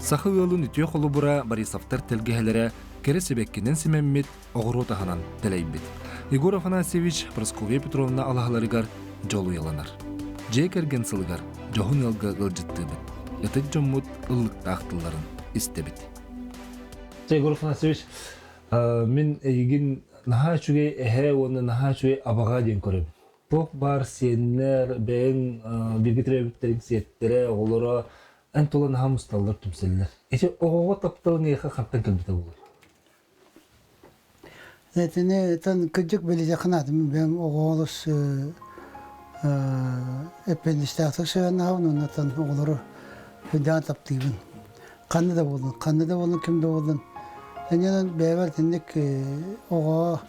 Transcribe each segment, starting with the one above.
Саха ыалын үтүө холобура Борисовтар тэлгэһэлэрэ кэрэ сибэккинэн симэммит, оҕуруот аһынан дэлэйбит. Егор Афанасьевич Прасковья Петровна алаһаларыгар дьол уйаланар. Дьиэ кэргэн сылыгар дьоһун ыалга ыалдьыттыыбыт. Ытык дьоммут ыллыктаах тылларын истэбит. Егор Афанасьевич, мин эйигин наһаа үчүгэй эһээ уонна наһаа үчүгэй абаҕа диэн көрөбүн. Туох баар сиэннэр, бэйэҥ бииргэ төрөөбүттэриҥ сиэттэрэ, оҕолоро эн тула наһаа мусталлар, түмсэллэр. Ити оҕоҕо тапталыҥ эйиэхэ хантан кэлбитэ буолуой? Этини тан кырдьык билиэххин аатым бэйэм оҕо олус эппиэтинэстээхтик сыһыаннаһабын уонна оҕолору сүрдээх таптыыбын. Ханна да буоллун, ханна да буоллун, ким да буоллун. Иннинэн бэйэбэр итинник оҕоҕо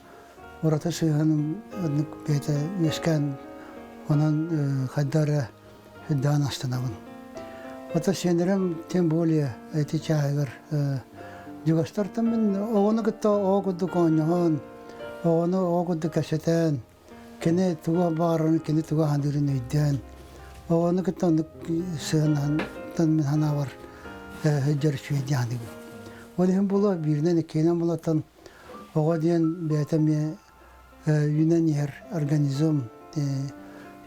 ураты сыһыаным оннук бэйэтэ үөскээн онон хайдах эрэ сүрдээх астынабын. Ото сиэннэрим тем более эти чааһыгар дьугастартан мин оҕону кытта оҕо курдук оонньоһон, оҕону оҕо курдук кэпсэтэн, кини тугу баҕарарын, кини тугу аһандыырын өйдөөн, оҕону кытта оннук сыһыаннаһан мин санаабар сылдьар үчүгэй дии саныыбын. Ол иһин буолуо бииринэн иккиһинэн буолуоттан оҕо диэн бэйэтэ эмиэ үүнэн иһэр организм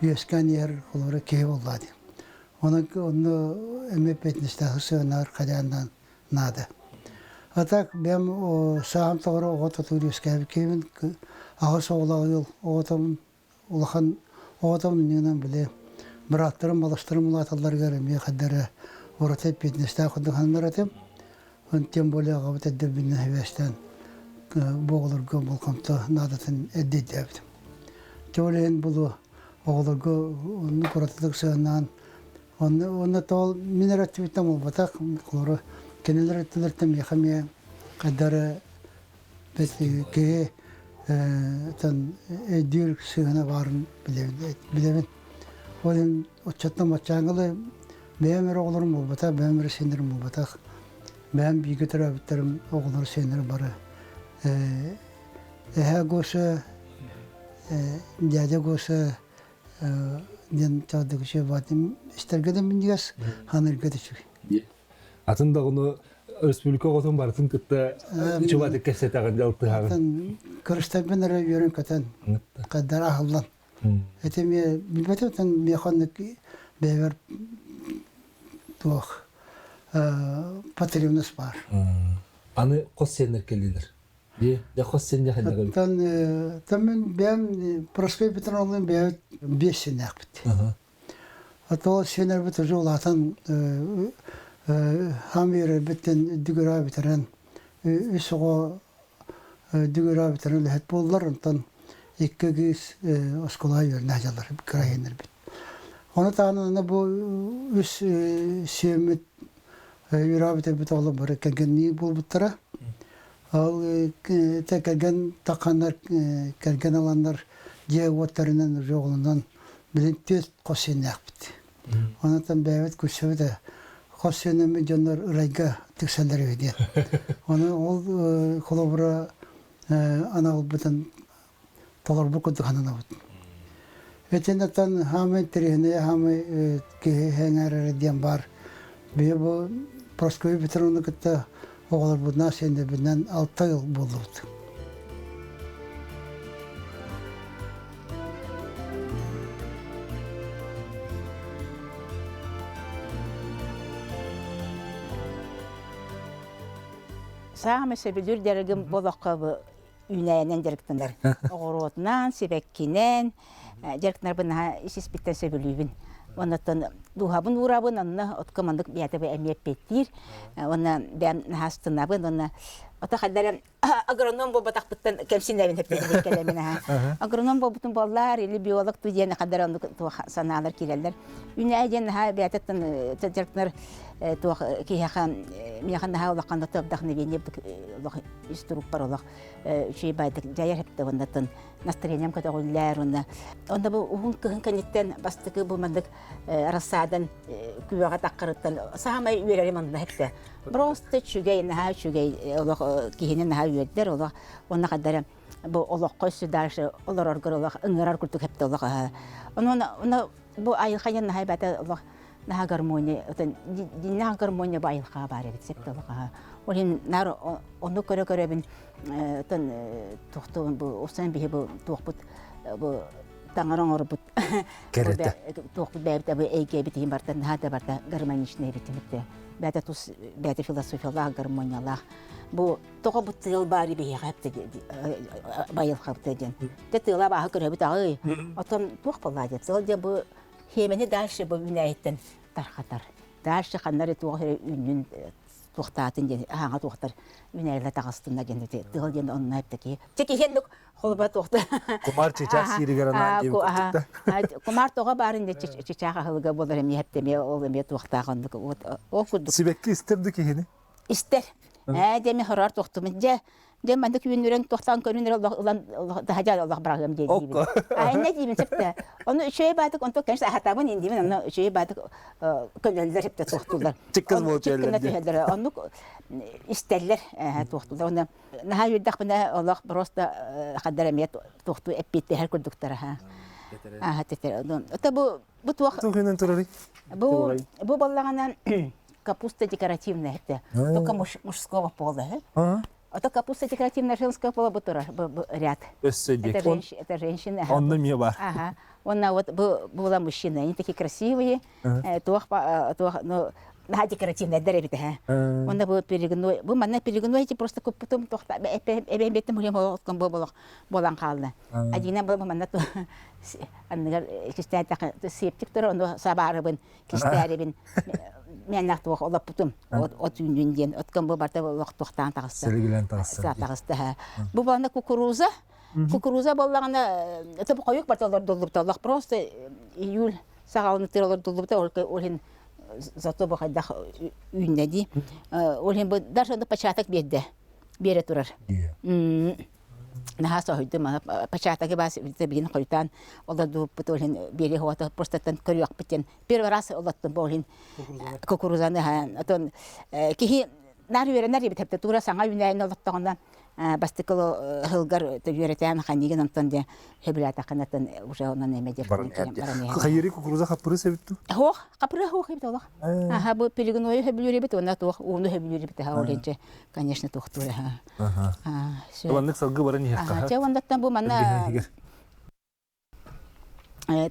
үөскээн иһэр холобура киһи буоллаа дии. Онон онно эмиэ эппиэтинэстээх сыһыаннаһар хайаан наада. А так бэйэм сааһым тоҕоро оҕо тутуур үөскээбит киһибин аҕыс оҕолоох ыал оҕотобун улахан оҕотобун иннинэн били бырааттарым балыстарым улааталларыгар эмиэ хайда эрэ ураты эппиэтинэстээх курдук сананар этим. Тем более аҕабыт эрдэрбинэн сибээстээн бу оҕолорго болҕомто наадатын эрдэ өйдөөбүтүм. Дьэ ол иһин булуо оҕолорго оннук уратытык сыһыаннаан онно онно тоол мин эрэ өттүбүттэн буолбатах холобура кинилэр өттүлэриттэн миэхэ эмиэ хайда эрэ киһи өйдүүр сыһыана баарын билэбин. Ол иһин оччоттон баччааҥҥылы бэйэм эрэ оҕолорум буолбатах, бэйэм эрэ сиэннэрим буолбатах. Бэйэм бииргэ төрөөбүттэрим оҕолор сиэннэрэ бары эһээ Гоша, дядя Гоша диэн чаҕдык үчүгэй баатым истэргэ да минньигэс, хаанырга да үчүгэй. Атын даҕаны республика оҕотун барытын кытта чубатык кэпсэтэҕин алтыһаҕын. Көрүстэрбин эрэ үөрэн көтөн, хаддара аһыллан. Ити эмиэ билбэтим миэхэ оннук бэйэбэр туох потребность баар. Аны хос сиэннэр кэллилэр. Дии, дьэ хос сиэн дьэ Тан тан мин бэйэм Прасковья Петровна бэйэбит биэс сиэннээхпит. Ол сиэннэрбит уже улаатан хаам үөрэрбиттэн дүгүрээ бүтэрэн үс оҕо дүгүрээ бүтэрэн үлэһит буоллар, онтон икки кыыс оскуолаҕа үөрэнэ сылдьаллар кыра сиэннэрбит. Ону таһынан аны бу үс сиэммит үөрэх бүтэрбит оҕолор бары кэргэннии буолбуттара. Ол кэргэн тахханнар кэргэн ыланнар дьиэ уоттарынан уже оҕолонон билин түөрт хос сиэннээхпит. Онон бэйэбит күлсэбит ээ хос сиэнэммит дьоннор ырайга тиксэллэр үһү диэн. Ону ол холобура аналбытын толорбут курдук сананабыт. Итиннэтэн хаамай интэриэһинэй хаамай киһи эҥээрэрэ диэн баар. Биһи бу Прасковья Петровна кытта оҕолорбутунан сиэннэрбитинэн алта ыал буоллубут. Саамай сөбүлүүр дьарыгым болоххо бу үүнээйинэн дьарыктанар. Оҕуруотунан, сибэккинэн дьарыктанарбын наһаа ис-испиттэн сөбүлүүбүн. Оннуттан дууһабын уурабын, онно отко маннык бэйэтэ эмиэ эппиэттиир. Уонна бэйэм наһаа астынабын уонна ото хайдара агроном буолбатахпыттан кэмсинэбин эппиэтигэр кэлэмин аха. Агроном буолбутум буоллар или биолог ту диэн хадара оннук туох санаалар киирэллэр. Үүнээйи диэн наһаа бэйэтиттэн дьарыктанар туох киһиэхэ миэхэ наһаа улахан вдохновение олох ис турукпар олох үчүгэй байдык дьайар хэптэ уоннатын настроением көтөҕүллэр уонна онно бу уһун кыһын кэнниттэн бастакы бу маннык рассадан күөҕэ таххарыттан саамай үөрэрим онно хэптэ просто үчүгэй наһаа үчүгэй олох киһини наһаа үөрдэр олох уонна хадара бу олоххо өссө дальше олороргор олох ыҥырар курдук хэптэ олох онон бу айылҕа наһаа бата олох. Наһаа гармония, отон дьиннээх гармония бу айылҕаҕа баар эбит сөп толоҕоһо. Ол иһин наар ону көрө-көрөбүн отон туохтуун бу усан биһи бу туохпут бу таҥара оҥорбут Кэрэтэ. туохпут бэйэбит бу эйгэбит иһин барта наһаа да барта гармоничный эбит эбит бэйэтэ тус бэйэтэ философиялаах гармониялаах бу тоҕо бу тыал баары биһиэхэ байылхабыта диэн те тыала бааһы көрөбүт аҕый оттон туох буоллаа диэн тыал диэн бу хиэмэни дальше бу үүнээйиттэн тархатар дальше ханна эрэ туох эрэ үүннүн туохтаатын диэн аһаҥа туохтар үүнээйилэ таҕыстынна диэн ити тыал диэн онно эптэ киһи киһи холуба туохта Кумар чычаах сииригэр анаан диэбит курдук да. Кумар тоҕо баарын чычаах аһылыга буолар эмиэ эптэмиэ ол эмиэ туохтаах оннук ол курдук. Сибэкки истэр да киһини? Истэр. Ээ диэми хороор туохтумун дьэ дьэ маннык үүннүрэн туохтаан көрүнэр олох ылан таһадьа олох быраҕыам диэн диибин. А иннэ диибин сөптө. Ону үчүгэй баатык онтон конечно аһатабын индибин онно үчүгэй баатык көнөллөр сөптө туохтууллар. Чиккыз буолуп түһэллэр. Оннук истэллэр туохтууллар. Онно наһаа үөрдэхпинэ олох просто хаддар эмиэ туохтуу эппиэттэһэр курдуктара ха. Аха тетер. Это бу бу туох Туохунан турарый? Бу бу баллаҕынан капуста декоративная это. Только мужского пола. Это капуста декоративная женского пола бу турар бу ряд. Өссө Это женщина, это женщина. Онно эмиэ бар. Ага. Онна вот была мужчина, они такие красивые. Туох туох ну наһаа декоративнайдар эбит эһэ. Онно бу перегной, бу манна перегной эти просто куппутум тохта эбэм беттим улем олоткон бу болох болан хаалла. Адина бу манна анныгар кистээтэхэ септик тура ону сабаарыбын кистээрибин меннах туох олоппутум от үүнүн диэн откон бу барта олох туохтаан таҕыста. Силигилэн таҕыста. Таҕыста. Бу манна кукуруза Кукуруза буоллаҕына, это хойук барта олордуллубута, олох просто июль саҕаланыытыгар олордуллубута, ол иһин зато бу хайдах үүннэ дии. Ол иһин бу даже онно початок биэрдэ, биэрэ турар. Наһаа соһуйдум, початогы бас билигин хойутаан олордубуппут, ол иһин биэри хуата просто көрүөхпүт диэн первый раз олоттум бу ол иһин кукурузаны отон киһи наар үөрэнэр эбит тура саҥа үүнээйини олоттоҕуна бастакы сылгар үөрэтэн ханнигин онтон де хөбүлээтэххинэтэн уже онон эме диэр Хайыри кукуруза хаппырыс эбит ту? Хоох, хапыры хоох эбит олох. Аха, бу перегнойу хөбүлүүр эбит, уонна туох ууну хөбүлүүр эбит, аха, ол инче, конечно, туохтуур, аха. Уоннык салгы баран иһэххэ. Чэ, уоннаттан бу манна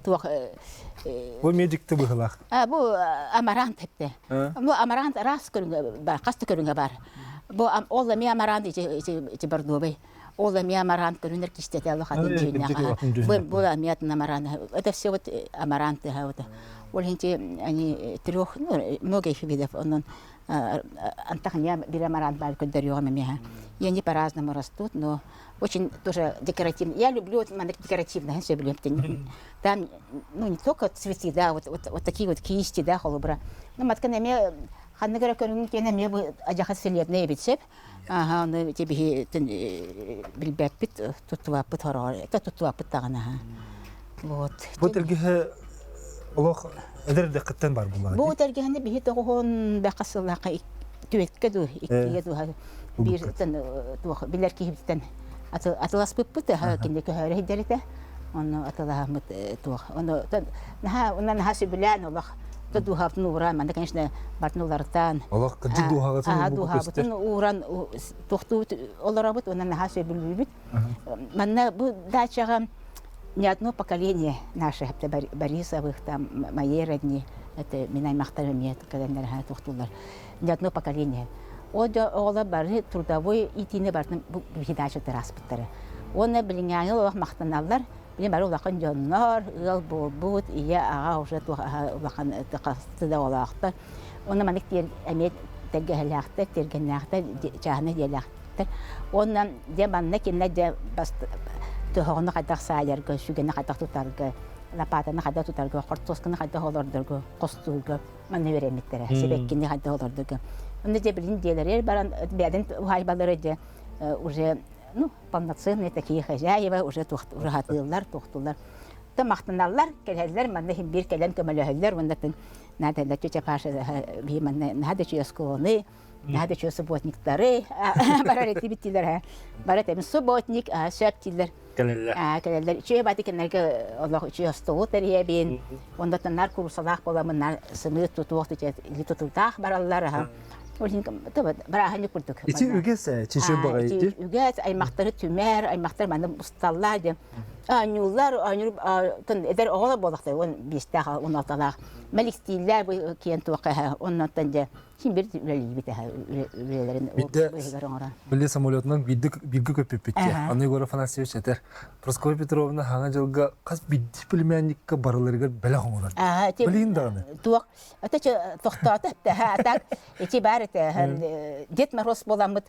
туох Бу медикте быһылаах. Бу амарант эпте. Бу амарант раз көрүҥэ бар, хас да көрүҥэ бар. Бу ол эмиэ амарант ити ити бордовый. Ол эмиэ амарант көрүнэр кистэтэ олох атын дьиҥнээх. Бу бу эмиэ атын амарант. Это все вот амаранты вот. Ол инти они трех, ну, много их видов. Онон антах не бир амарант бар көрдөрүөҕүм эмиэ. И они по-разному растут, но очень тоже декоративно. Я люблю вот декоративное, сөбүлүөм. Там, ну, не только цветы, да, вот, вот, вот такие вот кисти, да, холобура. Ну, маткан эмиэ ханнык эрэ көрүҥүн киэнэ эмиэ бу адьаха селеднэй эбит сөп. Аха, ону биһи билбэппит, туттубаппыт хороҕор, это туттубаппыт даҕаны аха. Вот. Бу тэлгэһэ олох эдэр дэххиттэн бар буллаҕа Бу тэлгэһэни биһи тоҕуһун бэхха сыллаахха түөткэ дуу, иккигэ дуу биир туох билэр киһибиттэн атыласпыппыт кинини көһөөрө сылдьар этэ онно атылаһаммыт туох ону наһаа уна наһаа сөбүлээн олох дууһабытын ууран манна конечно бартын уларытан олох кырдьык дууһаҕытын дууһабытын ууран туохтуубут олоробут уонна наһаа сөбүлүүбүт манна бу дачаҕа не одно поколение наше Борисовых там моей родни это мин аймахтарым эмиэ кэлэннэр туохтууллар не одно поколение. Ол оҕолор бары трудовой иитиини барытын бу передача ааспыттара. Уонна билиҥҥээҥи олох махтаналлар. Билин бары улахан дьоннор, ыал буолбут, ийэ, аҕа уже туох улахан хасты да оҕолоохтор. Уонна маннык эмиэ тэлгэһэлээхтэр, тиэргэннээхтэр, чааһынай дьиэлээхтэр. Уонна дьэ манна кинилэр дьэ тоһоҕону хайдах саайарга, сүгэни хайдах тутарга, лопатаны хайдах тутарга, хортуосканы хайдах олордорго, хостуурга манна үөрэммиттэрэ сибэккини хайдах олордуга онно дьэ билин дьиэлэригэр баран бэйэтин уһаайбалара дьэ уже ну полноценные такие хозяева уже ураһатыыллар туохтууллар то махтаналлар кэлэллэр манна иһин биир кэлэн көмөлөһөллөр уонна надо да тетя Паша биһи манна наһаа да үчүгэй оскуоланы наһаа да үчүгэй субботниктары барар этибит дииллэр бары этэмин субботник сөп дииллэр. Кэлэллэр. Кэлэллэр. Үчүгэй бааты кинилэргэ олох үчүгэй остуолу тэрийэбин. Онно наар куурусалаах буоламмын наар сымыыт тутуох илии тутуурдаах бараллар. Барааһынньык курдук. Ити үгэс чече баҕайы Ити үгэс аймахтары түмэр, аймахтар манна усталлар диэн. Оонньууллар, оонньуур эдэр оҕолор буоллахтар, 15-тээх, 16-лаах. Мэликтииллэр бу киэн туохха оннуттан дьэ Син бир үлэлиибит үлэлэрин быыһыгар оҥорон. Били самолетунан бииргэ көппүппүт дии. Аны Егор Афанасьевич этэр, Прасковья Петровна хаҥа дьылга хас биирдии племянникка барыларыгар бэлэх оҥорор. Билигин даҕаны. Туох, это тохтоото а так ити баар этэ Дед Мороз буоламмыт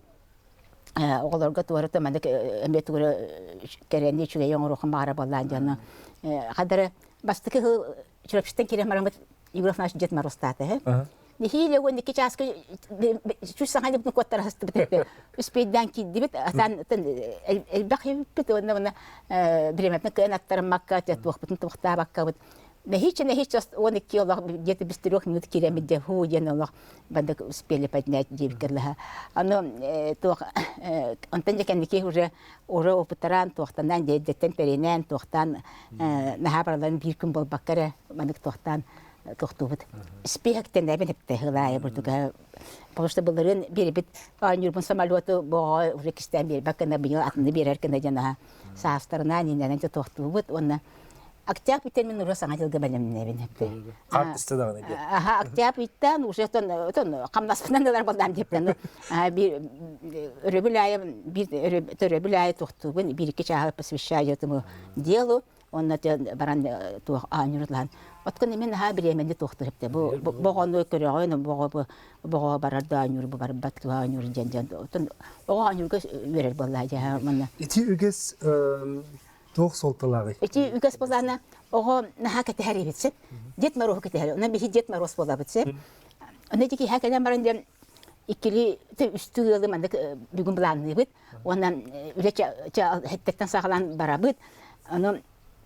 оҕолорго туората маннык эмиэ тугу кэрэни үчүгэйи оҥоруоххун баҕара буоллаан дьону хадары бастакы Чурапчыттан киирэн бараммыт Егор Афанасьевич Дед Морозтаата үһү. Нэһиилэ 12 чааска үс саҥа дьыбытын куоттара сыстыбыт эппи. Үспүйдээн киирдибит, атан элбэх эбиппит уонна уонна бириэмэтин кыайан аттарыммакка, туохпутун туохтаабаккабыт. Нэһииччэ нэһииччэ 12 олох где-то без трех минут киирэммит дьэ һуу диэн олох бандык успели поднять диэбиккэ дылы. Аны туох онтон дьэ кэнники уже уже опыттараан туохтанан дьэттэн тэринэн туохтаан наһаа бараларын биир күн буолбакка эрэ маннык туохтаан тохтуубут. Спиһэктэнэбин эптэ хылаайа бурдуга. Потому что былырыын биэрбит оонньуурбун самолету боҕо уже кистээн биэрбэт гына быйыл атыны биэрэр гына диэн аха саастарынан иннэнэн тохтуубут уонна Октябрь бүтэн мин уже саҥа дьылга бэлэмнэбин эппи. Хаартыста даҕаны диэн. Аха, октябрь ыйтан уже тон тон хамнаспынан ылар боллаам диэптэн. Биир өрөбүл аайы биир өрөбүл аайы туохтуубун биир-икки чааһы посвящаю этому делу. Онно баран туох аанньурлаан. Откон мен аха бириэмэни туохтур эпте. Бу боҕону көрөҕүн, боҕо боҕо барар да аанньур бу барбат аанньур диэн диэн. Оттон оҕо аанньурга үөрэр буоллаа дьэ манна. Ити үгэс туох суолталааҕый? Ити үгэс буоллаҕына оҕо наһаа кэтэһэр эбит сөп. Дед Мороһу кэтэһэр. Онон биһи Дед Мороз буолабыт сөп. Аны ити киһи кэлэн баран диэн иккили үстүү ыалы маннык бүгүн былаанныыбыт. Уонна үлэ хэттэртэн саҕалаан барабыт. Ону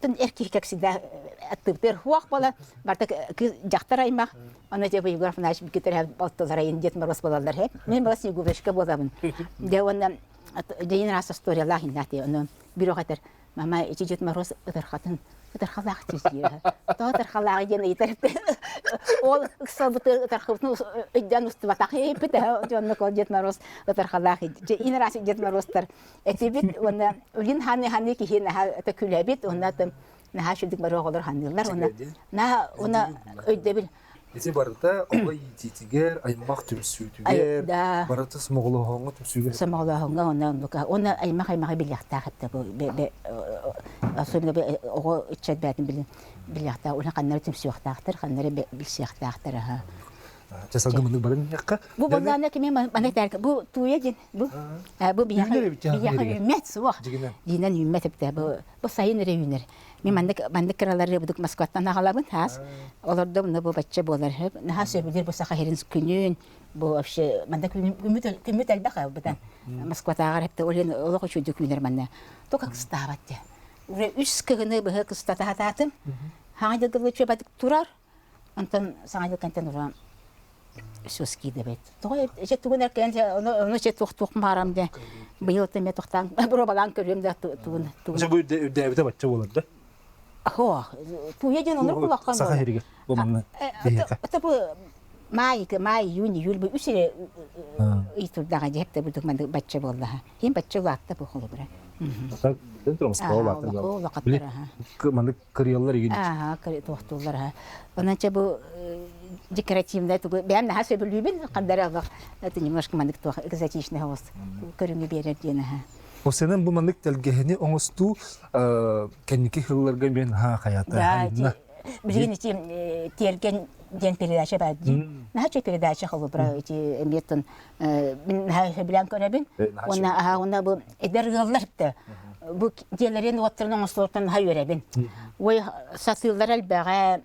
эр киһи как всегда аттыбытыгар хуох буола барта дьахтар аймах Аны дьэ Егор Афанасьевич бикитэр балтыларайын Дед Мороз буолаллар һэ. Мин была Снегурочка буолабын. Дьэ уонна дьэйин раз историялаах иннати ону бирок этэр мама ити Дед Мороз ытырхатын ытырхалаах диир тоҕо ытырхалаах диэн ыйытар ол ыксалбыты ытырхабытын өйдөөн устубатах эппит дьоннук ол Дед Мороз ытырхалаах ин раз Дед Морозтар этибит уонна үлин ханы ханы киһи наһаа күлэбит уонна наһаа үчүгдүк бары оҕолор ханыыллар уонна наһаа уонна өйдөбүл Ити барыта оҕо иитиитигэр, аймах түмсүүтүгэр, барыта сомоҕолоһооҥҥо түмсүүгэ. Сомоҕолоһооҥҥо уонна оннука. Уонна аймах аймаҕы билиэхтээх этэ бу особенно оҕо ыччат бээтин билин билиэхтээх уонна ханнары түмсүөхтээхтэр, ханнары билсиэхтээхтэр аха. Чэ салгымыннык баран иһиэххэ. Бу боллаана кими маны этэр бу тууя дин бу бу биһиэхэ биһиэхэ үүммэт суох. Динэн үүммэт эбитэ бу бу сайын эрэ үүнэр. Мин маннык маннык кыралары будук Москваттан аҕалабын хаас. Олордом но бу бачча буолар. Наһаа сөбүлүүр бу саха сирин күнүн бу вообще манна күммүт күммүт элбэх бытан Москватааҕар эптэ олен олох үчүгдүк үүнэр манна. Только кыстаабат дьэ. Уже үс кыһыны быһа кыстата хатаатым. Хаҥа дьылгылы чөбатык турар. Онтон саҥа дьыл кэнтэн ура все скидывает. Тоҕо эчэ тугун эркэн ону ону эчэ туох туох маарам де быйыл тэмэ тохтаан бробалаан көрүөм да тугун тугун. Бу үрдээбитэ бачча буолар да? Хо, туя ден онор кулаккан. Саха сиригэр бу манна биһиэхэ. Это бу май, май, июнь, июль бу үс эрэ ый турдаҕа дьэһэптэ бурдук маннык бачча буоллаха. Ким бачча улаатта бу холобура. Маннык кырыйаллар игин. Ааха, туохтууллар аха. Онон чэ бу декоративнай тугу бэйэм наһаа сөбүлүүбүн ханна олох это немножко маннык туох экзотичный оҕус көрүҥү биэрэр диэн аха. Осенен бу маннык тэлгэһини оҥостуу кэнники сылларга мен ха хаята. Билигин ити тиэргэн диэн передача баар дии. Наһаа үчүгэй передача холобура ити эмиэтин мин наһаа сөбүлээн көрөбүн. Уонна аһаа уонна бу эдэр ыаллар да бу дьиэлэрин уоттарын оҥостуохтан наһаа үөрэбин. Ой сатыыллар элбэҕэ,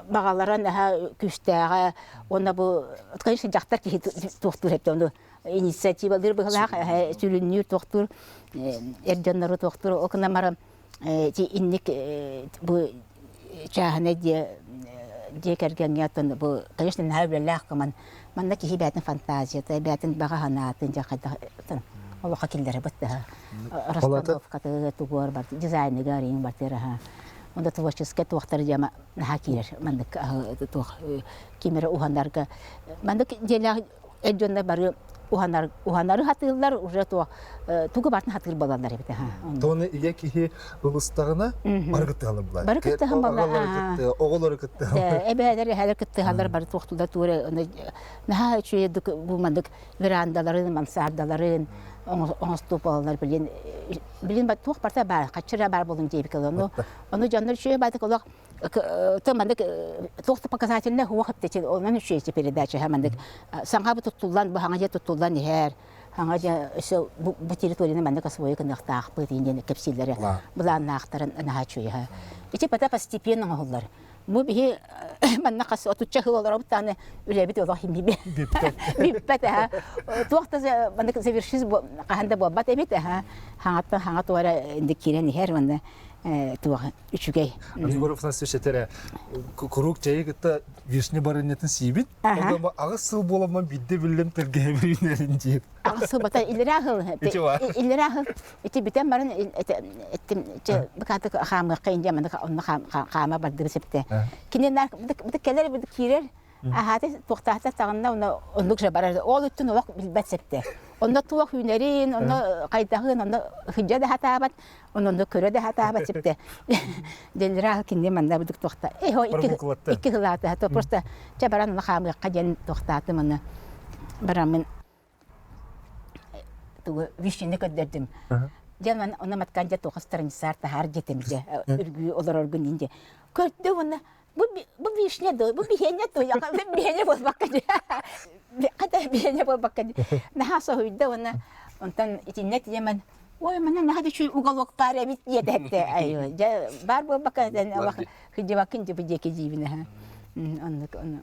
баҕалара наһаа күүстээҕэ уонна бу конечно дьахтар киһи туохтуур эбит ону инициативалыыр быһылаах сүрүннүүр туохтуур эр дьоннору туохтуур ол гынан баран ити инник бу чааһынай дьиэ дьиэ кэргэҥҥэ оттон бу конечно наһаа үлэлээх гынан манна киһи бэйэтин фантазията бэйэтин баҕа санаатын дьэ хайдах Олохха киллэрэбит да. Расстановкаты тугуар бар дизайныгар иң бартыр аха. Онда творческай туохтар дьама наһаа киирэр. Маннык туох ким эрэ уһанарга маннык дьиэлээх эр дьоннор бары уһанар уһанары хатыыллар уже туох тугу бартын хатыыр буолаллар эбит аха. Тоны ийэ киһи ылыстаҕына бары кыттыһаллар булар. Бары кыттыһан балла. Оҕолору кыттыһаллар. Эбээлэр эһээлэр кыттыһаллар бары туохтулар туора наһаа үчүгэй бу маннык верандаларын, мансардаларын оҥостуу буолаллар билин билин туох барта баар хаччыра баар буолун диэбик ону ону дьоннор үчүгэй баатык олох то маннык туох да показательный хуох эптечи онон үчүгэй передача маннык саҥа бу туттуллан бу хаҥа дьэ туттуллан иһэр хаҥа дьэ өссө бу территорияны маннык освоить гыныахтаахпыт диэн кэпсииллэрэ былааннаахтарын наһаа үчүгэй ити пота постепенно оҥоһуллар Бу биһи манна хас отучча сыл олоробут даҕаны үлэбит олох иһиммит бүппэт аһа. Туох да маннык завершить хаһан да буолбат эбит аһа. Хаҥаттан хаҥа туора инник киирэн иһэр уонна туох үчүгэй. Егор Афанасьевич этэрэ куруук чэйи кытта вишня барынньатын сиибит. Онон аҕыс сыл буоламмын биирдэ биллим тэлгэһэбин үүнэрин диир. Аҕыс сыл бата иллэрээ сыл иллэрээ сыл Ити бүтэн баран эттим чэ быкаатык хаамыахха индия маннык онно хаама бардыбы септе. Кини быт кэлэр быт киирэр аһааты туохтаахта таҕынна онно оннук же барар. Ол үттүн олох билбэт септе. Онно туох үүнэрин, онно хайдаҕын, онно хыдьа да хатаабат, онно көрө да хатаабат септе. Денлера кинни манна быдык туохта. Эхо икки хылаата то просто чэ баран онно хаамыахха диэн туохтаатым онно бараммын тугу вишняны көрдөрдүм. Дьэ онно маткан дьэ туох страницаар таһаар диэтим дьэ үргүү олороргун иин дьэ. Көрдө уонна бу бу вишня дуо бу биһиэнэ дуо биһиэнэ буолбакка дьэ хата биһиэнэ буолбакка дьэ наһаа соһуйда уонна онтон итиннэ тиийэмэн ой манна наһаа да үчүгэй уголок баар эбит диэтэ айы дьэ баар буолбакка хыдьыбаккын дьэ бу диэки диибин аха оннук ону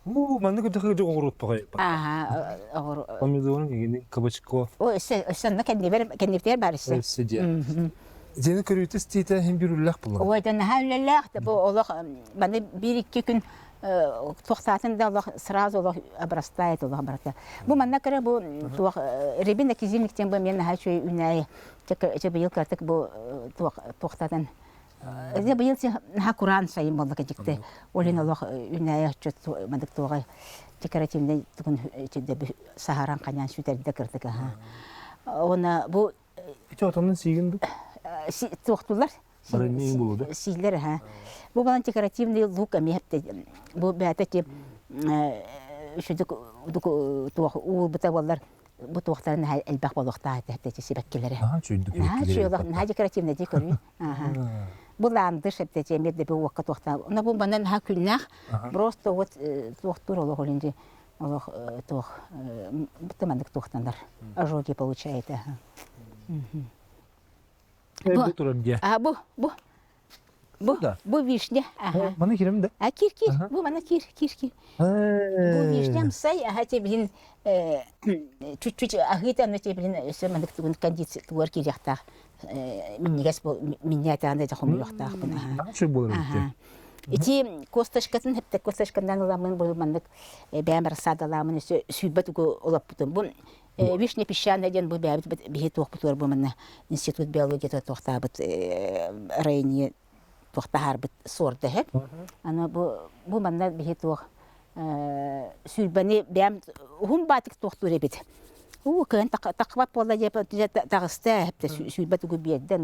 Уу, маннык өтөхө дьэ оҕуруотпаҕай. Ааһа, оҕур. Помидорун игини кабачко. О, өссө өссө онно кэннибэр кэннибитигэр баар өссө. Өссө диэ. Дьиэни көрүүтэ истиитэ иһин биир үлэлээх буолар. Ой, да наһаа үлэлээх да бу олох маны биир-икки күн туохтаатын да олох сразу олох обрастает олох барыта. Бу манна кыра бу туох рябина кизильник диэн бу мен наһаа үчүгэй үүнээйи. Чэ быйыл кыратык бу туох туохтаатын Дьэ быйыл наһаа кураан сайын буолла кэдьикти. Ол иһин олох үүнээйи оччот мандык туоҕай декоративнай тугун саһаран ханяан сүтэрдэ кырдык аха. Уонна бу Ити отонун сиигин ду? Туохтулар? Барынньыын булу да? Сиилэр аха. Бу балан декоративный лук эмиэ бу бээтэ ти үчүдүк туох уулбута буоллар бу туохтарын элбэх буолуохтаах этэ сибэккилэрэ. Наһаа үчүгэй Наһаа үчүгэй, наһаа декоративный дии көрүү. Бу ландыш эптече эмиэ да уокка туохтаа. Онно бу манна наһаа күннээх. Просто вот туохтуур олох олинди олох туох бутта маннык туохтанар. Ожоги получает. Бу турар дии. А бу бу Бу, бу вишня. Ага. Маны кирем да? А кир кир. Бу мана кир кир кир. Бу вишням сай аха те билин чуть-чуть аһыыта аны те билин өссө маннык тугун кондиция тугар кириэхтээх минньигэс минньээтааны да хомуйуохтаахпын аха. Чүй буолар эбит. Ити косточкатын хепте косточкандан ыламмын бу маннык бэйэм рассадаламын өссө сүүрбэ тугу олоппутум. Бу Вишня песчаная диэн бу бэйэбит биһи туохпутугар бу манна институт биологията туохтаабыт районе туохтаһаарбыт суорда иһэр. Аны бу бу манна биһи туох сүүрбэни бэйэм уһун баатык туохтуур эбит. Уу кыһын таххыбат буолла диэп таҕыста эптэ сүүрбэ тугу биэрдэ.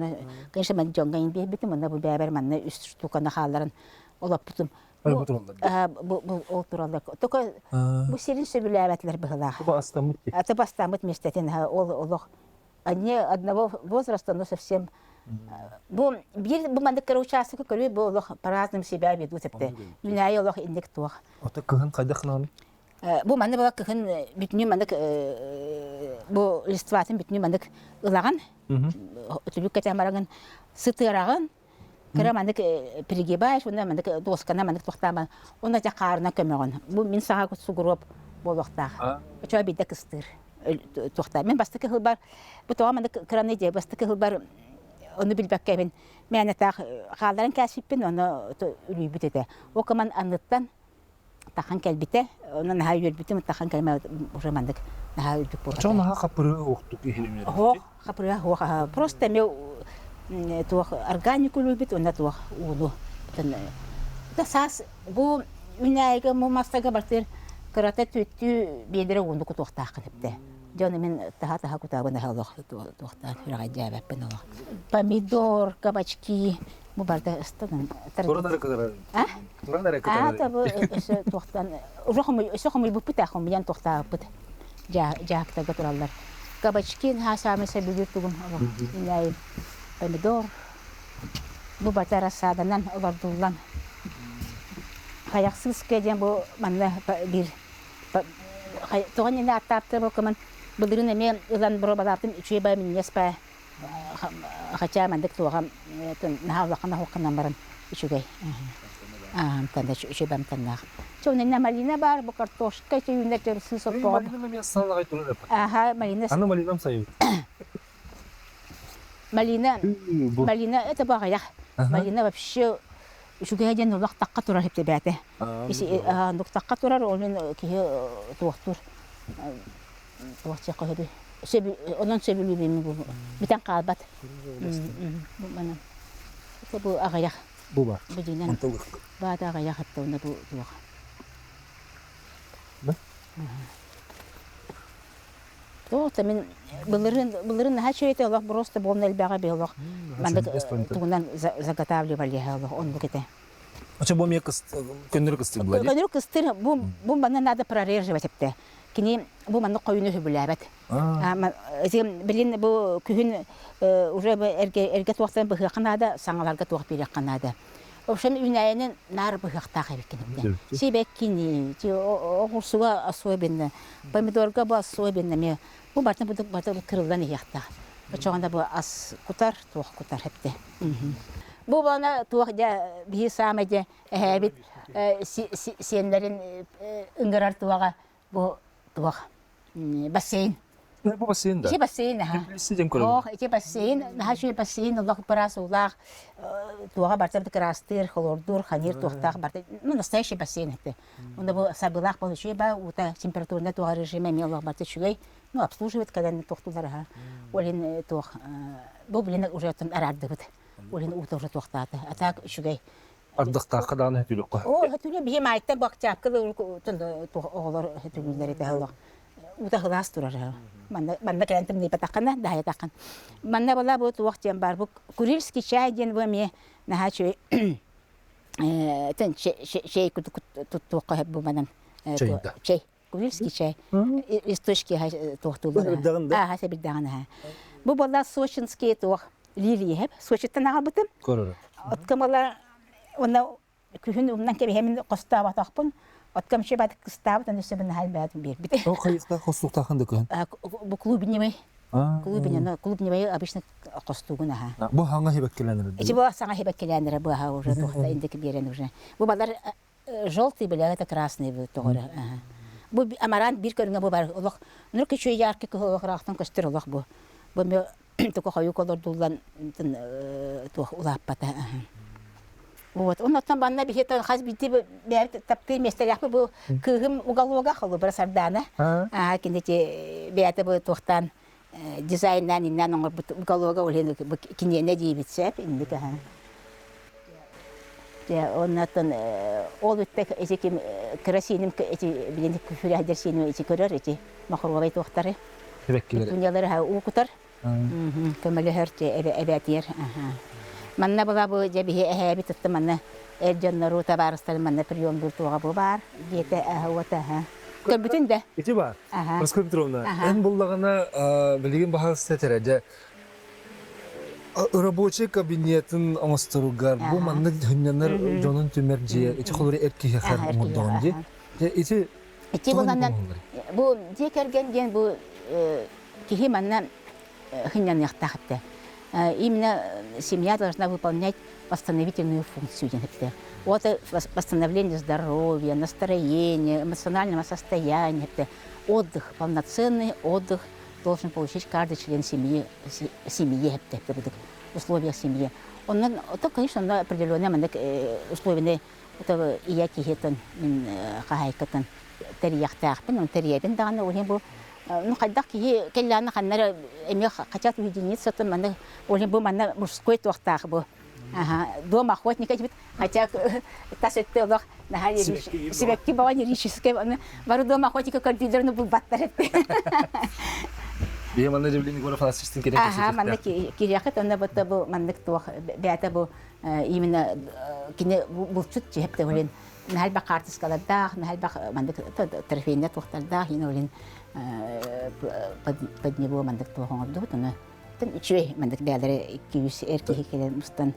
Конечно мен дьоҥҥо ин биэрбитим онно бу бэйэбэр манна үс штуканы хаалларан олоппутум. Бу тураллар. Бу ол тураллар. Только бу сирин сөбүлээбэтилэр быһылаах. Бастаммыт. Это бастаммыт местэтин ол олох они одного возраста, но совсем бу биир бу маннык кыра учаастакы көрүү бу олох по-разному себя ведут эпте. Үүнээйи олох инник туох. Ото кыһын хайдах гынан? Бу манны була кыһын бүтүнүү маннык бу листватын бүтүнүү маннык ылаҕын үтүлүк кэтэн бараҥын сытыараҕын Кыра маннык перегибаешь, уонна маннык доскана маннык туохтааман, уонна дьэ хаарынан көмөҕүн. Бу мин саҥа сугуруоп буолуохтаах. Очоо биирдэ кыстыыр туохтаах. Мин бастакы сылбар, бу тоҕо маннык кыраны дии, бастакы сылбар ону билбэккэбин мээнэ таах хаалларан кээспиппин, ону үлүйбүт этэ. Ол кыман анныттан тахан кэлбитэ, онон наһаа үөрбүтүм, тахан кэлмэ уже маннык Наһаа үрдүк буолбата. Оччоҕо наһаа хаппырыы уохтук иһилиннэр. Оһох, хапырыа оһох. Просто эмиэ туох органик үлүйбүт уонна туох ууну. Да саас бу үүнээйигэ бу мастарга бартыыр кырата түттүү биэдэрэ ууну кутуохтааххын эптэ. Дьону мин таһа-таһа кутаабын аһа олох туохтаан сүрэҕэдьээбэппин олох. Помидор, кабачки бу барда ыстан Туран эрэ кытарар. А? Туран эрэ кытарар. А та бу өссө туохтан уже хомуй өссө хомуйбуппут аа хомуйан туохтаабыппыт. Дьааһыктарга тураллар. Кабачки наһаа саамай сөбүлүүр тугум олох үүнээйим. Помидор бу бата рассаданан олордуллан Хайахсыыска диэн бу манна биир тоҕо иннинэ аттаабыта буолкаман былырыын эмиэ ылан боруобалаабытым үчүгэй баа минньигэс баа хотя маннык туоҕа наһаа улахан оһоххунан баран үчүгэй амтан үчүгэй амтаннаах Чонинна малина баар бу картошка үүнэр дьон сыыс оппоҕо Малина эмиэ саалаҕай турар Аха малина Аны малинам сайыбыт Малина малина это баҕайах малина вообще үчүгэйэ диэн олох тахха турар хэптибээтэ оннук тахха турар онон киһи туохтуур туох диэххэ сөбүй онон сөбүлүүбүн бу бүтэн хаалбат бу манан бу аҕыйах бу бар бу дьиҥинэн баата аҕыйах этте уонна бу туох Туох мин былырыын былырыын наһаа үчүгэй этэ олох просто буолна элбэҕи би олох маннык тугунан заготавливали олох оннук этэ. Очо бу эмиэ көннөрү кыстыыр була Көннөрү кыстыыр бу бу манна надо прореживать эптэ. Кини бу маннык хойуну сөбүлээбэт. Билин бу күһүн уже эргэ эргэ туохтан быһыахха наада, саҥаларга туох биэриэххэ наада. В общем, үүнээйинин наар быһыахтаах эбиккин эбитэ. Сибэккини, оҕурсуга особенно, помидорга бу особенно эмиэ бу барытын бу барыта кырыллан иһиэхтээх. Оччоҕуна бу ас кутар, туох кутар эбитэ. Бу буолана туох дьэ биһи саамай дьэ эһээбит сиэннэрин ыҥырар туоҕа бу туох бассейн. Бу бассейн да? Ити бассейн аха. Ох, ити бассейн, наһаа үчүгэй бассейн, олох быраас уулаах, туоҕа барыта кыраастыыр, холордуур, ханыыр туохтаах барыта, ну, настоящий бассейн этэ. Онно бу сабыылаах буол үчүгэй ба, уута температурная туоҕа режима эмиэ олох барыта үчүгэй. Ну, обслуживает, когда туохтуулар аха. Ол иһин туох, бу блин уже оттон араардыбыт. Ол иһин уута уже туохтаата. А так үчүгэй. Ардахтаахха даҕаны хөтүлүөххэ. Оо, хөтүлү биһи маайтан бакчаапка оҕолор хөтүлүүлэр этэ олох. Ута сылаас турар. Манна манна кэлэн тымныйбатаххына, даһайатаххын. Манна была бу туох диэн бар бу курильский чай диэн бу эмиэ наһаа үчүгэй чэй туттуохха сөп бу манан чэй Курильский чай. Листочки туохтууллар. Сэбирдэҕин да? Ааха сэбирдэҕин аха. Бу буолла сочинский туох лилии хэп. Сочиттан аҕалбытым. Көрөрө. Откамала уонна күһүн умнан кэбиһэмин хостообатахпын. Откам еще бат кыстаабыт, оны өссө бын хаалбаатым биэрбит. Ол хайыста хостуктаахын да күһүн? Бу клубневый. Клубневый, клубневый обычно хостуугун аха. Бу хаҥа хибэккилэнэр. Ити бу саҥа хибэккилэнэр бу аха уже туохта индики биэрэн уже. Бу балар Желтый били это красный бу тоҕо эрэ. Бу амарант биир көрүҥэ бу бар олох нур күчү яркий кыһыл олох ыраахтан көстөр олох бу. Бу эмиэ тука хойуу олордуллан туох улааппата. Вот. Оннуттан банна биһи хас биирдии бэйэбит таптыыр миэстэлээхпит бу кыыһым уголога холобура Сардаана. Аа кини бэйэтэ бу туохтаан дизайннаан иннээн оҥорбут уголога ол иһин киниэнэ диибит сөп инник аһа. Дьэ оннуттан ол үттэ ити ким кыра сиэним ити билин күрээдэр сиэним ити көрөр ити махровай туохтары. Петуньялары уу кутар. Көмөлөһөр эбээтиэр. Манна була бу дьэ биһи эһээбит ытты манна эр дьоннору табаарыстары манна приемдуур туоҕа бу баар диэтэ уота Көрбүтүн да. Ити баар. Москва Петровна, эн буллаҕына билигин баһаалыста этэрэ дьэ рабочий кабинетын оҥосторугар бу маннык хынньанар дьонун түмэр дьиэ ити холоро эр киһиэхэ оҥордоҕун дии. Ити Ити буланнан бу дьиэ кэргэн диэн бу киһи манна хынньаныахтаах этэ. Именно семья должна выполнять восстановительную функцию диэн этэ. Вот восстановление здоровья, настроения, эмоционального состояния, это отдых, полноценный отдых должен получить каждый член семьи, семьи в условиях семьи. Он, это, конечно, на определенные условия это ийэ киһитин мин хаһаайкатын тэрийэхтээхпин, он тэрийэбин даҕаны, ол иһин бу Ну хайдах киһи кэллэҕинэ ханна эрэ эмиэ хотят уединиться манна ол бу манна мужской туохтаах бу. Ага, дом охотника дебит, хотя тас өттө олох наһаа сибэкки баҕа лирическэй бары дом охотника көрдүүлэрин булбаттар этте. Бие манна Евгений Егоров Афанасьевичтин кэлэн Аха, манна кириэхит онно бутта бу маннык туох бэйэтэ бу именно кини булчут чиһеп төгүлүн наһалбах хаартыскалардаах, наһалбах маннык трофейнай туохтардаах, иин олин под него маннык туох оҥордубут, ону үчүгэй маннык бэйэлэрэ 200 эр киһи кэлэн мустан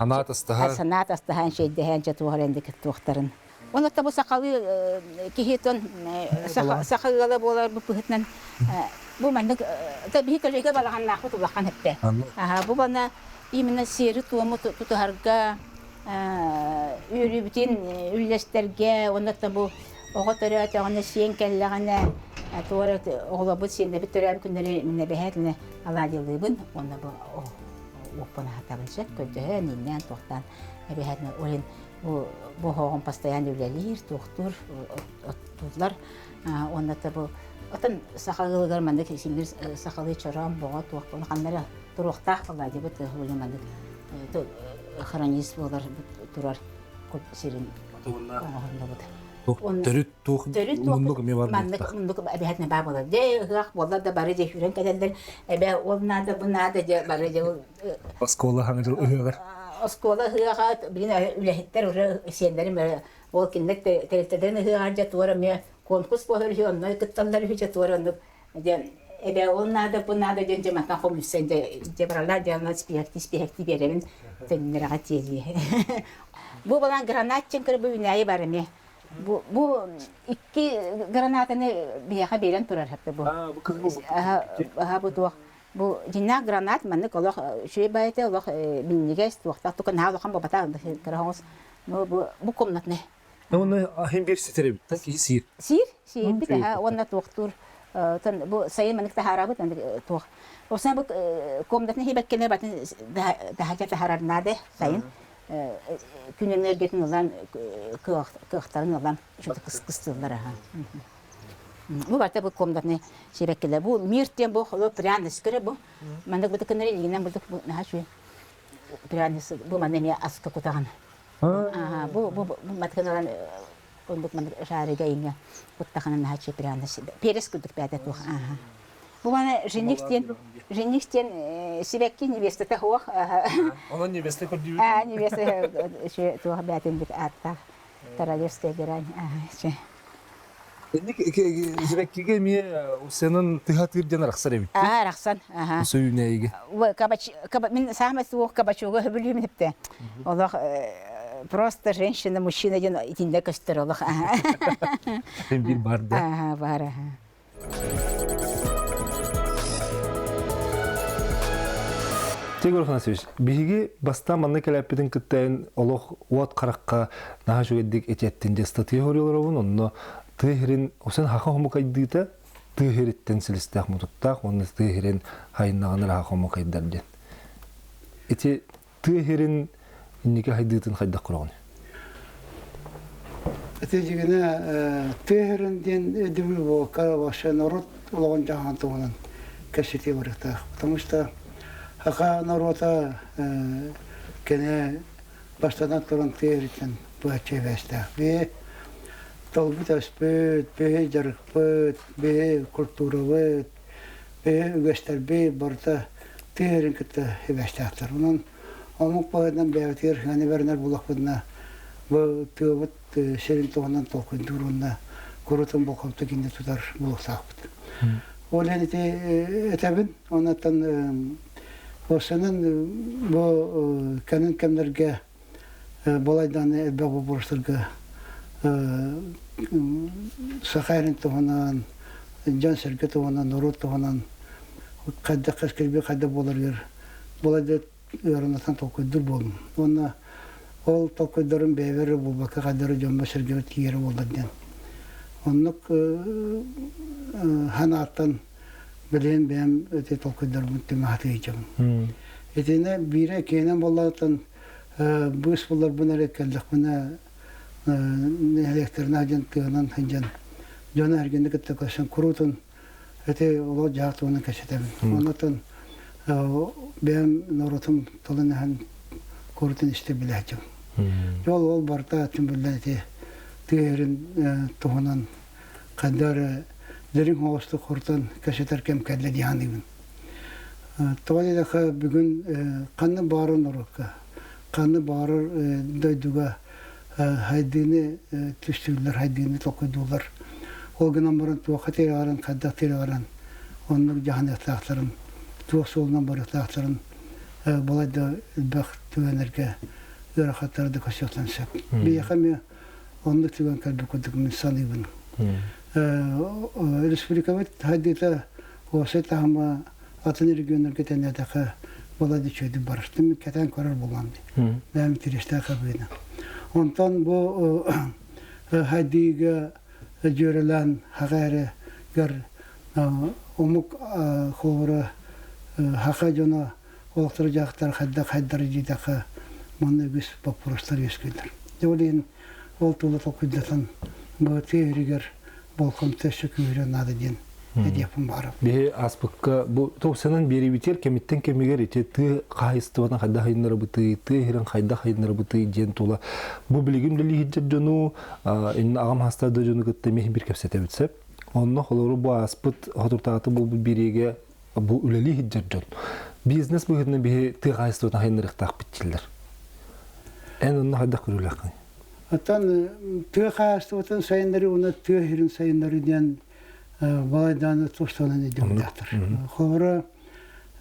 Санаат астаһан санаат астаһан шейдэһэн чэ туох эрэнди туохтарын. Оны табы сахалыы киһитон саха ыала буолар бу быһытынан бу маннык биһи көлөйгө балаҕаннаахпыт улахан эттэ. Бу бана именно сиэри-туому тутуһарга үөрүүбүтүн үллэстэргэ уонна бу оҕо төрөөтөҕүнэ сиэн кэллэҕинэ туора оҕолорбут сиэннэрбит төрөөбүт күннэри минэ бэһээтинэ алаадьылыыбын уонна бу уоппун аһатабын сөп көрдөһөн ииннээн туохтаан эбэһээтинэ олин бу бу оһоҕум постоянно үлэлиир туохтуур оттууллар уонна бу отон саха ыалыгар маннык симир сахалыы чороон боҕо туох ханна эрэ туруохтаах алаадьыбыт олин маннык хронист буолар турар сирин оҥоһуллубут. Төрүт туох муннук эмиэ бар маннык муннук эбэһэтинэ баа буолар. Дьэ ыһыах буолла да бары дьэ сүүрэн кэлэллэр. Эбэ ол наада бу наада дьэ бары дьэ Оскуола хаҥа дьыл ыһыаҕар. Оскуола ыһыаҕа билин үлэһиттэр уже сиэннэрим ол кинилэр тэрилтэлэрин ыһыаҕар дьэ туора эмиэ конкурс буолар үһү онно кытталлар үһү дьэ туора оннук дьэ эбэ ол наада бу наада диэн дьэ мантан хомуйсан дьэ дьэ баралар дьэ аны спиһэктии спиһэктии биэрэбин төннөрөҕө тиэлии бу балан гранат чыҥкыры бу үүнээйи бар эмиэ бу бу икки гранатаны биһиэхэ биэрэн турар хатта бу аха бу туох бу дьиннээх гранат маннык олох үчүгэй баайта олох минньигэс туохтаах тука наһаа улахан буолбатах кыра оҕус бу бу комнатный Уонна аһын биир ситэр эбит да киһи сиир. Сиир, сиирбит аһа уонна туохтуур бу сайын манык таһаарабыт туох. Осан бу комнатны хибэккене батын таһака таһарар наада сайын күн энергиятын ылан кыахтарын ылан кыстыыллар аха. Бу барта бу комнатны сибэккелер бу мир тем бу холо пряность көрө бу маннык бу кыннары илигинен булдук бу наһаа үчүгэй пряность бу манна эмиэ аска кутаҕын Бу бу матгын ылан оннук маннык шарига иҥэ куттахына наһаа чепряны перес курдук бээтэ туох Бу маны жених диэн жених диэн сибэкки невестата суох. Онон невеста көрдүүбүт. Аа невеста туох бээтин бит ааттаах королевская герань. Инник сибэккигэ эмиэ усенын тыһа тыыр диэн арахсар эбит. Аа арахсан. Аха. Сөйүнэйигэ. Мин саамай суох кабачуга хөбүлүүмүн эпте. Олох просто женщина, мужчина диэн итинде көстөр олох. Бир бар да. Аха, бар. Егор Афанасьевич, биһиги бастаан манна кэлээппитин кытта олох уот харахха наһаа үчүгэйдик этиэттин дьэ статья хоруйаларобун онно тыа сирин усан хаха хомукайдыыта тыа сириттэн силистээх мутуктаах уонна тыа сирин хайыннаҕына хаха хомукайдар диэн. Ити тыа сирин инники хайдыытын хайдах көрөҕүн? Ити дьигинэ тыа сирин диэн өйдөбүл буолка вообще народ олоҕун дьаһаан туһунан кэпсэтии барыахтаах. Потому что саха норуота кини бастатан туран тыа сириттэн быһаччы эбээстээх. Биһи толбут өспүт, биһи дьарыкпыт, биһи культурабыт, биһи үгэстэрбит барыта тыа сирин кытта сибээстээхтэр. Онон омук быһыытынан бэйэбитигэр аны бэринэр буллахпытына бу тыабыт сирин туһунан толкуйдуур уонна курутун болҕомто кинини тутар буолуохтаахпыт. Ол иһин ити этэбин, оннуттан уопсайынан бу кэнин кэмнэргэ балайдааны элбэх боппуруостарга саха эрин туһунан, дьон-сэргэ туһунан, норуот туһунан хайдах кэскилбит хайдах буоларыгар балайда ыаранатан толкуйдуур буоллум. Уонна ол толкуйдарым бэйэбэр буолбакка хайдары дьоммор-сэргэбэр тиийэрэ буоллар диэн. Оннук ханааттан билигин бэйэм ити толкуйдарбын түмэ сатыйдьабын. Итинэ биирэ киэнэн буоллаҕыттан быыс булларбын эрэ кэллэхпинэ нэһилиэктэринэ сылдьан тыанан сылдьан дьону эргини кытта көрсөн куруутун. Ити олох дьаах туһунан кэпсэтэбин. Оннотон бэйэм норуотум тылын эһэн курутун истэ билээччим. Ол ол барыта түмүллэн ити тыа сирин туһунан хайда эрэ дириҥ оҕустук хуртан кэпсэтэр кэм кэллэ дии саныыбын. Тоҕо диэтэххэ бүгүн ханна баарар норуокка, ханна баарар дойдуга хайдыыны түстүүллэр, хайдыыны толкуйдууллар. Ол гынан баран туохха тирэҕирэн, хайдах тирэҕирэн оннук дьаһаныахтаахтарын, туох суолунан барыахтаахтарын балайда элбэх түгэннэргэ ыарахаттары да көрсүөхтэн сөп. Биһиэхэ эмиэ оннук түгэн кэлбит курдук мин саныыбын. Республикабыт хайдыыта уопсай таһыма атын регионнарга тэннээтэххэ балайда үчүгэйдик барар. Мин кэтээн көрөр буоллам дии. Бэйэм интэриэстээх хабыына. Онтон бу хайдыыга дьүөрэлээн хаха эрэ гар омук холобура хаха дьоно олохторо дьаахтар хайдах хайдар диэтэххэ манна үгүс боппуруостар үөскүүллэр. Дьэ ол иһин ол тула толкуйдатан бу тыа сиригэр болҕомто өссө күүһүрүөн наада диэн этиэхпин баҕарабын. Биһи ааспыкка бу топсанан биэрибитигэр кэмиттэн кэмигэр ити тыа хаһайыстыбатын хайдах хайыннарабытый, тыа иһирин хайдах хайыннарабытый диэн тула бу билигин үлэлиир дьону инна аҕам хастар да дьону кытта эмиэ бир кэпсэтэбит сөп. Онно холору бу ааспыт хотуртааты буолбут биэриигэ бу үлэлии сылдьар дьон бизнес быһыытынан биһи тыа хаһайыстыбатын хайыннарыахтаахпыт дииллэр. Эн онно хайдах көрүүлээххиний? Оттон тыа хаһаайыстыбатын сайыннарыы уонна тыа сирин сайыннарыы диэн балайдааны тустанан өйдөбүллээхтэр. Холобура,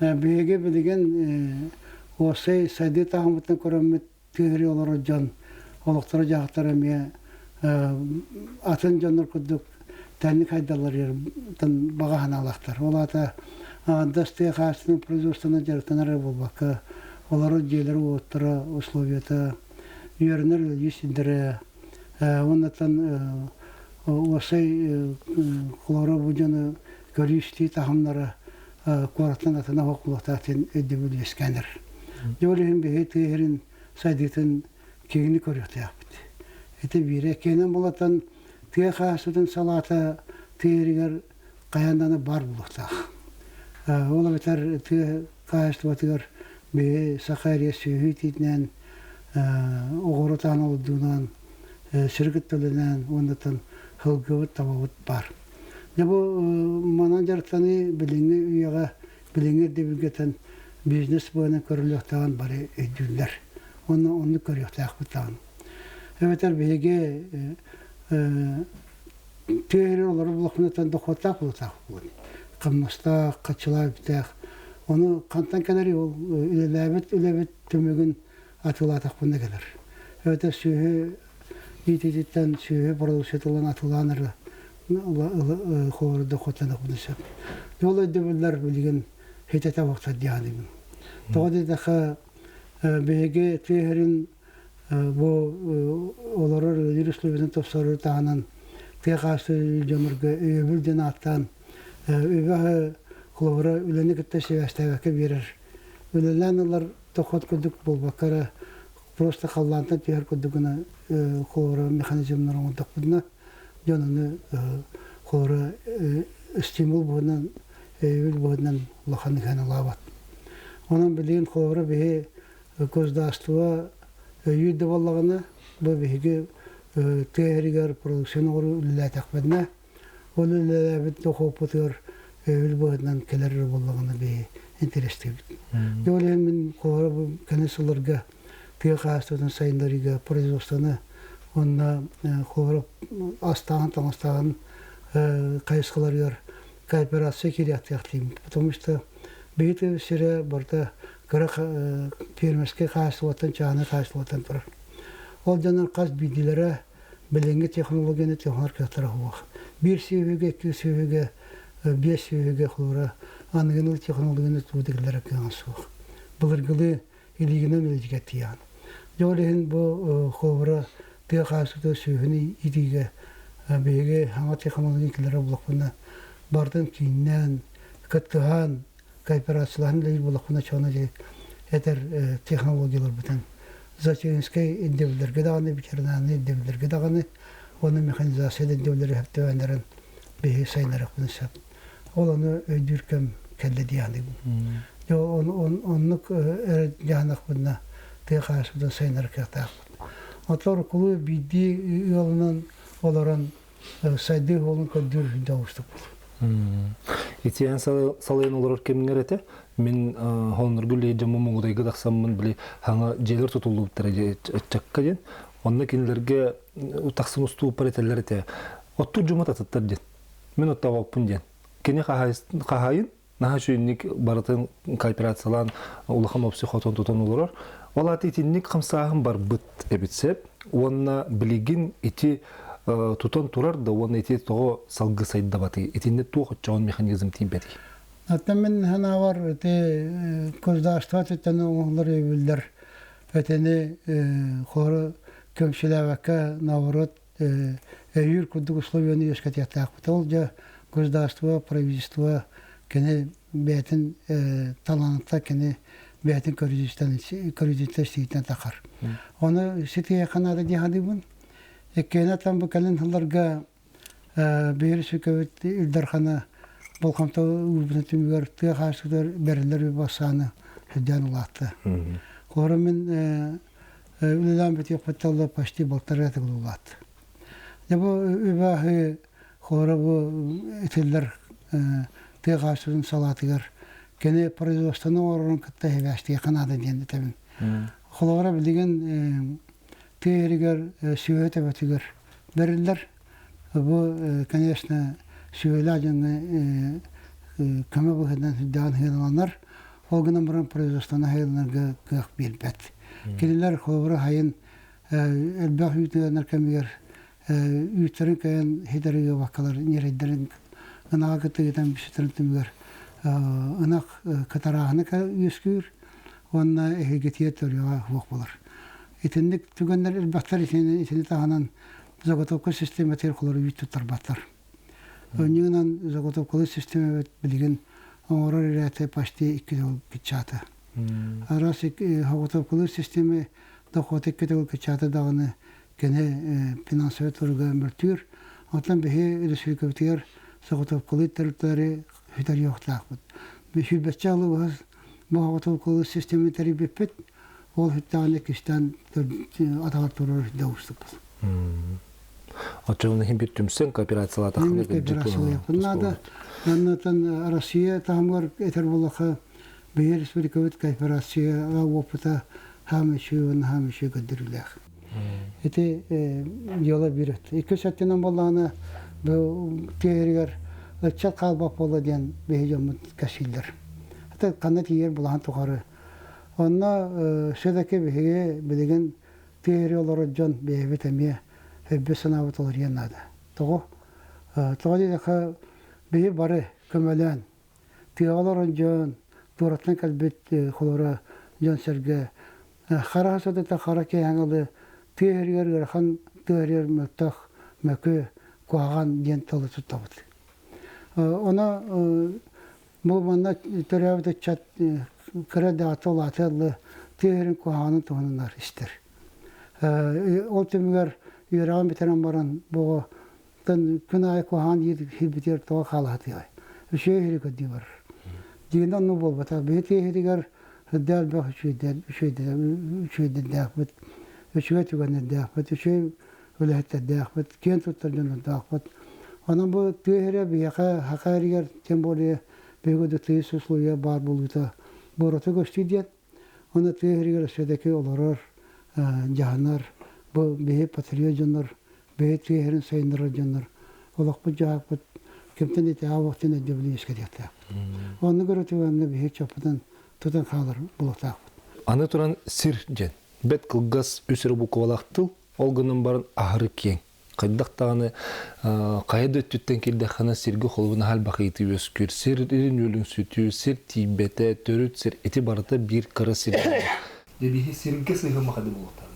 биһиги билигин уопсай сайдыы таһымыттан көрөммүт тыа сири олорор дьон олохторо-дьаһахтара эмиэ атын дьоннор курдук тэнник хайдалларыттан баҕа санаалаахтар. Ол аата аҥардас тыа хаһаайыстыбатын производствонан дьарыктанар эрэ буолбакка, олорор дьиэлэрэ-уоттара, условията үөрэнэр үлэлиир сирдэрэ уоннаттан уопсай холоро бу дьону көрүү-истии таһымнара куораттан атына суох диэн өйдөбүл үөскээн эрэр. Дьэ ол иһин биһиги тыа сирин сайдыытын киэҥник көрүөхтээхпит. Ити биирэ киэнэн булатан тыа хаһаайыстыбатын салаата тыа сиригэр хайаан даҕаны баар буолуохтаах. Ол эбэтэр тыа хаһаайыстыбатыгар биһи саха эриэ сүөһү иитиитинэн, оҕуруот аһын олордуунан, сири кытта үлэнэн уоннатан сылгыбыт, табабыт баар. Дьэ бу манан дьарыктаныы билиҥҥи үйэҕэ, билиҥҥи ирдэбилгэтэн бизнес быһынан көрүллүөхтээҕин бары өйдүүллэр. Уонна оннук көрүөхтээхпит даҕаны. Эбэтэр биһиги тыа сирин олорор буоллахпына дохуоттаах буолуохтаах буолуо. Хамнастаах, хаччылаах үптээх. Ону хантан кэлэрий ол үлэлээбит үлэбит түмүгүн атыылаатахпына кэлэр. Эбэтэр сүөһү иитиититтэн сүөһү бородууксуйатылан атыылаан эрэ холобура дохуоттаныахпына сөп. Ол өйдөбүллэр билигин хитэтэ буохтар дии саныыбын. Тоҕо диэтэххэ биһиги тыа сирин бу олорор үлэлиир условиятын тупсарары таһынан тыа хаачыстыбатын дьоннорго өйөбүл диэн ааттаан үбү-аһы холобура үлэни кытта сибээстээбэккэ биэрэр. Үлэлээн ылар дохуот курдук буолбакка эрэ просто халлаантан түһэр курдук гына холобура механизмнар оҥордохпутуна дьон ону холобура стимул быһыынан өйөбүл быһыынан улахан ыһыаналаабат. Онон билигин холобура биһи Государство өйүүр да буоллаҕына, бу биһиги тыа сиригэр продукцияны оҥоруу үлэлээтэхпитинэ, ол үлэлээбит дохуоппутугар өйөбүл быһыытынан кэлэр эрэ буоллаҕына биһи интэриэстиибит. Дьэ ол иһин мин холобура бу кэлин сылларга тыа хаһаайыстыбатын сайыннарыыга производствоны уонна холобура астааһын таҥастааһын хайысхаларыгар кооперация киириэхтээхтиибин. Потому что биһи тыа сирэ барыта кыра фермерскэй хаһаайыстыбаттан, чааһынай хаһаайыстыбаттан турар. Ол дьоннор хас биирдиилэрэ билиҥҥи технологияны технолог кыахтара суох. Биир сүөһүгэ, икки сүөһүгэ, биэс сүөһүгэ холобура аныгыны технологияны туудиглара кыаҕа суох. Былыргылыы илиигинэн үлэлигэ тиийэҕин. Дьэ ол иһин бу холобура тыа хаһаайыстыбата сүөһүнү иитиигэ биһиги саҥа технология киллэрэ буллахпына барытын кииннээн, кыттыһан, кооперациялаһан үлэлиир буоллахпына чоно дьэ этэр технологияларбытын зоотехническай ирдэбиллэргэ даҕаны, ветеринарнай ирдэбиллэргэ даҕаны уонна механизация ирдэбиллэри сөптөөннөрөн биһиги сайыннарыахпытын сөп. Ол ону өйдүүр кэм кэллэ дии саныыбын. Дьэ оннук эрэ дьаһанахпытына тыа хаһаайыстыбатын сайыннарар кыахтаахпыт. Оттон уруккулуу биирдии ыалынан олорон сайдыы суолун көрдүүр дьоҕустук буолуо. Итиэн салайан олорор кэмҥэр этэ мин холонорго үлэ дьоммун муҥутайга тахсаммын били хаҥа дьиэлэр тутуллубуттара ыччакка диэн онно кинилэргэ тахсан устууппар этэллэр этэ оттуур дьоммут атыттар диэн мин оттообоппун диэн кини хаһаайын наһаа үчүгүйник барытын кооперациялаан улахан опси хотон тутан олорор. Ол аата итинник хамсааһын барбыт эбит сөп. Уонна билигин ити тутан турар да уонна ити тоҕо салгы сайдабатый? Итиннэ туох оччоҕун механизм тиийбэтий? Оттон мин санаабар ити государство өттүттэн оҥоһуллар өйөбүллэр этини хору көмсүлээбэккэ наоборот өйүүр курдук условияны үөскэтиэхтээхпит. Ол дьэ государство, правительство кини бэйэтин талаанта кини бэйэтин көрүдүттэн истиитинэн тахар. Ону ситиһиэххэ наада дии саныыбын. Иккиэнэ там бу кэлин сылларга биир сүкэбит Ил Дархана болҕомто уурбутун түмүгэр тыа хаһаайыстыбатыгар бэриллэр үп ахсаана сылдьан улаатта. Холобура мин үлэлээн бүтүөхпүттэн почти полтора төгүл улаатта. Дьэ бу үбэ-аһы холобура бу этиллэр тыа хаһаайыстыбатын салаатыгар кини производствоны оҥорорун кытта сибээстиэххэ наада диэн этэбин. Холобура билигин тыа иһигэр сүөһү төбөтүгэр бэриллэр. Бу, конечно, сүөһүлээх дьоҥҥо көмө быһыытынан сүрдээҕин сыаналанар. Ол гынан баран производствоны сайыннарга кыах биэрбэт. Кинилэр холобура сайын элбэх үүт ыанар кэмигэр үүттэрин кыайан ситэри ыабаккалар ньирэйдэрин ынаҕа кытта ыытан бүтэрин түмүгэр ынах кытарааһына үөскүүр уонна эһигитигэр төрүөҕэ суох буолар. Итинник түгэннэр элбэхтэр итини, итини таһынан заготовка систиэмэтигэр холору үүт туттарбаттар. Өнньүгүнэн заготовкалыыр систиэмэбит билигин оҥорор ирээтэ почти икки төгүл кыччаата. Араас заготовкалыыр систиэмэ дохуота икки төгүл кыччаата даҕаны кини финансовай туруга мөлтүүр. Оттон биһи республикабытыгар заготовкалыыр тэрилтэлэри сүтэриэхтээхпит. Сүүрбэччэ алыбыһас бу заготовкалыыр систиэмэ тэрийбиппит. Ол сүттэҕинэ иккистээн атаҕар турар да уустукпут. Оччоҕуна иһин бир түмсэн кооперациялаатаххына кооперациялыахпын наада. Оннотон Россия таһымыгар этэр буоллахха биһи республикабыт кооперацияҕа опыта хаам үчүгэй уонна хаам үчүгэй көрдөрүүлээх. Ити дьыала биир өттө. Иккис өттүнэн буоллаҕына бу тиэригэр ыччат хаалбат буолла диэн биһи дьоммут кэсииллэр. Ата ханна тиийэр булаһан тухары. Онно все-таки биһиги билигин тиэри олорор дьон бэйэбит эмиэ өйбүт-санаабыт уларыйан наада. Тоҕо? Тоҕо диэтэххэ, биһи бары көмөлөөн, тыаҕа олорон дьон, туораттан кэлбит холоро дьон-сэргэ хара сатата хара киэһэҥ тыа иһигэр ыарахан тыа иһигэр мөлтөх, мөкү, куһаҕан диэн тылы туттабыт. Ону бу манна төрөөбүт ыччат кыра даҕата улаатыаллы тыа иһин куһаҕанын туһунан истэр. Ол түмүгэр үөрэҕин бүтэрэн баран бу күн аайы куһаҕан диир киирбитигэр тоҕо хаалаһытыай. Үчүгэй иһири көрдүү барар. Дьиҥинэ оннук буолбатах. Биһи тыа иһигэр сырдаа элбэх үчүгэйдэрдээхпит, үчүгэй түгэннэрдээхпит, үчүгэй үлэһиттэрдээхпит, киэн туттар дьоннордоохпут. Онон бу тыа сирэ биһиэхэ саха сиригэр тем более биһиги да тыйыс условия баар буолуута буората көстүү диэн. Уонна тыа сиригэр все-таки олорор, дьаһанар, бу биһи патриот дьоннор, биһи тыа сирин сайыннарар дьоннор олохпут-дьаһахпыт кимтэн итэҕэ өйдөбүлү үөскэтиэхтээхпит. Оннук эрэ түгэҥҥэ биһи чоппутун тутан хаалар буолуохтаахпыт. Аны туран сир диэн бэрт кылгас үс эрэ буквалаах тыл Ол гынан баран аһары киэҥ. Хайдах даҕаны хайа да өттүттэн киирдэххинэ сиргэ холобун аһалбах ыйытыы үөскүүр. Сир ирин үөлүн сүтүү, сир тиийбэтэ, төрүт сир ити барыта биир кыра сир. Дебиһи сиргэ сыһыма хады буолуохтаах.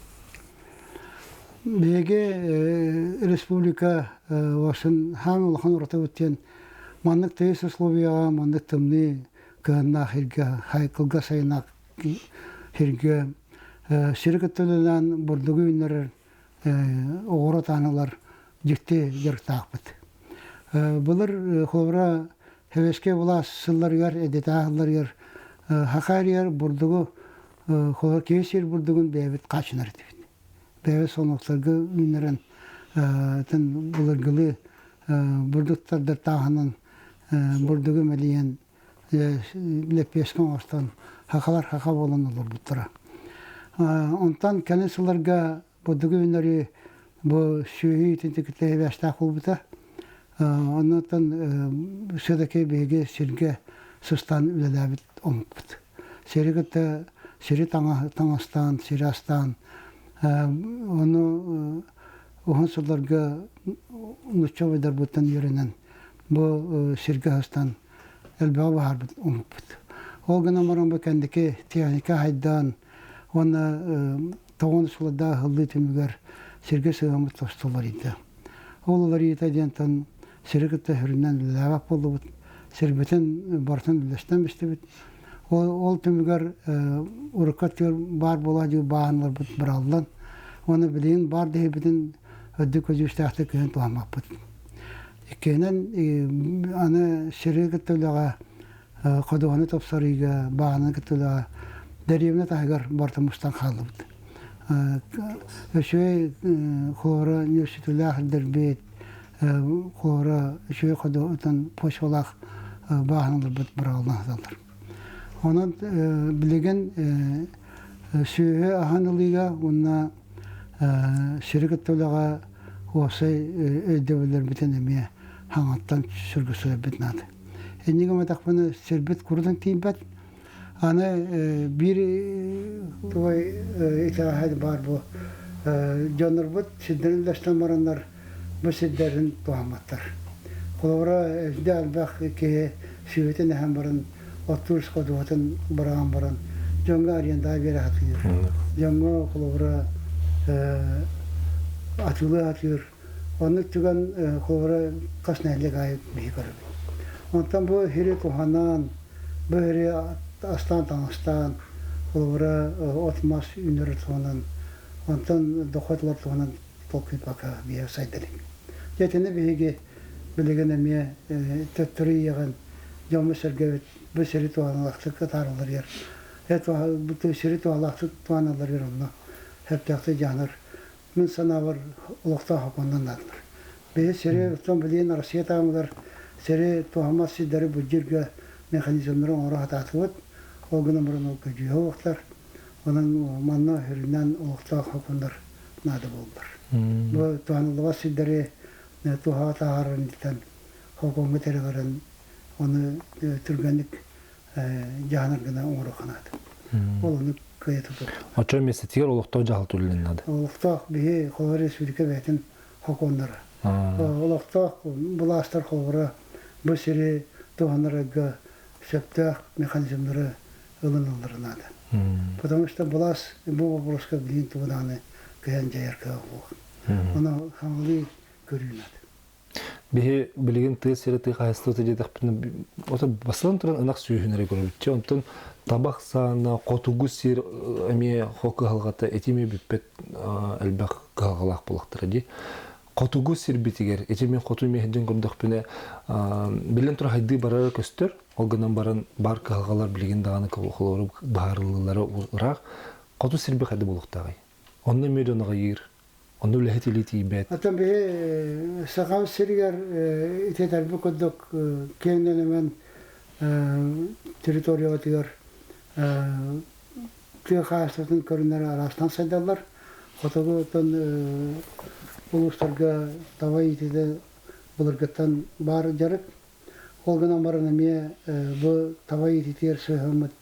Биһиги республика башын хаан улахан ураты диэн маннык тыйыс условияҕа маннык тымныы кыһыннаах сиргэ кылгас сайыннаах сиргэ сири кытта үлэлээн бурдугу үүннэрэр оҕуруот аанылар дьикти дьарыктаахпыт. Былыр холобура Хевеске булаас сылларыгар, эдэтаа сылларыгар хакарыгар бурдугу холор киһи сир бурдугун бэйэбит хаачынар этибит. Бэйэбит сонуктарга үүннэрэн тын былыргылыы бурдуктардар тааһынан бурдугу мэлийэн лэппиэскэ оҥостон хахалар хаха буолан олорбуттара. Онтон кэлин сылларга бурдугу үүннэрии бу сүөһү итинтик тэһибээстээх буолбута. Оннуттан все-таки биһиги сиргэ сыстан үлэлээбит омукпут. Сири кытта сири таҥастаан, сири астаан, ону уһун сылларга нучча убайдарбыттан үөрэнэн бу сиргэ астан элбэҕи баһаарбыт омукпут. Ол гынан баран бу кэнники техника хайдаан уонна тоҕон сылардаах ыһыллыы түмүгэр сиргэ сыһыаммыт тосту уларыйда. Ол уларыйыыта диэнтэн сири кытта сүрүннээн үлэлээбэт буоллубут, сирбитин барытын үллэстэн бистибит. Ол, ол түмүгэр урукку өттүгэр баар буолаа дии бааһыналарбыт быраллан, уонна билигин баар дэһибитин үрдүк көдьүүстээхтик кыһын туһаммаппыт. Иккиһинэн, аны сири кытта үлэҕэ ходуһаны тупсарыыга, баҕананы кытта үлэҕэ дэриэбинэ таһыгар барыта мустан хааллыбыт. Үчүгэй хуора нүөсүтүлээх дэрбиэт, хуора үчүгэй ходуһутун почвалаах бааһыналарбыт быраҕыллан сыталлар. Онон билигин сүөһү аһан ылыыга уонна сири кытта үлэҕэ уопсай өйдөбүллэрбитин эмиэ хаҥаттан сүргүсүлэрбит наада. Инньэ гымматахпына сирбит курутун тиийбэт. Аны биир тугай итэҕэһэ баар бу дьоннорбут сирдэрин үллэстэн бараннар бу сирдэрин туһамматтар. Холобура, эрдэ элбэх киһи сүөһүтүн эһэн баран оттуур ходуһатын быраҕан баран дьоҥҥо арендаҕа биэрэ сатыыр. Дьоҥҥо холобура атыылыы сатыыр. Оннук түгэн холобура хас нэһилиэк аайы биһи көрөбүт. Онтон бу сири туһанан, бу сири астаан таҥастаан, холобура от-мас үүнэр туһунан, онтон дохуот ылар туһунан толкуйбакка биһиэхэ сайда илик. Дьэ итини биһиги билигин эмиэ төттөрү иэҕэн дьоммут-сэргэбит бу сири туһаналаахтык ытааралларыгар, бу сири туһалаахтык туһаналларыгар онно сөптөөхтүк дьаһанар мин санаабар олохтоох сокуоннан наадалар. Биһи сири оттон билигин Россия таһымыгар сири туһаммат сирдэри былдьыырга механизмнары оҥоро сатаатыбыт. Ол гынан баран ол көдьүүһэ уохтар. Онон манна сүрүннээн олохтоох сокуоннар наада буоллар. Бу туһаныллыбат сирдэри туһаҕа таһаарар инниттэн сокуоҥҥа тирэҕирэн ону түргэнник дьаһанар гына оҥоруохха наада. Ол ону кыайа тутуохха. Оччо миэстэтигэр олохтоох дьаһал түллэн наада. Олохтоох биһи холобура республика бэйэтин сокуоннара. Олохтоох былаастар холобура бу сири туһанарга сөптөөх механизмнары ылыналлара наада. Потому что былаас бу вопроска билигин тугу даҕаны кыайан дьайар кыаҕа суох. Ону хаҥалыы көрүү наада. Биһи билигин тыа сирэ тыа хаһаайыстыбата диэтэхпинэ, ото басылан туран ынах сүүһүн эрэ көрөбүт. Онтон табах саана, хотугу сир эмиэ хо кыһалҕата ити эмиэ бүппэт элбэх кыһалҕалаах буолахтара дии. Хотугу сирбитигэр, ити мин хоту эмиэ сылдьан көрдөхпүнэ, биллэн турар хайдыы барара көстөр, ол гынан баран бар кыһалҕалар билигин даҕаны холобура быһаарыллыылара ыраах. Хоту сирби хайда буолуохтааҕый? Онно эмиэ дьон аҕыйыыр, Онно үлэһит илии тиийбэт. Оттон биһи Саха сиригэр итэтэрбит курдук киэҥ нэлэмэн территориябытыгар тыа хаһаайыстыбатын көрүҥнэрэ араастаан сайдаллар. Хотугу оттон улуустарга таба иитиитэ былыргыттан баар дьарык. Ол гынан баран эмиэ бу таба иитиитигэр сыһыаммыт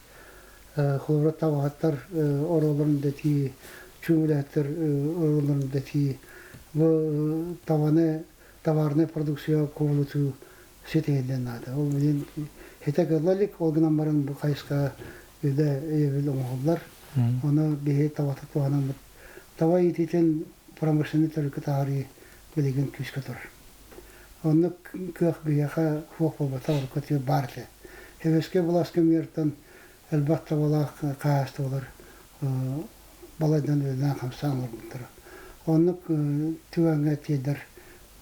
холобура табаһыттар оруолларын дэтии, чуум үлэһиттэр оруолларын дэтии, бу табаны товарнай продукция кубулутуу ситиһиллэн наада. Ол билин хитэ кылла илик, ол гынан баран бу хайысха үлэ өйөбүл оҥоһуллар. Ону биһи табата туһанаммыт. Таба иитиитин промышленнай төрүккэ таһаарыы билигин күүскэ турар. Оннук кыах биһиэхэ суох буолбатах, урукку өттүгэр баар этэ. Сэбиэскэй былаас кэмигэртэн элбэх табалаах хаһаайыстыбалар балайдан үлэлээн-хамсаан олорбуттара. Оннук түгэҥҥэ тиэрдэр,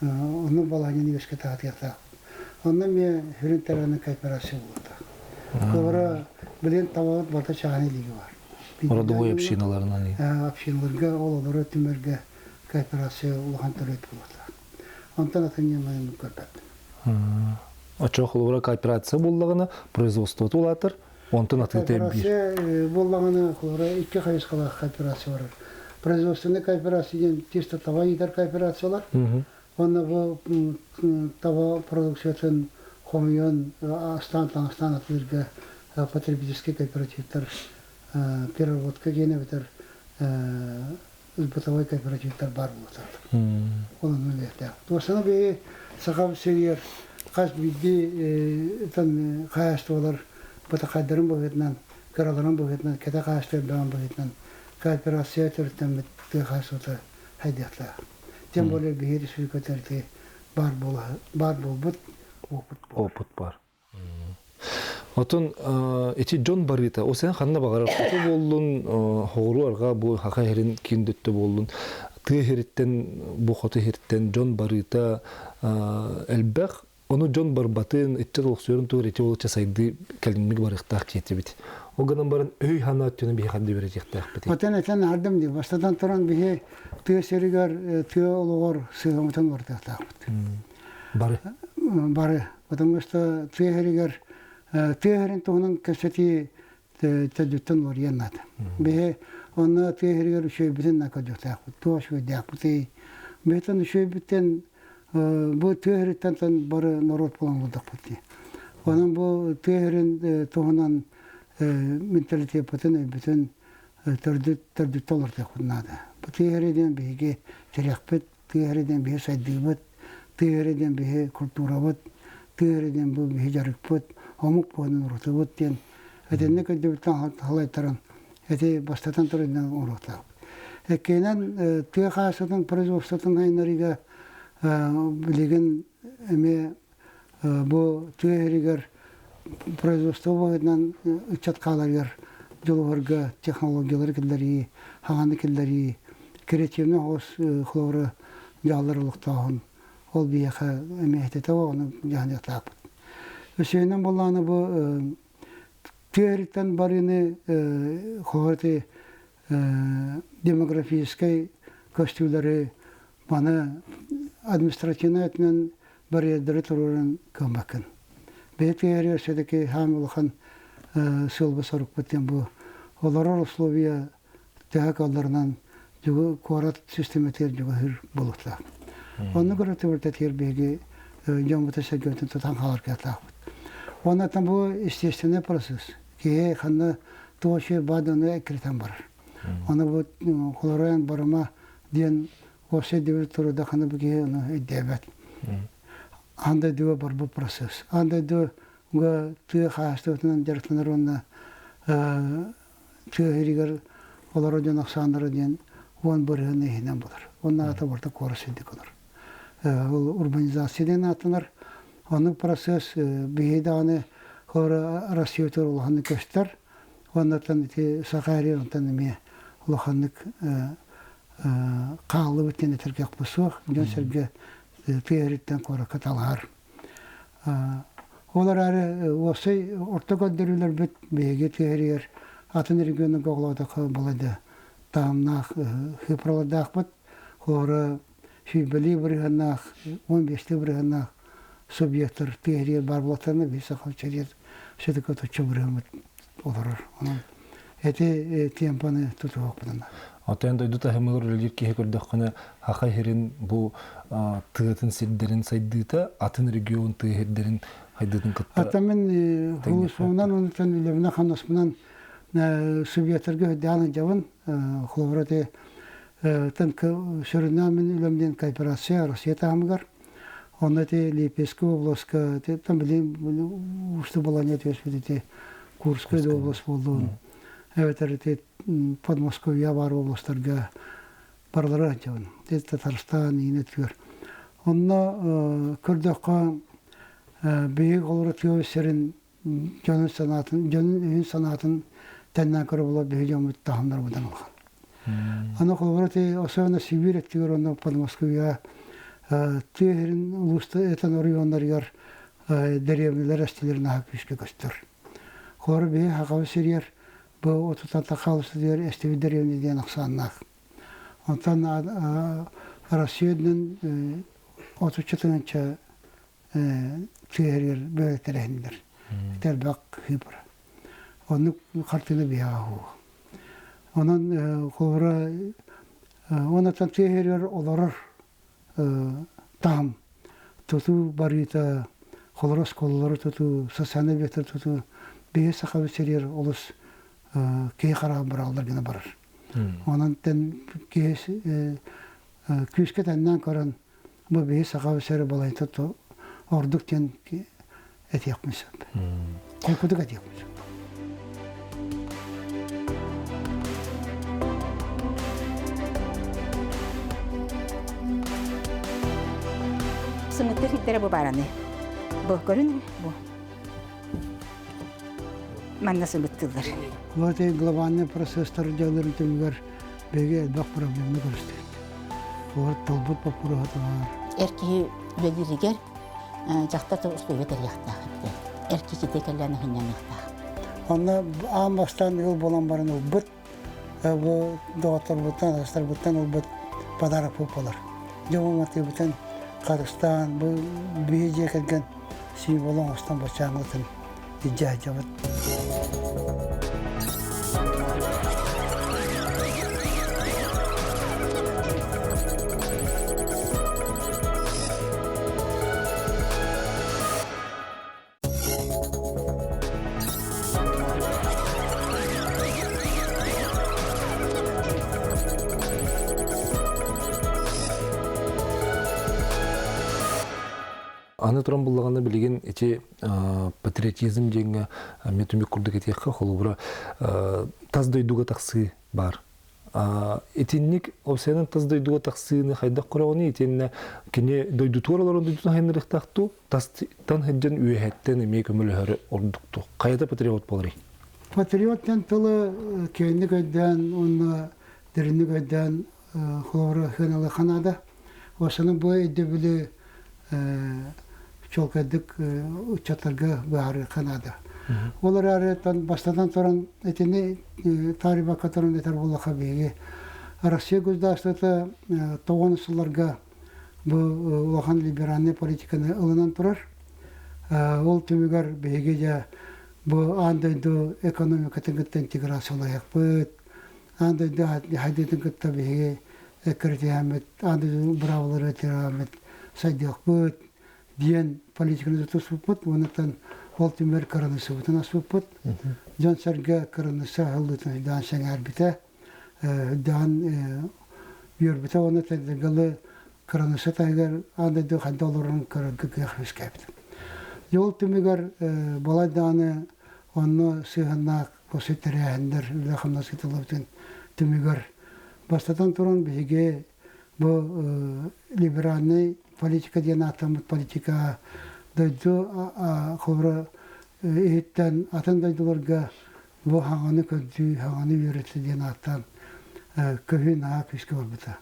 оннук балаһыанньаны үөскэтэ сатыахтаахпыт. Онно эмиэ сүрүн тэрээһин кооперация буолуохтаах. Холобура, билигин табабыт барыта чааһынай илиигэ баар. Родовой общиналарынан. Общиналарга ол олору түмэргэ кооперация улахан төрүөт буолуохтаах. Онтон атын ньыманы көрбөппүн. Оччо холобура кооперация буоллаҕына производствота улаатар, онтон атыыта элбиир. Кооперация буоллаҕына холобура икки хайысхалаах кооперация барар. Производственный кооперация диэн чисто таба иитэр кооперациялар. Уонна бу таба продукциятын хомуйан астаан таҥастаан атыырга потребительскай кооперативтар переработка диэн эбэтэр бытовой кооперативтар баар буолуохтаахтар. Ол онно үлэлиэхтээх. Туосаны биһи Саха сиригэр хас биирдии хаһаайыстыбалар бытахайдарын быһыытынан, кыраларын быһыытынан, кэтэх хаһаайыстыбаларын быһыытынан кооперация төрүттэммит тыа хаһаайыстыбата хайдыахтаах. Тем более биһи республикатыгар баар буола баар буолбут опыт буолар. Опыт бар. Отон ити дьон барыыта, о сен ханна баҕарар хоту буоллун, хоҕуруу арҕаа бу хаха иһэрин киин дөттө буоллун, тыа иһириттэн, бу хоту иһириттэн дьон барыыта элбэх, ону дьон барбатын, иччэ толохсуйарын тугар ити олоча сайдыы кэлимник барыахтаах диэтибит. Ол гынан баран өй санаа өттүнэн биһи ханна үөрэтиэхтээхпитий? Отон этэн аһардым дии. Бастатан туран биһи тыа сиригэр, тыа олоҕор сыһыаммытын барытыахтаахпыт. Бары. Бары. Потому что тыа сиригэр тыа сирин туһунан кэпсэтии төрдүттэн уларыйан наада. Биһи онно тыа сиригэр үчүгэйбитин на көрдөхтөөхпүт, туох үчүгэйдээхпитий. Биһитэн үчүгэйбиттэн бу тыа сириттэн бары норуот буолан булдахпыт дии. Онон бу тыа сирин туһунан менталитеппытын, өйбүтүн төрдүттэн олордуохпут наада. Бу тыа сирэ диэн биһиги тирэхпит, тыа сирэ диэн биһи сайдыыбыт, тыа сирэ диэн биһи культурабыт, тыа сирэ диэн бу биһи дьарыкпыт, омук буолан урутубут диэн итинник өйдөбүлтэн халайтаран эти бастатан туран оҥоруохтаахпыт. Эккиэнэн тыа хаһаайыстыбатын производствотын айнарыыга билигин эмиэ бу тыа сиригэр производство быһыытынан ыччат хааларыгар дьулуһарга технологиялары киллэрии, хаҥаны киллэрии, креативный оҕус холобура дьаһаллар олохтооһун ол биһиэхэ эмиэ этитэ ону дьаһаныахтаахпыт. Үсүһүнэн буоллаҕына бу тыа сириттэн барыыны холобура ити демографическай көстүүлэри маны административнай өттүнэн барьердары туруоран кыаммаккын. Бэйэ тыа все-таки хаам улахан сыалба-сорукпут диэн бу олорор условия төһө кыалларынан дьугу куорат систематыгар дьугаһыыр буолуохтаах. Онно көрө түбэлтэтигэр биһиги дьоммутун сэргэбитин тутан хаалар кыахтаахпыт. Оннуттан бу естественный процесс. Киһи ханна туох үчүгэй бааданы эккирэтэн барар. Ону бу холоройон барыма диэн уопсай дөбүр туруда ханна бу киһи ону өйдөөбөт. Аан дойдуга барбыт процесс. Аан дойдуга тыа хаһаайыстыбатынан дьарыктанар уонна тыа сиригэр олорор дьон ахсааннара диэн 10% иһинэн булар. Уонна аата барыта куорат сирдик олор. Ол урбанизация диэн ааттанар. Оннук процесс биһи даҕаны Россиятыгар улаханнык көстөр. Оннуттан ити Сахария онтон эмиэ улаханнык хааллыбыт диэн этэргэхпит суох. Дьон-сэргэ тыа сириттэн куоракка талаһар. Ол эрээри уопсай орто көрдөрүүлэрбит биһиги тыа сиригэр атын регионнарга оҕолоотоххо балайда таһымнаах цифралардаахпыт. Холобура, сүүрбэлии бырыһыаннаах, 15 бырыһыаннаах субъектар тыа сиригэр баар буолтарына биир саха сиригэр все-таки отучча бырыһыаммыт олорор. Онон эти темпаны тутуһуохпутун. Оттон дойду таһымыгар үлэлиир киһи көрдөххүнэ, Хаха сирин бу тыатын сирдэрин сайдыыта атын регион тыа сирдэрин хайдыытын кытта Ата мин хулусуунан онтон үлэбинэ ханаспынан субъектарга үрдээн дьабын холобура те сүрүннээн мин үлэм диэн кооперация Россия таһымыгар онно ити Липецкий областка там билин уустук балаһыанньа түбэспит ити Курскай да область буоллун эбэтэр ити Подмосковье баар областарга барылара сылдьабын. Татарстан иинэ түөр. Онно көрдөххө биһиги олору тыа сирин дьонун санаатын, дьонун өйүн санаатын тэннээн көрө буолар биһиги дьоммут таһымнар быдан улахан. Аны холобура ити особенно Сибиир өттүгэр уонна Подмосковьеҕа тыа сирин улууста этэн оройуоннарыгар дэриэбинэлэр эстилэрин аһа күүскэ көстөр. Холобура биһи Хахабы сиригэр бу отутан тахаалысытыгар эстибит дэриэбинэ диэн ахсааннаах. Онтон Россия үрдүнэн отучча тыһыынча тыаһырыгар бөөлөктөрөһүннэр. Элбэх хыыпыра. Оннук хартыына биһиэхэ уһуох. Онон холобура оннуттан тыаһырыгар олорор таһым тутуу барыыта, холобура оскуолалары тутуу, социальнай объектары тутуу биһи Сахабыт сиригэр олус киһи хараҕын быраҕыллар гына барар. Онон киһи күүскэ тэннээн көрөн бу биһи Сахабыт сирэ балайта ордук диэн этиэхпин сөп. Холкутук этиэхпин сөп. Сымыттыр хиттэрэ бу бараны. Бу көрүн бу. Манна сымыттыллар. Вот глобальный процесстар дьалларын түмүгэр биһиги элбэх проблеманы көрүстүбүт. Олор толбут боппуруоһа бар. Эр киһи үлэлииригэр дьахтар условия тэрийэхтээх эбитэ. Эр киһи кэллээн ыһынньаныахтаах. Онно аан бастаан ыал буолан баран ылбыт, бу доҕотторбуттан, астарбыттан ылбыт подарок буолар. Дьон матыыбытын харыстаан, бу биһи дьиэ кэргэн символун оҥостон баччааҥҥытын илдьэ сылдьабыт. Аны туран буллаҕына билигин ити патриотизм диэҥҥэ эмиэ түмүк курдук этиэххэ холобура тас дойдуга тахсыы баар. Итинник опсиянан тас дойдуга тахсыыны хайдах көрөҕүнүй итиэннэ кини дойдутугар олорон дойдутун хайыннарыахтаах дуу тастан сылдьан үөһэттэн эмиэ көмөлөһөрө ордук дуу хайата патриот буоларый? Патриот диэн тылы киэҥник өйдөөн уонна дириҥник өйдөөн холобура сыаналыахха наада. Осанын бу өйдөбүлү чуолкайдык ыччаттарга быһаарыахха наада. Ол эрээри бастатан туран итини таарыйбакка туран этэр буоллахха биһиги Россия государствота тоҕон сылларга бу улахан либеральнай политиканы ылынан турар. Ол түмүгэр биһиги дьэ бу аан дойду экономикатын кытта интеграциялаһыахпыт, аан дойду хайдыытын кытта биһиги эккирэтиһэммит, аан дойду быраабылары тирааммыт сайдыахпыт диэн политиканы тутуспуппут уонна ол түмэр кыраныыссабытын аспыппыт. Дьон-сэргэ кыраныысса аһыллыытын өйдөөн сэҥээрбитэ, өйдөөн үөрбүтэ уонна тэллэргалы кыраныысса таһыгар аан дойду хайда олорорун көрөргө кыах үөскээбит. Ол түмүгэр балай даҕаны онно сыһыаннаах Осы тэрээһиннэр үлэ-хамнас ыытыллыбытын түмүгэр бастатан туран биһиги бу либеральнай политика диэн ааттаммыт политика дойду холобура иһиттэн атын дойдуларга бу хаҥаны көрдүү, хаҥаны үөрэтии диэн ааттаан көһүү наһаа күүскэ барбыта.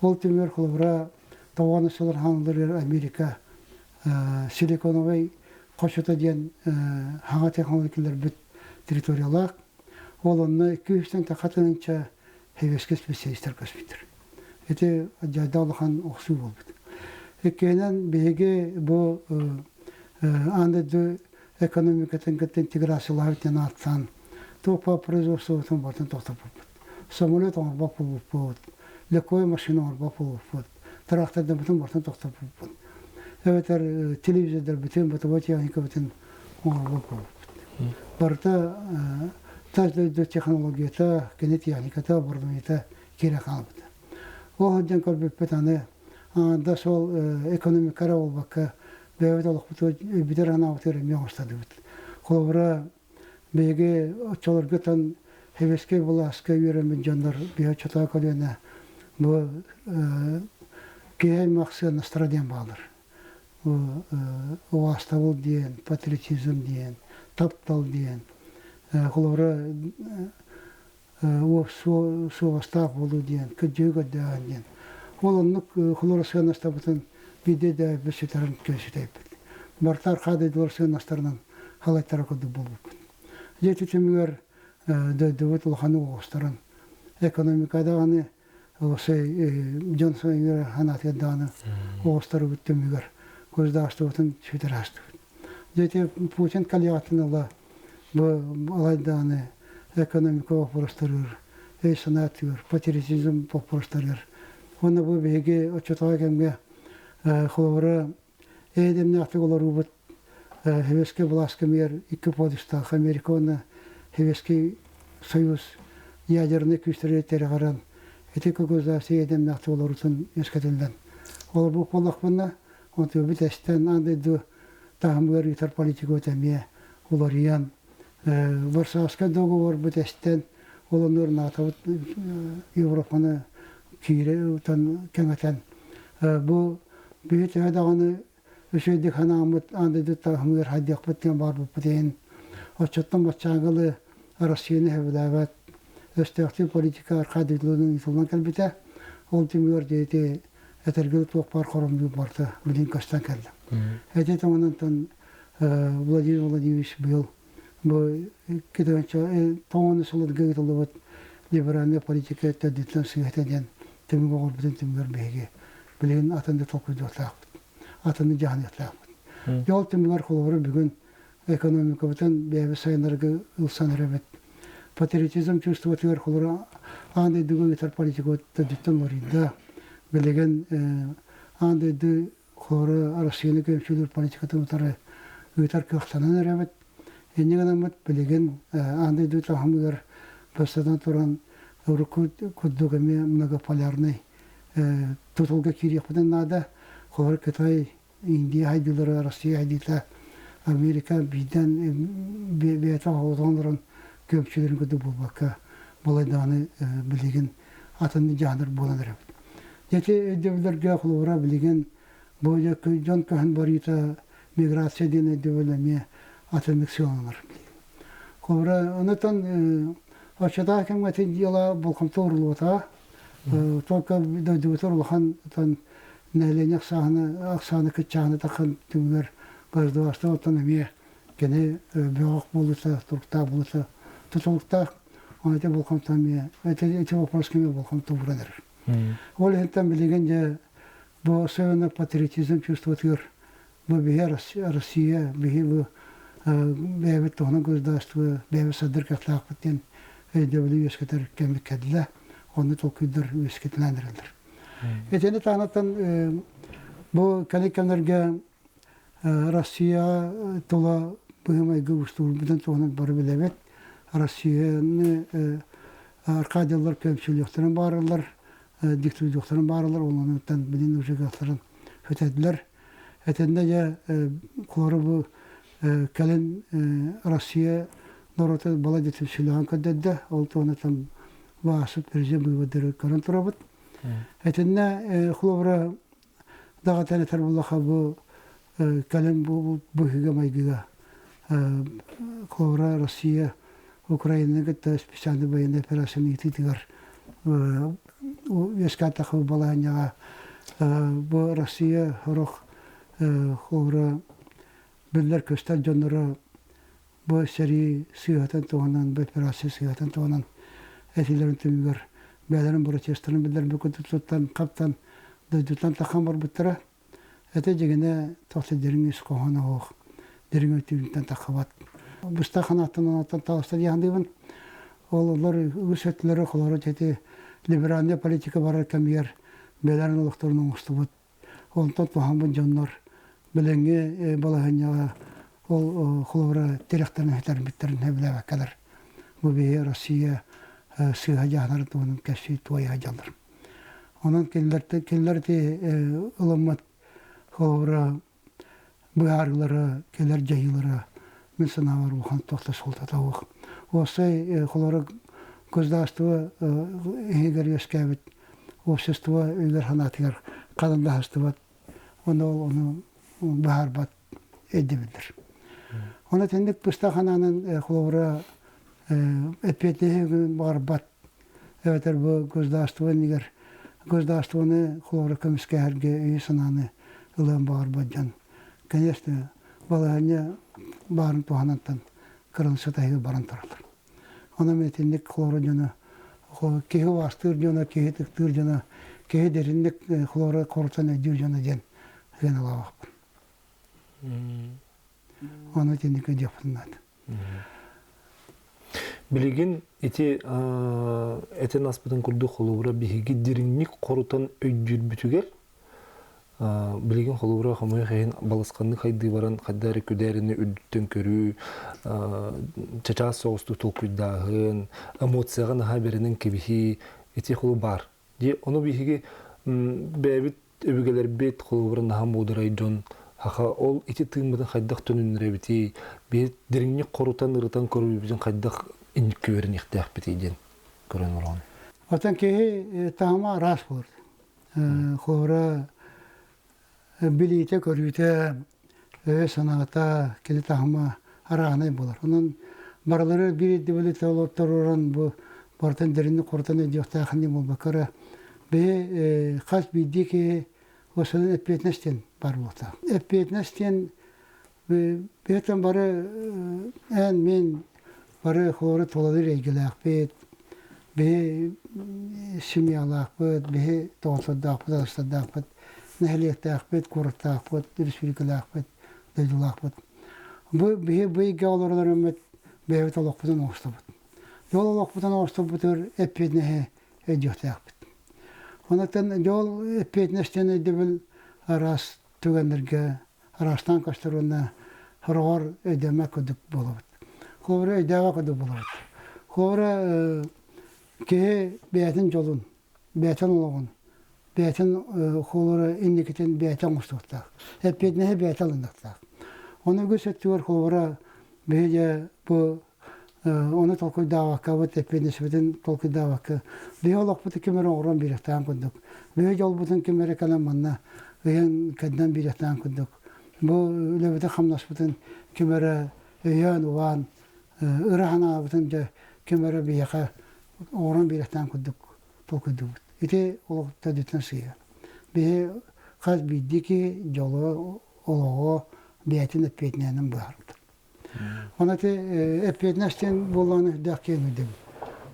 Ол түмүгэр холобура тоҕуон сылар хаҥаларыгар Америка силиконовай хочото диэн хаҥа технологияларбыт территориялаах. Ол онно 200 тахатынча хэвэскэ специалистар көспүттэр. Ити дьайда улахан охсуу буолбут. Иккиһинэн биһиги бу аан дойду экономикатын кытта интеграциялаабыт диэн ааттаан туох производствотун барытын тохтоппуппут. Самолет оҥорбот буолбуппут, легковой машина оҥорбот буолбуппут, трактордарбытын барытын тохтоппуппут. Эбэтэр телевизордарбытын, бытовой техникабытын оҥорбот буолбуппут. Барыта тас дойду технологията, кини техниката, оборудованиета киирэ хаалбыта. Ол сылдьан көрбүппүт аны да сол экономикара буолбакка бэйэбит олохпутугар өйбүтэр анаабытыгар эмиэ оҥостодубут. Холобура, биһиги оччолоргутан сэбиэскэй былааска үөрэммит дьоннор биһи оччотооҕу көлүөнэ бу киһи аймах сыаннастара диэн баалар. Убаастабыл диэн, патриотизм диэн, таптал диэн. Холобура, суобастаах буолуу диэн, кырдьыгы көрдөөһүн диэн. Ол оннук холобура сыаннастарбытын биирдэ да сүтэрэн сүтэйбит. Барта архаа дойдулар сыаннастарынан халайтара курдук буолбуппут. Дьэ ити түмүгэр дойдубут улахан оҕустаран экономика даҕаны дьон санаатыгар даҕаны оҕустарыбыт түмүгэр государствобытын сүтэр аастыбыт. Дьэ ити Путин калиатын ыла бу алай даҕаны экономика боппуруостарыгар, өй-санаа өттүгэр, патриотизм боппуруостарыгар. Уонна бу биһиги оччотооҕу кэмҥэ холобура эйэ-дэмнээхтик олоруубут Советскай былаас кэмигэр икки полюстаах Америка уонна Советский Союз ядернай күүстэригэр тирэҕирэн ити государство эйэ-дэмнээхтик олоруутун үөскэтиллэн олорбут буоллахпына, онтубут эстэн аан дойду таһымыгар ыытар политикабыт эмиэ уларыйан Варшавскай договорбут эстэн ол оннугар НАТО-быт Европаны киирэ кэҥэтэн бу биһи төһө даҕаны үчүгэйдик санааммыт аан дойду таһымыгар хайдыахпыт диэн баарбыппыт иһин оччоттон баччааҥҥылы Россияны сөбүлээбэт өстөөхтүү политика Аркадий Дойдулуунан ыытыллан кэлбитэ. Ол түмүгэр дьиэти этэргэ туох баар хоромньу барыта билин көстөн кэллэ. Эти тоҥонон Владимир Владимирович быйыл бу тоҥону сылырга ыытыллыбыт либеральная политика төрдүттэн сыыһата диэн түмүк оҥорбутун түмүгэр биһиги билигин атын да толкуйдуохтаахпыт, атыны дьаһаныахтаахпыт. Ол түмүгэр холобура бүгүн экономикабытын бэйэбит сайыннарга ылсан эрэбит. Патриотизм чувствотыгар холобура аан дойдуга ыытар политикабыт төрдүттэн уларыйда. Билигин аан дойду холобура Россияны көмсүүлүүр политикатын утары ыытар кыахтанан эрэбит. Инньэ гынаммыт билигин аан дойду таһымыгар бастатан туран урукку курдук эмиэ многополярный тутулга киириэхпитин наада. Холобура Кытай, Индия хайдыылара, Россия хайдыыта Америка биирдэн бэйэтэ оҕотон олорон көмчүлэрин курдук буолбакка балайдаҕаны билигин атын дьаһанар буолан эрэбит. Ити өйдөбүллэргэ холобура билигин бу дьон көһөн барыыта миграция диэн өйдөбүл эмиэ атыннык сыаланар. Холобура онтон оччотоох кэмҥэ ити дьыала болҕомто ууруллубатаҕа. Только дойдубутугар улахан нэһилиэнньэ ахсаана ахсаана кыччааны таххан түмүгэр государство оттон эмиэ кини бөҕөх буолуута, туруктаах буолуута тутулуктаах. Оны ити болҕомто эмиэ ити вопрос эмиэ болҕомто ууран эрэр. Ол иһинтэн билигин дьэ бу особенно патриотизм чувствотыгар бу биһи Россия, биһи бу бэйэбит туһунан государство, бэйэбит садыр кыахтаахпыт диэн өйдөбүлү үөскэтэр кэммит кэллэ. Онно толкуйдар үөскэтинэн эрэллэр. Итини таһынан бу кэлин кэмнэргэ Россия тула быһымайгы устуурбутун туһунан бары билэбит. Россияны Аркадиялар көмсүлүөхтэрин баарылар, диктуйдуохтарын баарылар, онон билин уже кыахтарын хөтөдүлэр. Этэннэ дьэ куору бу кэлин Россия норуота балай түмсүүлэҕин көрдөрдө. Ол туһунан баасыт президент быыбардары көрөн турабыт. Этиннэ холобура даҕатан этэр буоллахха бу кэлин бу быһыыга-майгыга холобура Россия Украинаны кытта специальный военной операцияны ыытыытыгар үөскээтэххэ балаһыанньаҕа бу Россия сорох холобура биллэр-көстөр дьонноро бу сэрии сыыһатын туһунан, бу операция сыыһатын туһунан этиилэрин түмүгэр бэйэлэрин протестарын биллэрбит курдук туттан, хаптан дойдуттан таххан барбыттара. Этэ дьигинэ тохто дириҥ ис хоһооно суох, дириҥ өттүгүттэн таххабат. Быстах ханааттан онтон таҕыста диэхтиибин. Ол олор үгүс өттүлэрэ холоро ити либеральная политика барар кэмигэр бэйэлэрин олохторун оҥостубут. Онтон туһаммыт дьоннор билиҥҥи балаһыанньаҕа ол холобура тирэхтэрин сүтэрбиттэрин сөбүлээбэккэлэр. Бу биһи Россия сыыһа дьаһанарын туһунан кэпсии туойа сылдьаллар. Онон кинилэр ити ылыммыт холобура быһаарыылара, кэлэр дьайыылара мин санаабар улахан туох да суолтата суох. Уопсай холобура государство иһигэр үөскээбит общество өйүгэр санаатыгар ханан да аһастыбат уонна ол ону быһаарбат өйдөбүллэр. Онон итинник быстах санаанан холобура эппиэтинэһи баҕарбат эбэтэр бу государство иннигэр государствоны холобура көмүскэһэргэ өйү-санааны ылыан баҕарбат дьон конечно. балаһыанньа баарын туһанантан кырылса таһыгар баран тураллар. Онон итинник хлора дьоно киһи убаастыыр дьоно, киһи ытыктыыр дьоно, киһи дэринник хлора хорутан өйдүүр дьоно диэн сыаналаабаппын. Ону итинник өйдүөхпүн наада. Билигин ити этин аспытын курдук холобура биһиги дириҥник хорутан өйдүүрбүтүгэр билигин холобура хомойуох иһин балысханнык хайдыы баран хайда эрэ күдээрини үрдүттэн көрүү, чачаас соҕустук толкуйдааһын, эмоцияҕа наһаа бэринэн кэбиһии ити холу баар. Дии ону биһиги бэйэбит өбүгэлэрбит холобура наһаа муударай дьон хаха ол ити тыыммытын хайдах төнүннэрэбитий, биһи дириҥник хорутан ырытан көрүүбүтүн хайдах инникки үөрэниэхтээхпитий диэн көрөн олоҕун. Отон киһи таһыма араас буолар. Холобура билиитэ-көрүүтэ, өйө-санаата кини таһыма арааһынай буолар. Онон барылары биир ирдэбили толорон бу барытын дириҥник хорутан өйдүөхтээх диэн буолбакка эрэ биһи хас биирдии киһи осунун эппиэтинэс диэн баар буолуохтаах. Эппиэтинэс диэн биһиттэн бары эн мин бары холобура тулалыыр эйгэлээхпит, биһи семьялаахпыт, биһи доҕоттордоохпут, арыстардаахпыт, нэһилиэктээхпит, куораттаахпыт, республикалаахпыт, дойдулаахпыт. Бу биһи бу эйгэ олорон эрэммит бэйэбит олохпутун оҥостобут. Дьол олохпутун оҥосторбутугар эппиэтинэһи өйдүөхтээхпит. Онон дьол эппиэтинэс диэн өйдөбүл араас түгэннэргэ араастаан көстөр уонна сороҕор өйдөммөт курдук буолабыт. Холобура өйдөөбөт курдук буолабыт. Холобура киһи бэйэтин дьолун, бэйэтин олоҕун, бэйэтин холобура инникитин бэйэтэ оҥостуохтаах. Эппиэтинэһи бэйэтэ ылыныахтаах. Ону үгүс өттүгэр холобура биһиги бу ону толкуйдаабаккабыт, эппиэтинэспитин толкуйдаабакка, биһи олохпутун ким эрэ оҥорон биэриэхтээх курдук, биһи дьолбутун ким эрэ кэлэн манна ыйан кэрдэн биэриэхтээх курдук, бу үлэбитин-хамнаспытын ким эрэ өйөөн-убаан, ыра санаабытын дьэ ким эрэ биһиэхэ оҥорон биэриэхтээх курдук толкуйдуубут. Ити олох төрдүттэн сыыһа. Биһи хас биирдии киһи дьолу, олоҕу бэйэтин эппиэтинэһинэн быһаарбыт. Оны ити эппиэтинэс диэн буоллаҕына үрдээх киэҥ өйдөбүл.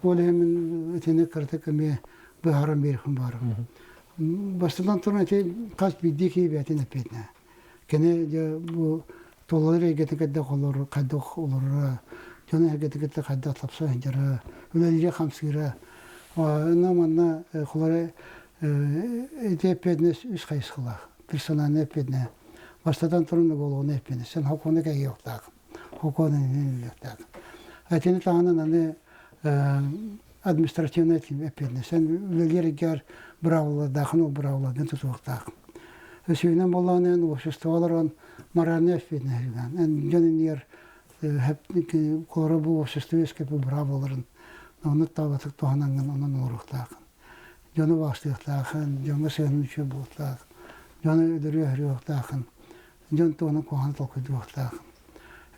Ол иһин мин итини кыратык эмиэ быһааран биэриэхпин баҕарабын. Бастатан туран ити хас биирдии киһи бэйэтин эппиэтинэһэ. Кини дьэ бу тулалыыр эйгэтин кытта олорор, хайдах олороро, дьону эйгэтин кытта хайдах тапса сылдьара, үлэлиирэ-хамсыыра. Онно манна холоро ити эппиэтинэс үс хайысхалаах. Персональный эппиэтинэһэ. Бастатан туран уголовнай эппиэтинэс. Сен хокуону кэһиэхтээх. Хокуону үлэлиэхтээх. Итини таһынан аны административнай эппиэтинэс. Сен үлэлиир быраабылардаахын ол быраабыларгын тутуохтаах. Өсүүнэн буоллаҕына обществолар он моральный эппиэтинэс эн дьон иннигэр куора бу общество үөскэппит быраабыларын оннук табатык туһанаҥҥын онон оҥоруохтааххын. Дьону баастыахтааххын, дьоҥҥо сыһыанын үчүгэй буолуохтаах, дьону өлөрүө-өһөрүөхтааххын, дьон туһунан куһаҕаны толкуйдуохтааххын.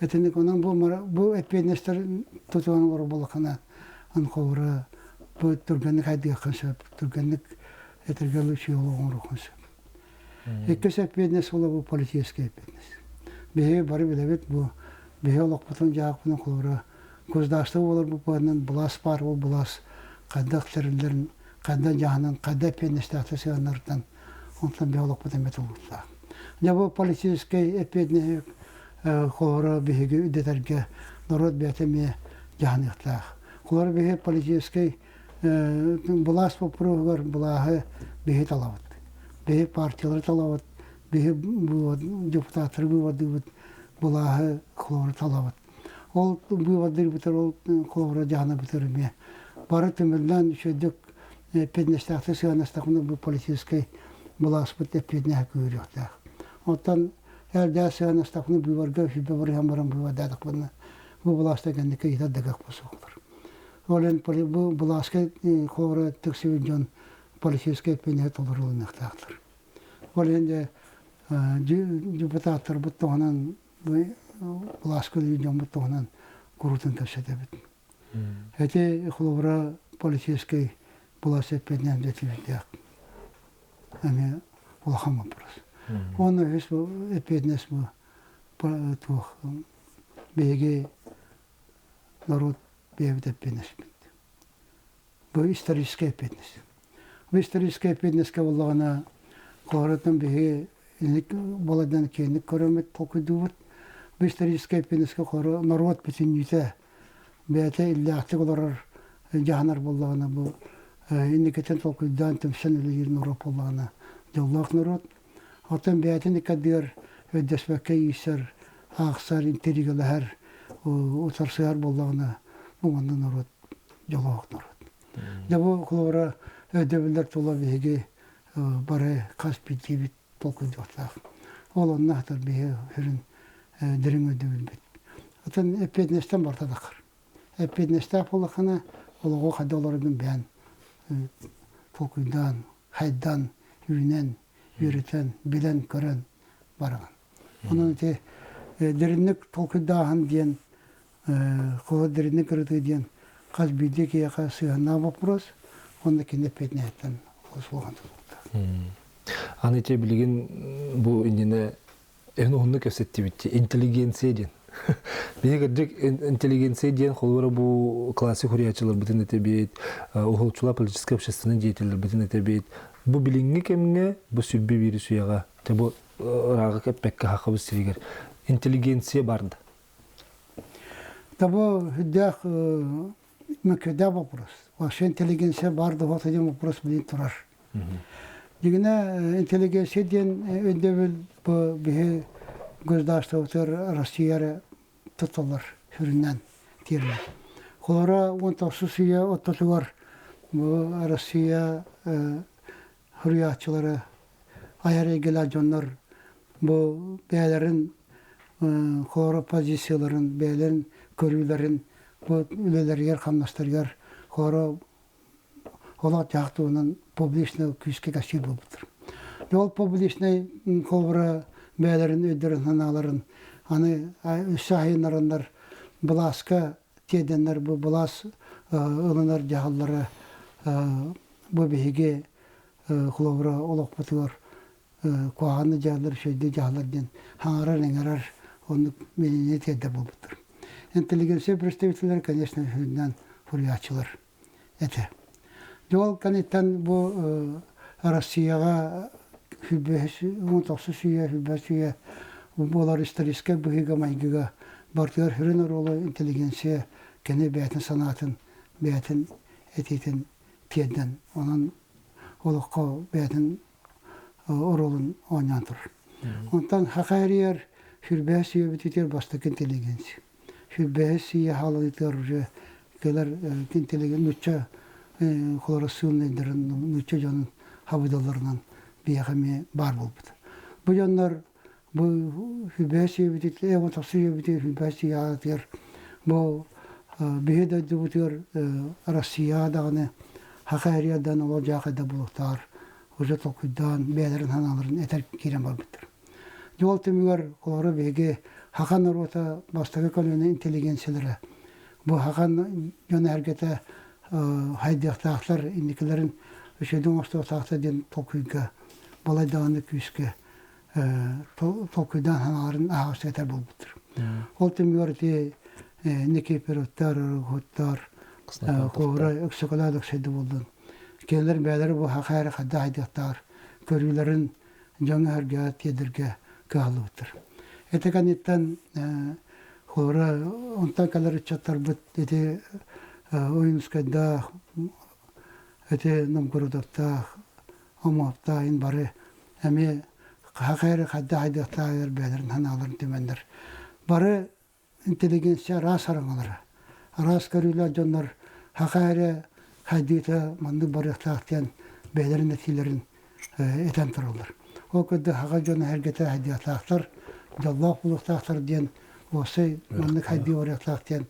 Итинник онон бу бу эппиэтинэстэр тутуһан олорор буоллаххына, холобура бу түргэнник хайдыаххын сөп, түргэнник этэргэ үчүгэй олоҕу оҥоруоххун сөп. Иккис эппиэтинэс буола бу политическай эппиэтинэс. Биһиги бары билэбит бу биһи олохпутун дьаһахпытын холобура государство буолар букванан былаас баар ол былаас хайдах тэриллэрин, хайдах дьаһанан, хайдах эппиэтинэстээхтик сыһыаннарыттан онтон биһи олохпут эмиэ тулуктаах. Дьэ бу политическай эппиэтинэһи холобура биһиги үрдэтэргэ норуот бэйэтэ эмиэ дьаһаныахтаах. Холобура биһи политическай былаас боппуруоһугар былааһы биһи талабыт. Биһи партиялары талабыт, биһи депутаттары быыбардыыбыт, былааһы холобура талабыт. Ол быыбардыырбытыгар ол холобура дьаһанарбытыгар эмиэ бары түмүллэн үчүгэйдик эппиэтинэстээхтик сыһыаннастахпына бу политическай былааспыт эппиэтинэһэ күүһүрүөхтээх. Оттон эрдээ сыһыаннастахпына быыбарга сүбэ барыһан баран быыбардаатахпына бу былаастан кэнники ыйытар да кыахпыт суохтар. Ол иһин бу былааска холобура тиксибит дьон политическай эппиэтинэһи толору ылыныахтаахтар. Ол иһин дьэ депутаттарбыт туһунан былааска үлэлиир дьоммут туһунан куруутун кэпсэтэбит. Эти холобура полицейскай былаас эппиэтинэн дэтилэрдээх. Эмиэ улахан вопрос. Уонна үһүс бу эппиэтинэс бу. Туох биһиги норуот бэйэбит эппиэтинэспит. Бу историческай эппиэтинэс. Бу историческай эппиэтинэскэ буоллаҕына, хоһоротун биһиги инник буоладан киэҥник көрөммүт толкуйдуубут. Бу историческай эппиэтинэскэ хоро норуот бүтүннүүтэ бэйэтэ иллээхтик олорор дьаһанар буоллаҕына, бу инникитин толкуйдаан түмсэн үлэлиир норуот буоллаҕына, дьоллоох норуот. Оттон бэйэтин иккэрдигэр өйдөспөккө ииссэр, аахсар, интригалаһар, утарсыһар буоллаҕына, бу манна норуот дьолоох норуот. Дьэ бу холобура өйдөбүллэр тула биһиги бары хас биирдиибит толкуйдуохтаах. Ол онно хатар биһи сүрүн дириҥ өйдөбүлбүт. Атын эппиэтинэстэн барыта таххар. Эппиэтинэстээх буоллаххына, олоҕу хайда олороргун бэйэн толкуйдаан, хайдан, үүнэн, үөрэтэн, билэн-көрөн бараҕын. Онон ити дириҥник толкуйдааһын диэн, холобур дириҥник ырытыы диэн хас биирдии киһиэхэ сыһыаннаах боппуруос уонна кини эппиэтинэһиттэн олус улахан тутулуктаах. Аны ити билигин бу иннинэ эн уһуннук кэпсэттибит интеллигенция диэн. Биһи кырдьык интеллигенция диэн холобура бу классик хуруйааччыларбытын этэбит, уһулуччулаах политическай общественный деятеллэрбитин этэбит. Бу билиҥҥи кэмҥэ бу сүрбэ биири сүөҕэ, бу ырааҕы кэппэккэ хахабыт сиригэр интеллигенция барда. Да бу сүрдээх мөккүөрдээх вопрос. Вообще интеллигенция бар да диэн вопрос билин турар. Дигинэ интеллигенция диэн өйдөбүл бу биһи государствобытыгар Россия эрэ тутталлар сүрүннээн тиэрмин. Холобура 19 үйэ ортотугар бу Россия суруйааччылары айар эйгэлээх дьоннор бу бэйэлэрин хоро позицияларын, бэйэлэрин көрүүлэрин бу үлэлэригэр-хамнастарыгар хоро олох-дьаһах туһунан публичный күүскэ кэпсиир буолбуттар. Ол публичный холобура бэйэлэрин өйдөрүн санааларын аны өссө аһыйыннараннар былааска тиэрдэннэр бу былаас ылынар дьаһаллара бу биһиги холобура олохпутугар куһаҕаны дьаһаллар, үчүгэйдик дьаһаллар диэн хаҥарар-иҥэрэр оннук мнение тиэрдэр буолбуттар. Интеллигенция представителлэрэ, конечно, сүрүннээн суруйааччылар этэ. Дьэ ол кэнниттэн бу Россияҕа 19 үйэ, 25 үйэ буолар историческай быһыыга-майгыга барытыгар сүрүн оруолу интеллигенция кини бэйэтин санаатын, бэйэтин этиитин тиэрдэн, онон олоххо бэйэтин оруолун оонньоон турар. Онтон Хахарияр сүрбэһэ сүйэбитигэр бастакы интеллигенция. Сүрбэһэ сийэ хаалыытыгар уже кэлэр интеллигент нучча холороссыылынайдарын нучча дьонун хабыдалларынан биһиэхэ эмиэ баар буолбут. Бу дьоннор бу сүрбэһэ сүйэбитигэр эво тахсы сүйэбитигэр сүрбэһэ сийэ бу биһи дойдубутугар Россияҕа даҕаны Хахариядан олор дьаахайда булуктаар уже толкуйдаан бэйэлэрин санааларын этэр киирэн барбыттар. Дьол түмүгэр олору биһиги хаха норуота бастакы көлүөнэ интеллигенциялара бу хахан дьоно-сэргэтэ хайдыахтаахтар инникилэрин үчүгэйдик оҥостуохтаахтар диэн толкуйга балай даҕаны күүскэ толкуйдаан санааларын аһаҕастык этэр буолбуттар. Ол түмүгэр ити Никифоровтар, Роготтар, Куора Өксөкөлөөх Өксөйдө буоллун. Кинилэр бэйэлэрэ бу хаха эрэ хайдах хайдыахтаар көрүүлэрин дьоҥҥо-сэргэҕэ тиэрдэргэ кыһаллыбыттар. Ити кэнниттэн холобура онтон кэлэр ыччаттарбыт ити Ойуунускайдаах, ити Новгородовтаах, Омуоптаах иһин бары эмиэ хаха эрэ хайдах хайдыахтааҕар бэйэлэрин санааларын түмэннэр бары интеллигенция араас араҥалара, араас көрүүлээх дьоннор хаха эрэ хайдыыта маннык барыахтаах диэн бэйэлэрин этиилэрин этэн тураллар. Ол курдук хаха дьоно эргэтэ хайдыахтаахтар, дьоллоох буолуохтаахтар диэн уопсай маннык хайдыы барыахтаах диэн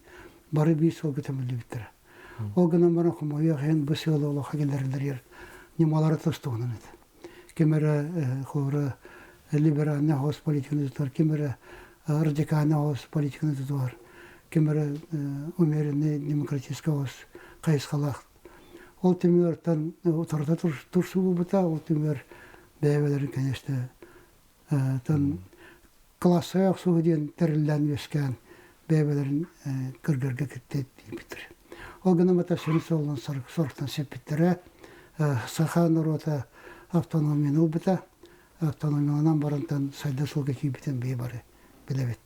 бары биир суолга түмүллүбүттэрэ. Ол гынан баран хомойуох иһин бу сыалы олоххо киллэрэллэригэр ньымалара тус-туһунан этэ. Ким эрэ холобура либеральный хаос политиканы тутар, ким эрэ радикальный хаос политиканы тутуһар, ким эрэ умеренный демократический хаос хайысхалаах. Ол түмүгэртэн утарыта турсуу буолбута, ол түмүгэр бэйэ-бэйэлэрин конечно тан Классовай охсуһуу диэн тэриллэн үөскээн бэйэ-бэйэлэрин кыргырга кытта тиийбиттэр. Ол гынан бата сүрүн суолунан соруктан сиппиттэрэ. Саха норуота автономияны ылбыта. Автономиянан барантан сайда суолга киирбитин биһи бары билэбит.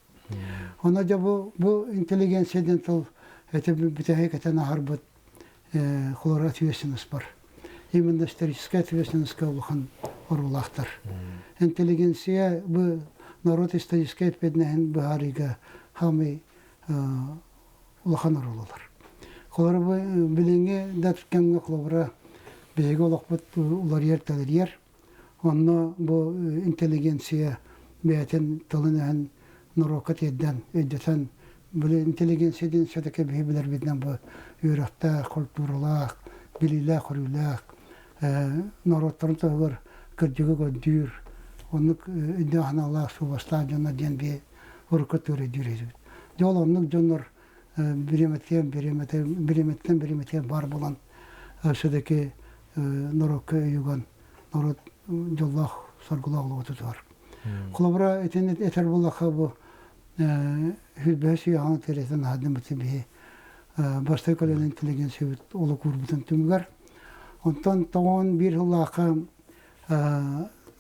Онно дьэ бу, бу интеллигенция диэн тыл эти бүтэһик этэн аһарбыт холоро ответственность бар. Именно историческая ответственностька улахан оруулаахтар. Интеллигенция бу народ историческай эппиэтинэһин быһаарыыга хаамый улахан оруолулар. Холобура бу билиҥҥи да кэмҥэ холобура биһиги олохпут уларыйар-тэлэрийэр. Онно бу интеллигенция бэйэтин тылын-өһүн норуокка тиэрдэн, өйдөтөн, били интеллигенция диэн все-таки биһи билэрбитинэн бу үөрэхтээх, культуралаах, билиилээх-көрүүлээх, норуоттарын туһугар кырдьыгы көрдүүр, оннук өйдөөх санаалаах, суобастаах дьоннор диэн биһи урукку өттүгэр өйдүүр этибит. Дьэ ол оннук дьоннор бириэмэтигэр бириэмэттэн бириэмэтигэр баар буолан все-таки норуокка өйүгэн норуот дьоллоох соргулаах олоҕу тутуһар. Холобура итини этэр буоллахха бу Хүлбэһэ сүйэҕин тиэрэтин аһардыммытын биһи бастакы көлүөнэ интеллигенциябыт олук уурбутун түмүгэр. Онтон тоҕон биир сыллаахха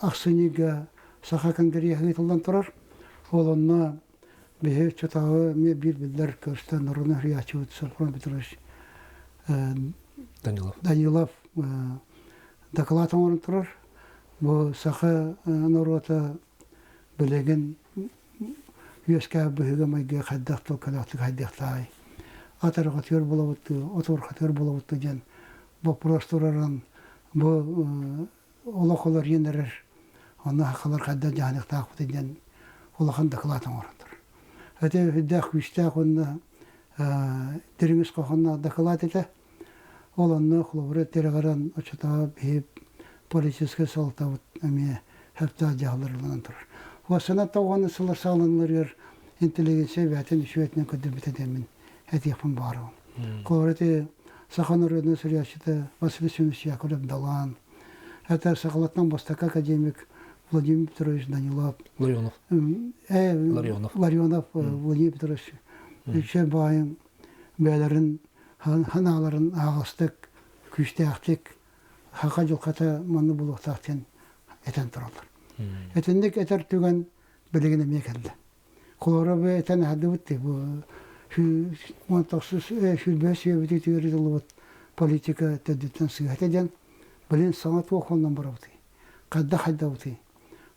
ахсынньыга Саха конгреһа ыытыллан турар. Ол онно биһи оччотооҕу эмиэ биир биллэр көрсөн норуну суруйааччыбыт Софрон Петрович Данилов. Данилов дакылаат оҥорон турар. Бу саха норуота билигин үөскээбит быһыыга-майгыга хайдах тыл-кэлэхтик хайдыахтааҕый? Ат арҕатыгар булабыттыы, отуорхатыгар булабыттыы диэн боппуруос турарын бу олох олоруйан эрэр, онно сахалар хайдах дьаһаныахтаахпытый диэн улахан дакылаат оҥорон турар. Ити үрдээх күүстээх уонна дириҥ ис хоһоонноох дакылаат этэ. Ол онно холобура тирэҕирэн оччотооҕу биһи политическай суолтабыт эмиэ сөптөөх дьаһалларыланан турар. Уоссана тоҕуона сыллар саҕаланаларыгар интеллигенция бэйэтин үчүгэйтинэн көрдөрбүтэ диэммин этиэхпин баҕарабын. Холобура ити саха норуодунай суруйааччыта Василий Семенович Яковлев Далан, это сахалартан бастакы академик Владимир Петрович Данилов, Ларионов. Ларионов. Ларионов Владимир Петрович үчүгэй баайын бэйэлэрин ханааларын аһаҕастык, күүстээхтик хака дьылхата манны булуохтаах диэн этэн тураллар. Этинник этэр түгэн билигин эмиэ кэллэ. Холоро бу этэн аһардыбыт бу 19 сүүрбэ сүөбүтү түөрүтүллубут политика төрдүттэн сыыһата диэн билин саҥа туох оннон барабытый хайдах хайдабытый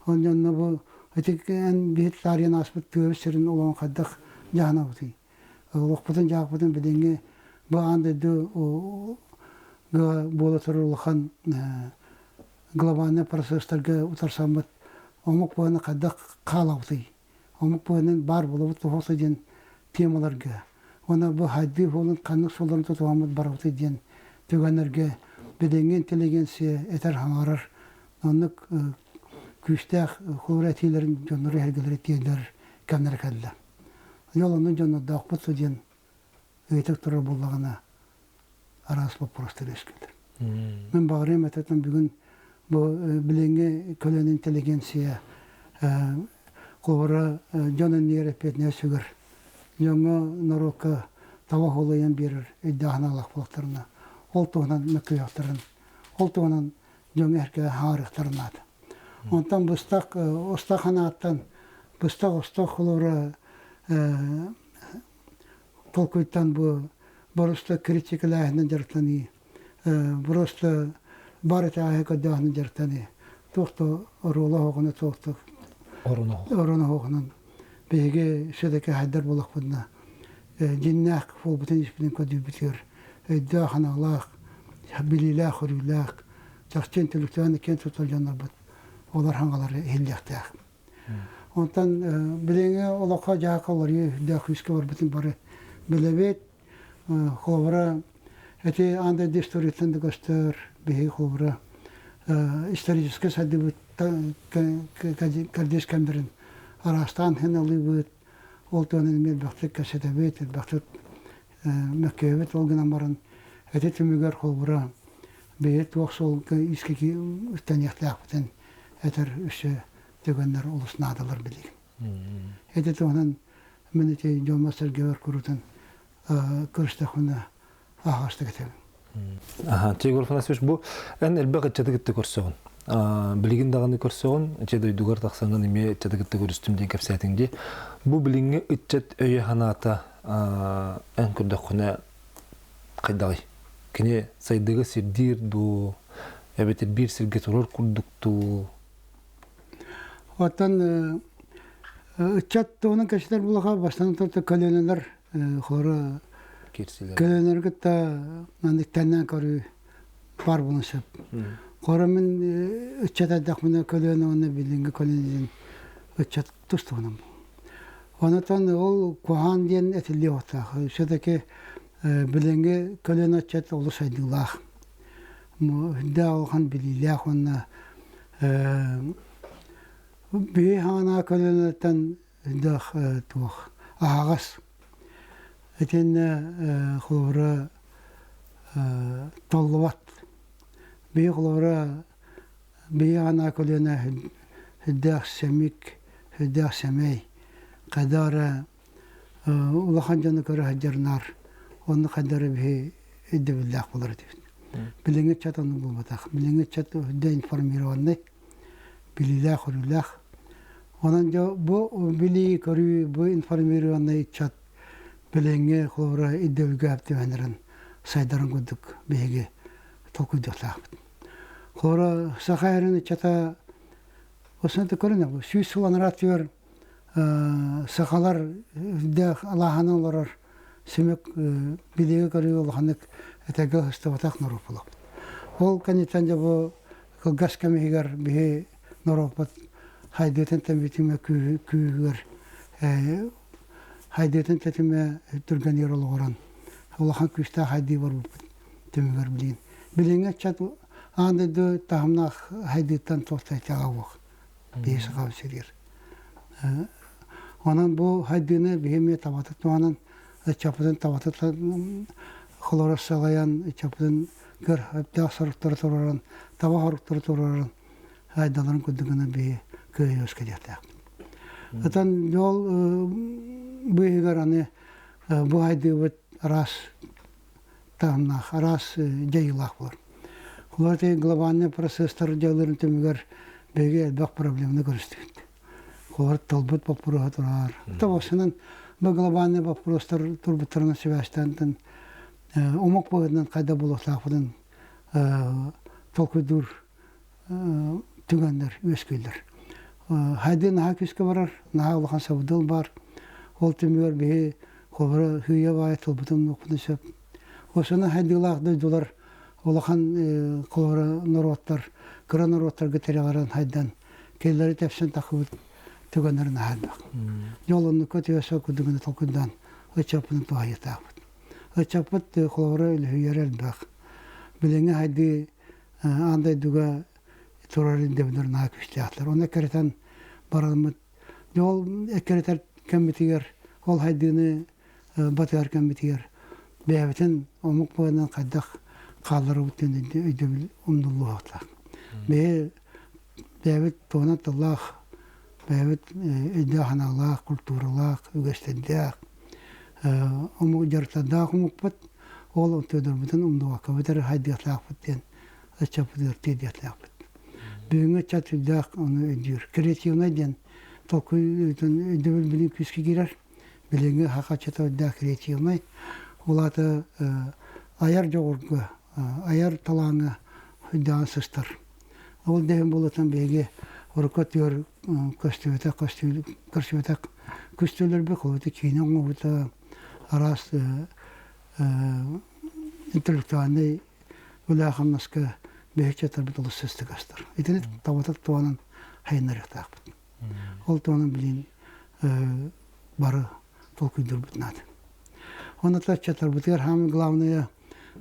онньонно бу ити эн биһит таарыйан ааспыт тыабыт сирин олоҕун хайдах дьаһанабытый олохпутун дьаһахпытын билиҥҥи бу аан дойду буола турар улахан глобальнай процесстарга утарсаммыт омук буолан хайдах хаалабытый омук буолан баар буолабыт туһуса диэн темаларга уонна бу хайдыы буолан ханнык суолларын тутуһаммыт барабытый диэн түгэннэргэ билиҥҥи интеллигенция этэр хаҥарар оннук күүстээх холобура этиилэрин дьоннору эһэргэлэри тиэрдэр кэмнэрэ кэллэ. Дьол онно дьоннордоохпут диэн ыйытык турар буоллаҕына араас боппуруостар үөскүүллэр. Мин баҕарыам этэтин бүгүн бу билиҥҥи көлүөнэ интеллигенция холобура дьон иннигэр эппиэтинэс сүгэр дьоҥҥо норуокка таба холуйан биэрэр өйдөөх санаалаах буолуохтарына ол туһунан мөккүһүөхтэрин ол туһунан дьоҥҥо эргэ хаҥарыахтарын наада. Онтон быстах устах санааттан быстах остох холобура толкуйтан бу просто критикалааһынан дьарыктаныы, просто бар этээһи көрдөөһүнэн дьарыктаныы туох да оруола оһоҕуна туох да оруна оһоҕунан биһиги все-таки хайдар буоллахпытына дьиннээх буолбутун испитин көрдүүбүтүгэр өйдөөх санаалаах билиилээх көрүүлээх чахчы интеллектуальный киэн туттар дьоннорбут олор хаҥалары иһиллиэхтээх. Онтон билиҥҥи олоххо дьаакка уларыйыы үрдээх күүскэ барбытын бары билэбит. Холобура, эти аан дойду историятын да көстөр, биһиги холобура историческай сайдыыбыт кэрдиис кэмнэрин араастаан хыналыыбыт, ол туһунан эмиэ элбэхтик кэпсэтэбит, элбэхтик мөккүөбүт. Ол гынан баран эти түмүгэр холобура бэйэ туох суолга искэ үктэниэхтээхпитин этэр үсө түгэннэр олус наадалар билигин. Ити туһунан мин ити дьоммор-сэргэбэр курутун көрүстэхпинэ аһаҕастык этэбин. Аха, Егор Афанасьевич, бу эн элбэх ыччаты кытта көрсөҕүн. Билигин даҕаны көрсөҕүн, ичэ дойдугар тахсаҥҥын эмиэ ыччаты кытта көрүстүм диэн кэпсээтиҥ дии. Бу билиҥҥи ыччат өйө-санаата эн көрдөххүнэ хайдаҕый? Кини сайдыыга сирдиир дуу, эбэтэр биир сиргэ турар курдук дуу? Оттон ыччат туһунан кэпсэтэр буоллахха, бастатан туран көлүөнэлэр хору көлүөнэлэри кытта маннык тэннээн көрүү баар буолуон сөп. Хоро мин ыччат эрдэхпинэ көлүөнэ уонна билиҥҥи көлүөнэ диэн ыччат тус туһунан Онотон ол куһаҕан диэн этиллиэ уохтаах. Все-таки билиҥҥи көлүөнэ ыччат олус сайдыылаах. Үрдээх улахан билиилээх уонна биһи хаҥанаа көлүөнэттэн үрдээх туох аһаҕас. Итиннэ холобура толлубат. Биһи холобура биһи хаҥанаа көлүөнэ үрдээх сэмик, үрдээх сэмэй, хайдах эрэ улахан дьону көрө сылдьар наар онно хайдах эрэ биһи өйдөбүллээх буолар этибит. Билиҥҥи ыччат оннук буолбатах. Билиҥҥи ыччат үрдэ информированный, билиилээх-көрүүлээх. Онон дьэ бу билии-көрүү, бу информированный ыччат билиҥҥи холобура ирдэбилгэ түһэнэрин сайдарын курдук биһиги толкуйдуохтаахпыт. Холобура саха эрин ыччата осунта көрүнэ 100 сыл анараа өттүгэр сахалар үрдээх алааһынан олорор сүмүк билиигэ көрүү улаханнык этэгэ ыһыстыбатах норуот буолабыт. Ол кэнниттэн дьэ бу кылгас кэм иһигэр биһи норуоппут хайдыытын тэмитимэ күүһүгэр хайдыытын тэтимэ түргэнигэр олоҕуран улахан күүстээх хайдыы барбыппыт түмүгэр билигин. Билиҥҥи ыччат аан дойду таһымнаах хайдыыттан туох да итэҕэ суох. Биһи сахабыт сиригэр. Онон бу хайдыыны биһи эмиэ табатык туһанан, ыччаппытын табатык холоро салайан, ыччаппытын көр өптөөх соруктары туруоран, таба соруктары туруоран, айдаларын курдук гына биһи кыайыы үөскэтиэхтээхпит. Ытан дьол быыһыгар аны бу хайдыыбыт араас таһымнаах, араас дьайыылаах буолар. Олор глобальный процесстар дьайыыларын түмүгэр биһиги элбэх проблеманы көрүстүбүт. Олор тылбыт боппуруоһа турар. Тобосунан бу глобальный боппуруостар турбуттарынан сибээстээн омук быһыытынан хайда буолуохтаахпытын толкуйдуур түгэннэр үөскүүллэр. Хайдыы наһаа күүскэ барар, наһаа улахан сабыдыал баар. Ол түмүгэр биһи холобура сыыйа баайа тылбытын уоппутун сөп. Осуна хайдыылаах дойдулар улахан холобура норуоттар, кыра норуоттарга тирэҕирэн хайдан, кинилэри тэпсэн тахыбыт түгэннэр наһаа элбэх. Дьол оннукка түөсэ курдугуна толкуйдаан ыччаппытын туһайыахтаахпыт. Ыччаппыт холобура үлүһүйэрэ элбэх. Билиҥҥи хайдыы аан дойдуга турар ирдэбиллэр наһаа күүстээхтэр. Оны эккирэтэн бараммыт ол эккирэтэр кэммитигэр ол хайдыыны батыһар кэммитигэр бэйэбитин омук быһыынан хайдах хаалларабыт диэн өйдөбүл умнуллуохтаах. Бэйэ бэйэбит туһунан тыллаах, бэйэбит өйдөөх санаалаах, культуралаах, үгэстэрдээх, омук дьарыктардаах омукпут. Ол өтөдөрбүтүн умнубаккабыт эрэ хайдыахтаахпыт диэн ыччаппытыгар тиэрдиэхтээхпит. Бүгүҥҥү ыччат сүрдээх ону өйдүүр. Креативнай диэн толкуй өйдөбүл билин күүскэ киирэр. Билиҥҥи саха ыччата үрдээх креативнай. Ол аата айар дьоҕурга, айар талааҥҥа сүрдээҕин сыстар. Ол да иһин буолуотан биһиги урукку өттүгэр көстүбэтэх көрсүбэтэх көстүүлэрбит холобута киинэ оҥоһуута араас интеллектуальнай үлэ-хамнаска бэһиччэ олус сыстыгастар. Итини табатык туһанан хайыннарыахтаахпыт. Ол туһанан билин бары толкуйдуурбут наада. Онно ыччаттарбытыгар самое главное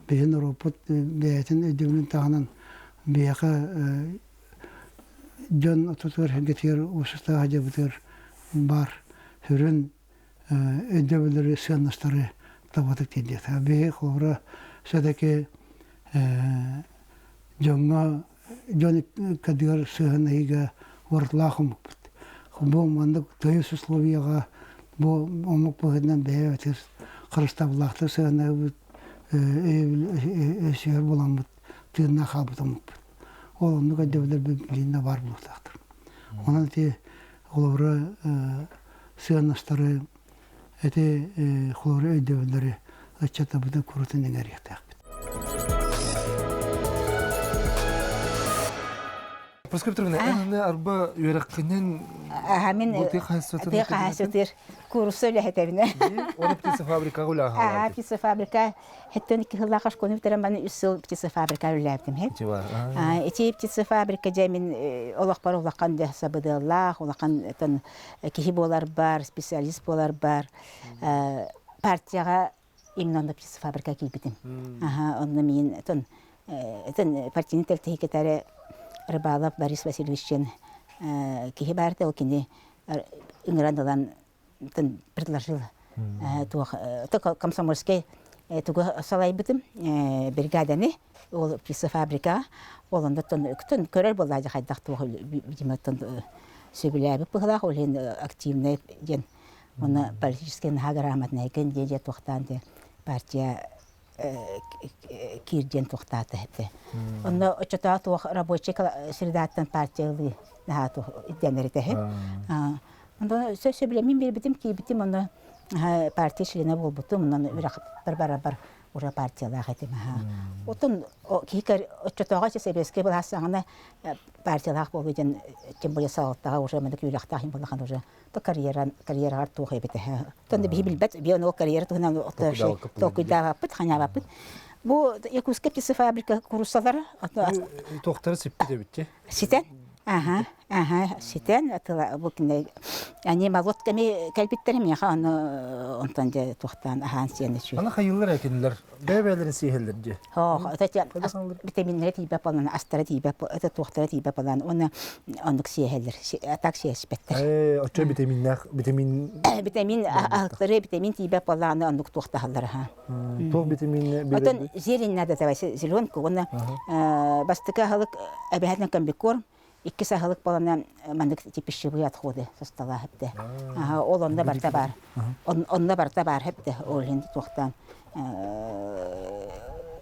биһи норуоппут бэйэтин өйдөбүлүн таһынан биһиэхэ дьон ортотугар сэргэтигэр уопсастыбаҕа дьабытыгар баар сүрүн өйдөбүллэри, сыаннастары табатык тиэрдиэхтээх. Биһи холобура все-таки дьоҥҥо дьон кадыгар сыһыаннаһыыга уратылаах омукпут. Бу маннык тыйыс условияҕа бу омук быһыытынан бэйэбитигэр харыстабыллаахтык сыһыаннаһыбыт өсүөр буламмыт тыыннаах хаалбыт омукпут. Ол оннук өйдөбүллэр билигин да баар буолуохтаахтар. Онон ити холобура сыаннастары ити холобура өйдөбүллэри ыччаттарбытын курутун иҥэриэхтээхпит. Паска Петровна, эн арба үөрэххинэн Мин бу тыа хаһаайыстыбатын тыа хаһаайыстыбатыгар куурусса үлэһитэбинэ. Оны птицефабрикаҕа үлэҕэ Аа, птицефабрика хэттэн икки сыллаах школаны бүтэрэн баны үс сыл птицефабрика үлэлээбитим һэ. Ити птицефабрика дьэ мин олохпор улахан дьэ сабыдыаллаах, улахан тон киһи буоларбар, специалист буоларбар партияҕа именно онно птицефабрика киирбитим. Аха, онно миин тон тон партийный тэрилтэһи кытары Рыбалов Борис Васильевич диэн киһи баар ол кини ыҥыран ылан тон предложил туох комсомольскай тугу салайбытым бригаданы ол птицефабрика ол онно тон көрөр буоллаа хайдах туох видимо тон сөбүлээбит быһылаах ол иһин активный диэн Уонна политическай наһаа грамотнайгын диэ диэ туохтаан диэ партия киир диэн туохтаата этэ. Онно оччотоох туох рабочий средаттан партия ылыы наһаа туох ирдэнэр этэ. Онно сөбүлэммин биэрбитим киирбитим онно партия членэ буолбутум онон үрэхпэр барарбар ура партиялаах этим. Отон киһи оччотооҕу сэбиэскэй былаас саҕана партиялаах буолуу диэн тем более салалтаҕа уже маннык үөрэхтээх буоллахан уже то карьера карьераҕар туох эбитэ тонда биһи билбэт би ону карьера туһунан толкуйдаабаппыт ханаабаппыт бу Якутская птицефабрика куруссалара туохтара сиппит эбит ситэн аха аха ситэн атыла бу кине они молотками кэлбиттэр миэхэ ону онтон дьэ туохтаан аһаан сиэн үчүгэй аны хайыллар экинилэр бэйэ-бэйэлэрин сиэһэллэр дьэ витаминнара тиийбэт буолан астара тиийбэт это туохтара тиийбэт буолан уонна оннук сиэһэллэр так сиэспэттэр оччо витаминнээх витамин витамин аһыктары витамин тиийбэт буоллаҕына оннук туохтаһаллар аха туох витамин Отон зелень надо давай зеленку уонна бастакы аһылык эбэһэтинэн комбикорм иккис аһылык буолана маннык пищевые отходы состала хэпте ол онно барта бар онно барта бар хэпте ол иһин туохтан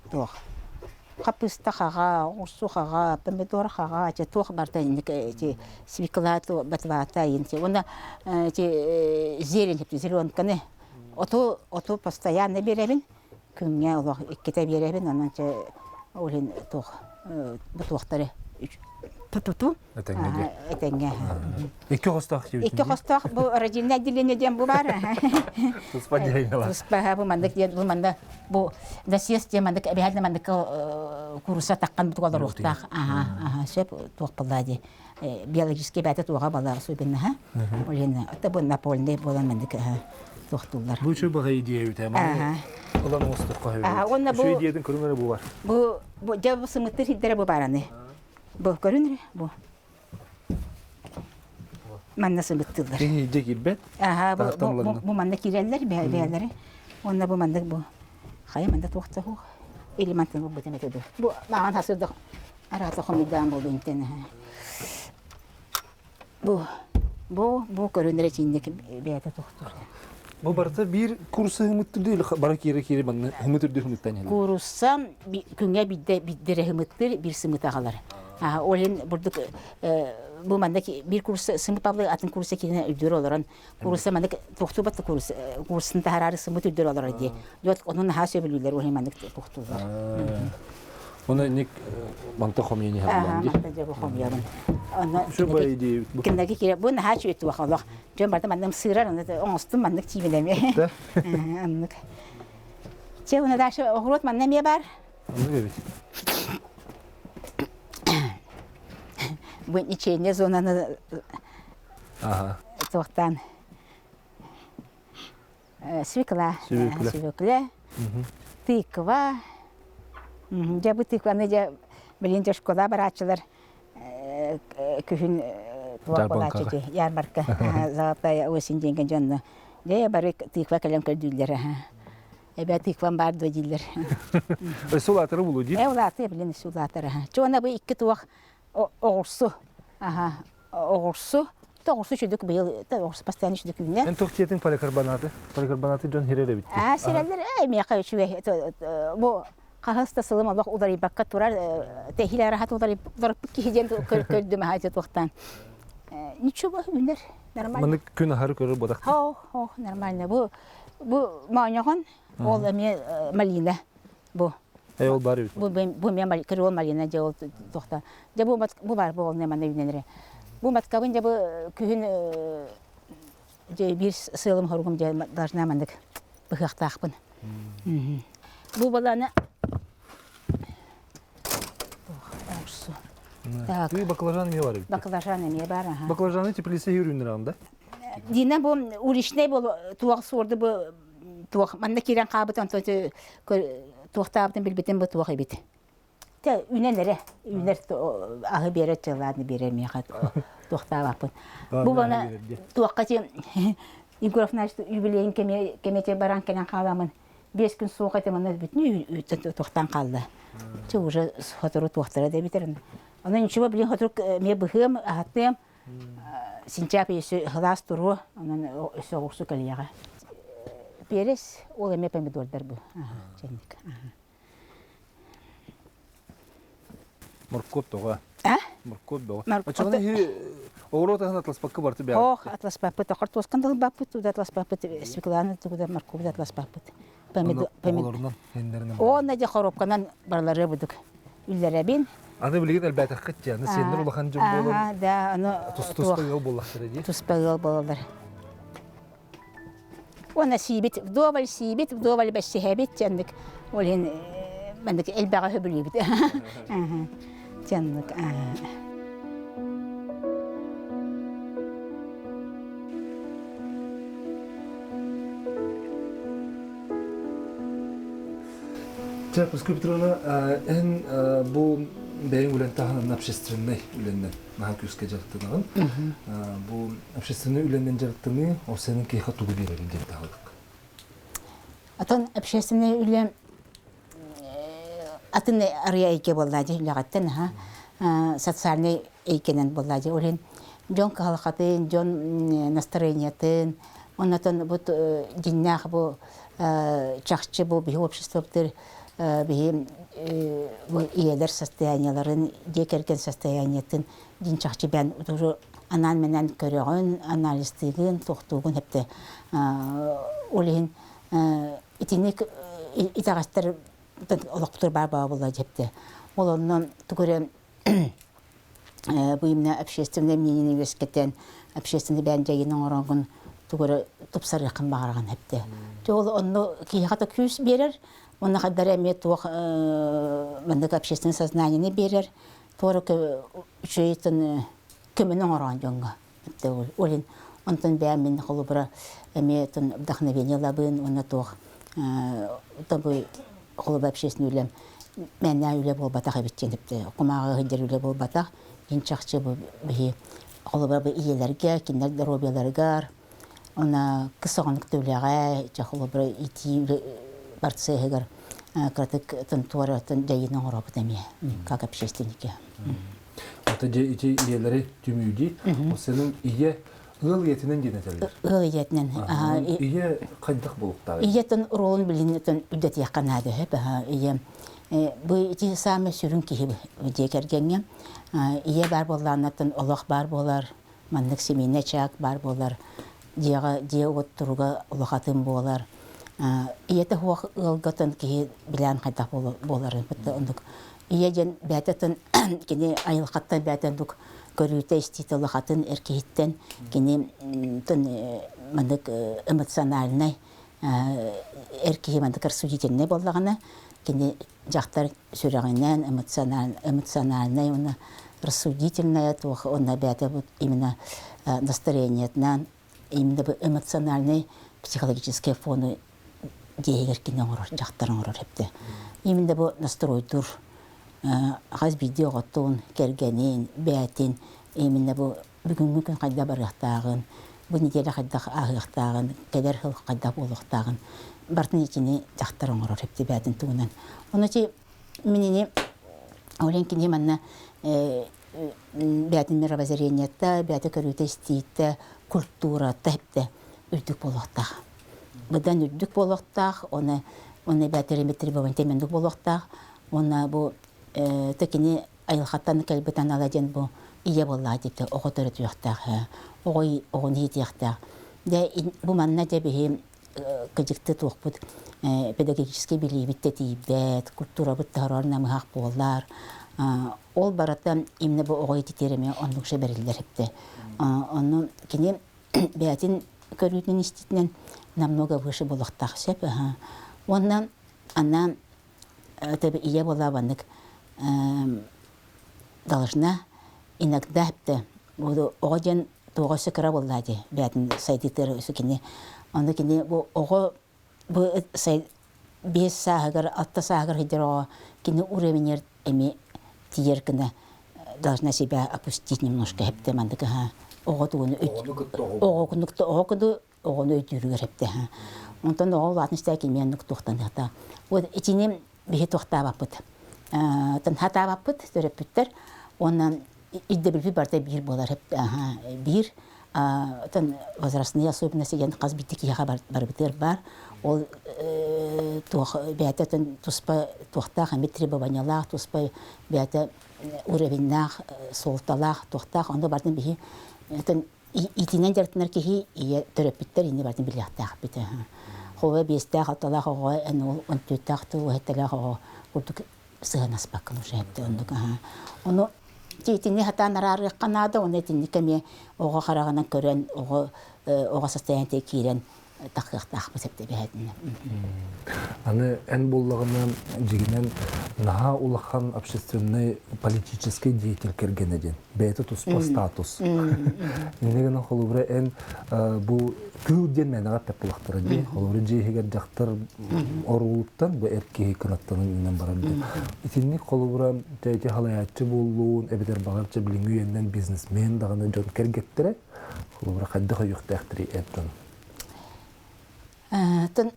туох хапыста хаҕа оҕурсу хаҕа помидор хаҕа те туох барта инник эти свекла батвата инти уонна эти зелень хэпте зеленканы оту оту постоянно беребин күҥҥэ олох иккитэ биэрэбин онон чэ ол иһин туох бу туохтары тутуту Этэҥҥэ этэҥҥэ Икки хостоох икки хостоох бу родильное отделение диэн бу баар туспа отделение бар туспа бу маннык диэн бу манна бу насест диэн маннык эбэһээт маннык куруса таххан бутук олоруохтаах аха аха сөп туох буолла дии биологический бэйэтэ туоҕа балар особенноһа ол иһин это бу напольный буолан маннык туохтууллар бу үчүгэй баҕайы идея эбит ээ ылан оҥостоххо уонна бу үчүгэй идеятын көрүҥ эрэ бу бар бу бу дьэ бу сымыттыр сирдэрэ бу бараны бу көрүн эрэ бу манна сымыттыыллар киһи дьэ киирбэт аха бу бу манна киирэллэр бэйэлэрэ уонна бу маннык бу хайа манна туохта суох или мантан булбутум этэ бу маҕан хасырдах Араата хомуйдаан буолуо интэн Бу бу бу көрүнэрэ чинник бэйэтэ тохтуур. Бу барыта биир курса хымыттыр или бара киирэ киирэ манна хымыт үрдү хымыттан иһэллэр? Куурусса күҥҥэ биирдэ биирдэрэ хымыттыр, биир сымыт аҕалар. Ол иһин бурдук бу манна биир курса сымыт павлы атын курса киирэн үрдүөр олорон курса маннык тохтуубат да курс курсын таһараары сымыт үрдүөр олорор дии. Дьот онун наһаа сөбүлүүллэр ол иһин маннык тохтууллар. Оны ник манта хомуйан иһэллэр дии. Манта дьэ хомуйабын. Онно Үчүгэй идея бу. Кинилэргэ киирэ бу наһаа үчүгэй туох олох. Дьон барыта маннык сыырар, онно оҥостум маннык тиибинэми. Оннук. Чэ, уна дальше оҕуруот манна эмиэ бар. Оннук эбит. Бу ничейная зонаны туохтаан свекла, свекла, тыква. Дьэ бу тыкваны дьэ билин дьэ школа барааччылар күһүн туох буолааччы дии ярмарка золотая осень диэн дьонно дьэ бары тыква кэлэн көрдүүллэр эбээ тыквам баар дуо дииллэр Өссө улаатара булуу дии э улаатыы билин өссө улаатар чуона бу икки туох оҕурсу аха оҕурсу. Тоҕурсу үчүдүк быйыл тоҕурсу постоянно үчүдүк үүнэр. Эн туох диэтиҥ поликарбонаты? Поликарбонаты дьон хирэр эбит. Аа, сирэллэр ээ миэхэ үчүгэй бу хаһыс да сылым олох уларыйбакка турар тэһиил араһат уларыппыт киһи диэн көрдүм аһа туохтаан. Ничего үүнэр нормально. Маны күн аһары көрөр бодах. Хо, хо, нормально. Бу бу мооньоҕон ол эмиэ малина бу. Э ол бар эбит. Бу бу мен кырыл малина дьэ ол туохта. Дьэ бу бу бар бу ол манна үүнэнэрэ. Бу маткабын дьэ бу күһүн дьэ биир сыалым хоругум дьэ должна маннык быһыахтаахпын. Бу баланы Так. Ты баклажан эмиэ бар эбит. Баклажан эмиэ бар, аха. Баклажаны теплица үүннэр да? Дина бу уличный бу туох суорду бу туох манна киирэн хаабыт онтон туохтаабытын билбитим бу туох эбит. Те үнэн эрэ үнэр аһы биэрэр чылааны биэрэр миэхэ туохтаабаппын. Бу бана туохха ти Егор Афанасьевич юбилейин кэмиэ баран кэлэн хааламын 5 күн суох этим аны бүтүн туохтан хаалла. Че уже сотору туохтара да битер. Аны ничего блин сотору эмиэ быһыам аһатыам сентябрь өссө сылаас туруо онон өссө оҕурсу кэлиэҕэ. Перец ол эмиэ помидордар бу. Чэнник. Моркуоп тоҕо? А? Моркуоп бөҕө. Оччоҕуна иһи оҕуруот аһын атласпакка барты бэҕэ. Ох, атласпаппыт. Хортуоскан да ылбаппыт, туда атласпаппыт, свекланы тугуда моркуобу да атласпаппыт. Оҕолорунан, хендеринэн. Онно дьэ хоруопканан барылары будук үллэрэбин. Аны билигин элбээтэххит дьэ, аны сиэннэр улахан дьон буолан да, аны туспа ыал буоллахтара дии. Туспа ыал буолаллар. Уонна сиибит, вдоволь сиибит, вдоволь бэссиһэбит дьэнник ол иһин маннык элбэҕи сөбүлүүбүт. Дьэнник Чэ, Пускай Петровна, эн бу бэйэҥ үлэн таһынан общественнай үлэннэн наһаа күүскэ дьарыктанаҕын. Бу общественнай үлэнэн дьарыктаныы ол сенин киһиэхэ тугу биэрэрин диэн таһалык. Атын общественнай үлэ атын арыйа эйгэ буолла дии үлэҕиттэн аха социальнай эйгэнэн буолла дии. Ол иһин дьон кыһалҕатын, дьон настроениетын, оннотон бу дьиннээх бу чахчы бу биһи обществобытыр биһи бу ийэлэр состояниеларын, дьиэ кэргэн состояниетын дьин чахчы бээн утуру анаан-менен көрөҕүн, анализтыыгын, туохтуугун хэпте ол иһин итинник итэҕэстэр олохпутугар баар баа буолла дьэпте. Ол онно тугу бу именно общественное мнение үөскэтэн общественный бээн дьайыын оҥороҥун тугу эрэ тупсарыаххын баҕараҕын эптэ. Ол онно киһиэхэ да күүс биэрэр, уонна хайдары эмиэ туох маннык общественное сознаниены биэрэр, туора үчүгэйтэн көмөнү оҥороон дьоҥҥо. Ол иһин онтон бэйэм мин холобура эмиэ вдохновение ылабын уонна туох тобу холобура общественный үлэм мээнэ үлэ буолбатах эбит диэн кумааҕы сылдьар үлэ буолбатах дьин чахчы бу биһи холобура бу ийэлэргэ кинилэр доруобуйаларыгар уонна кыс оҕонук да үлэҕэ чэ холобура итии үлэ процеһыгар кыратык туоратын дьайыыны оҥоробут эмиэ как общественники. Ата дьэ ити ийэлэри түмүүдий. Ол сенин ийэ ыал ийэтинэн диэн этэллэр. Ыал ийэтинэн. Ийэ хайдах буолуктаах? Ийэтин ролун билиннэтин үрдэтиэххэ наада сөп. Ийэ бу ити саамай сүрүн киһи дьиэ кэргэҥҥэ. Ийэ баар буоллааннаттан олох баар буолар, маннык семейный очаг баар буолар, дьиэҕэ дьиэ уот туруга улахатын буолар. Ийэтэ суох ыалгатын киһи билээн хайдах буоларын оннук Ийэ диэн бэйэтэ кини айылҕаттан бэйэтэ оннук көрүүтэ-истиитэ улахатын эр киһиттэн кини маннык эмоциональнай эр киһи маннык рассудительнай буоллаҕына кини дьахтар сүрэҕинэн эмоциональнай уонна рассудительная туох уонна бэйэтэ именно настроениетынан именно эмоциональный психологический фону дьиэһигэр кини оҥорор, дьахтар оҥорор эбитэ. Именно бу настройдуур хас биирдии оҕотун, кэргэнин, бэйэтин именно бу бүгүҥҥү күн хайдах барыахтааҕын, бу неделя хайдах ааһыахтааҕын, кэлэр сыл хайдах буолуохтааҕын барытын итини дьахтар оҥорор эбитэ бэйэтин туһунан. Ону ити минини ол кини манна бэйэтин мировоззрениета, бэйэтэ көрүүтэ-истиитэ, культурата эптэ үрдүк буолуохтаах. Быдан үрдүк буолуохтаах, оны оны бэйэтэ требование мендук буолуохтаах. Уонна бу кини айылҕаттан кэлбит анала диэн бу ийэ буоллаҕа диэбитэ оҕо төрөтүөхтээх, оҕо оҕону иитиэхтээх. Дьэ бу манна дьэ биһи кыдьыкты туохпут педагогическай билиибит да тиийбэт, культурабыт да horор намыһах буоллар. Ол барыта именно бу оҕо ититиэр эмиэ оннук же бэриллэр эбитэ. Онну кини бэйэтин көрүүтүн иститинэн намного выше буолуохтаах сөп. Уонна ана ийэ буолаа баннык должна иногда оҕо диэн туоҕа өссө кыра буоллаа дии бэйэтин сайдыытыгар өссө кини ону кини бу оҕо бу 5 сааһыгар 6 сааһыгар сылдьар оҕо кини уровеньер эмиэ тиийэр гына должна себя опустить немножко хэптэ мандык оҕо тугуну оҕо оҕо куду оҕону өйдүүрүгэр хэптэ онтон оҕо улаатын истээ кимиэн туохтаныахта вот итини биһи туохтаабаппыт хатаабаппыт төрөппүттэр уонна ирдэбилбит барыта биир буолар биир оттон возрастные особенности диэн хас биирдии киһиэхэ барыбытыгар баар ол туох бэйэтэ туспа туохтаах эмит требованиялаах туспа бэйэтэ уровеннаах суолталаах туохтаах ону барытын биһи итинэн дьарыктанар киһи ийэ төрөппүттэр инни барытын билиэхтээхпит холобура биэстээх алталаах оҕо эн ол он түөртээх тыл уһэттэлээх оҕо курдук сыһыанаспаккын уже оннук ону итини сатаан араарыахха наада уонна итинник эмиэ оҕо хараҕынан көрөн оҕо оҕо состояниетыгар киирэн тахыахтаахпыт эбэһэтинэ. Аны эн буоллаҕына дьигинэн наһаа улахан общественный политический деятель кэргэнэ диэн бэйэтэ туспа статус. Инньэ гынан холобура эн бу тыыл диэн мээнэҕэ эппэт буолахтара дии. Холобура дьиэ иһигэр дьахтар оруулуттан бу эр киһи кынаттанан үүнэн барар диэн. Итинник холобура ити халайааччы буоллун эбэтэр баҕар чэ билиҥҥи үйэннэн бизнесмен даҕаны дьон кэргэттэрэ холобура хайдах өйүөхтээхтэрий эр дьон? Тын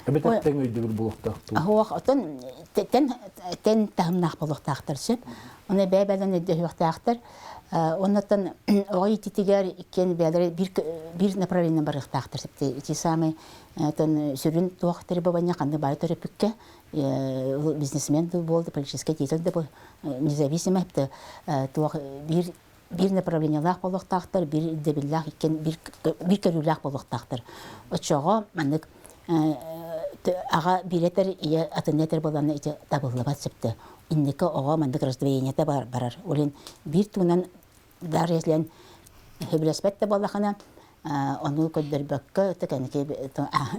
Эбэтэр тэҥ өйдөбүл буолуохтаах дуу? Оһуох отон тэн тэн таһымнаах буолуохтаахтар сөп. Оны бэйэ-бэйэлэрин өйдөһүөхтээхтэр. Оннуттан оҕо иитиитигэр иккиэн бэйэлэрэ биир биир направлениенан барыахтаахтар сөп. Ити самый тон сүрүн туох требование ханнык баары төрөппүккэ бизнесмен да буолду, политический деятель да независимо туох биир биир направлениелаах буолуохтаахтар, биир ирдэбиллээх иккиэн биир биир көрүүлээх буолуохтаахтар. Оччоҕо маннык аҕа биир этэр, ийэ атын этэр буоллаҕына ити табыллыбат сөптө. Инники оҕо маннык раздвоениета барар. Ол иһин биир тугунан даже если сөбүлэспэт да буоллахына, ону көрдөрбөккө, кэнники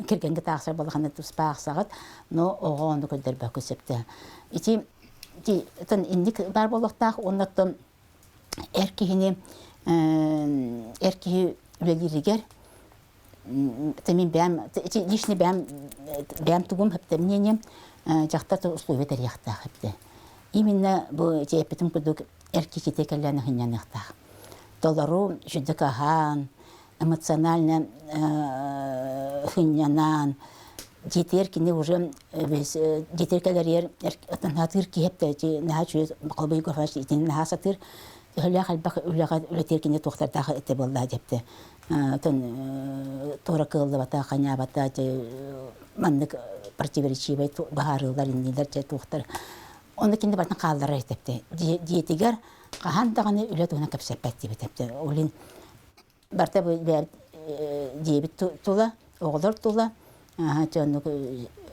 кэргэҥҥэ тахсар буоллахына туспа аахсаҕыт, но оҕо ону көрдөрбөккө сөптө. Ити инник баар буолуохтаах уонна оттон эр киһини эр киһи үлэлииригэр мин бэйэм личный бэйэм бэйэм тугум хэптэ мнением дьахтар условия тэрийиэхтээх эбитэ именно бу эппитим курдук эр киһи кэллээн ыһынньаныахтаах толору сүрдүк аһаан эмоционально сынньанан дьиэтигэр кини уже дьиэтигэр кэлэригэр наһаатыыр киһи эптэ наһаа үчүгэй холобур Егор Афанасьевич итини наһаа сатыыр төһөлөөх элбэх үлэҕэ үлэтигэр кини туохтардаах этэ буоллаа диэптэ тон туора кыаллыбата ханьаабата маннык противоречивай быһаарыылар иннилэр дьэ туохтар ону кини барытын хаалларар этэптэ дьиэтигэр хаһан даҕаны үлэ туһунан кэпсэппэт диэбит эптэ ол иһин Барыта дьиэбит тула, оҕолор тула, оннук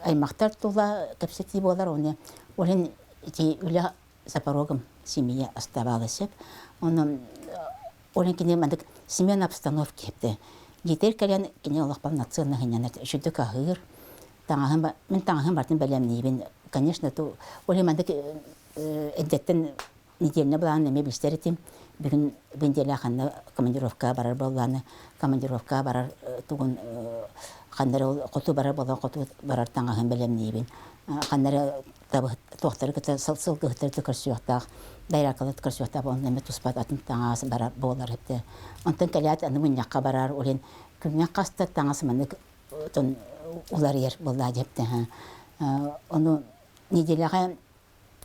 аймахтар тула кэпсэтии буолар. Оны ол иһин ити үлэ за порогом семья оставалась сөп. Онон ол иһин кини маннык смена обстановки эбитэ. Дьиэтигэр кэлэн кини олох полноценно сынньанар, үчүгдүк аһыыр. Таҥаһын мин таҥаһын барытын бэлэмниибин. Конечно, ол иһин маннык эрдэттэн Нэдиэлэ былаанын эмиэ билсэр этим. Бүгүн бу нэдиэлэ ханна командировкаҕа барар буоллаҕына, командировкаҕа барар тугун ханна эрэ хоту барар буолан хоту барар таҥаһын бэлэмниибин. Ханна эрэ туохтары кытта сылгыһыттары кытта көрсүөхтээх, дайраакалары кытта көрсүөхтээх онно эмиэ туспа атын таҥас барар буолар этэ. Онтон кэлээт аны мунньахха барар, ол иһин күҥҥэ хаста таҥас маннык уларыйар буоллаа диэбитэ. Ону нэдиэлэҕэ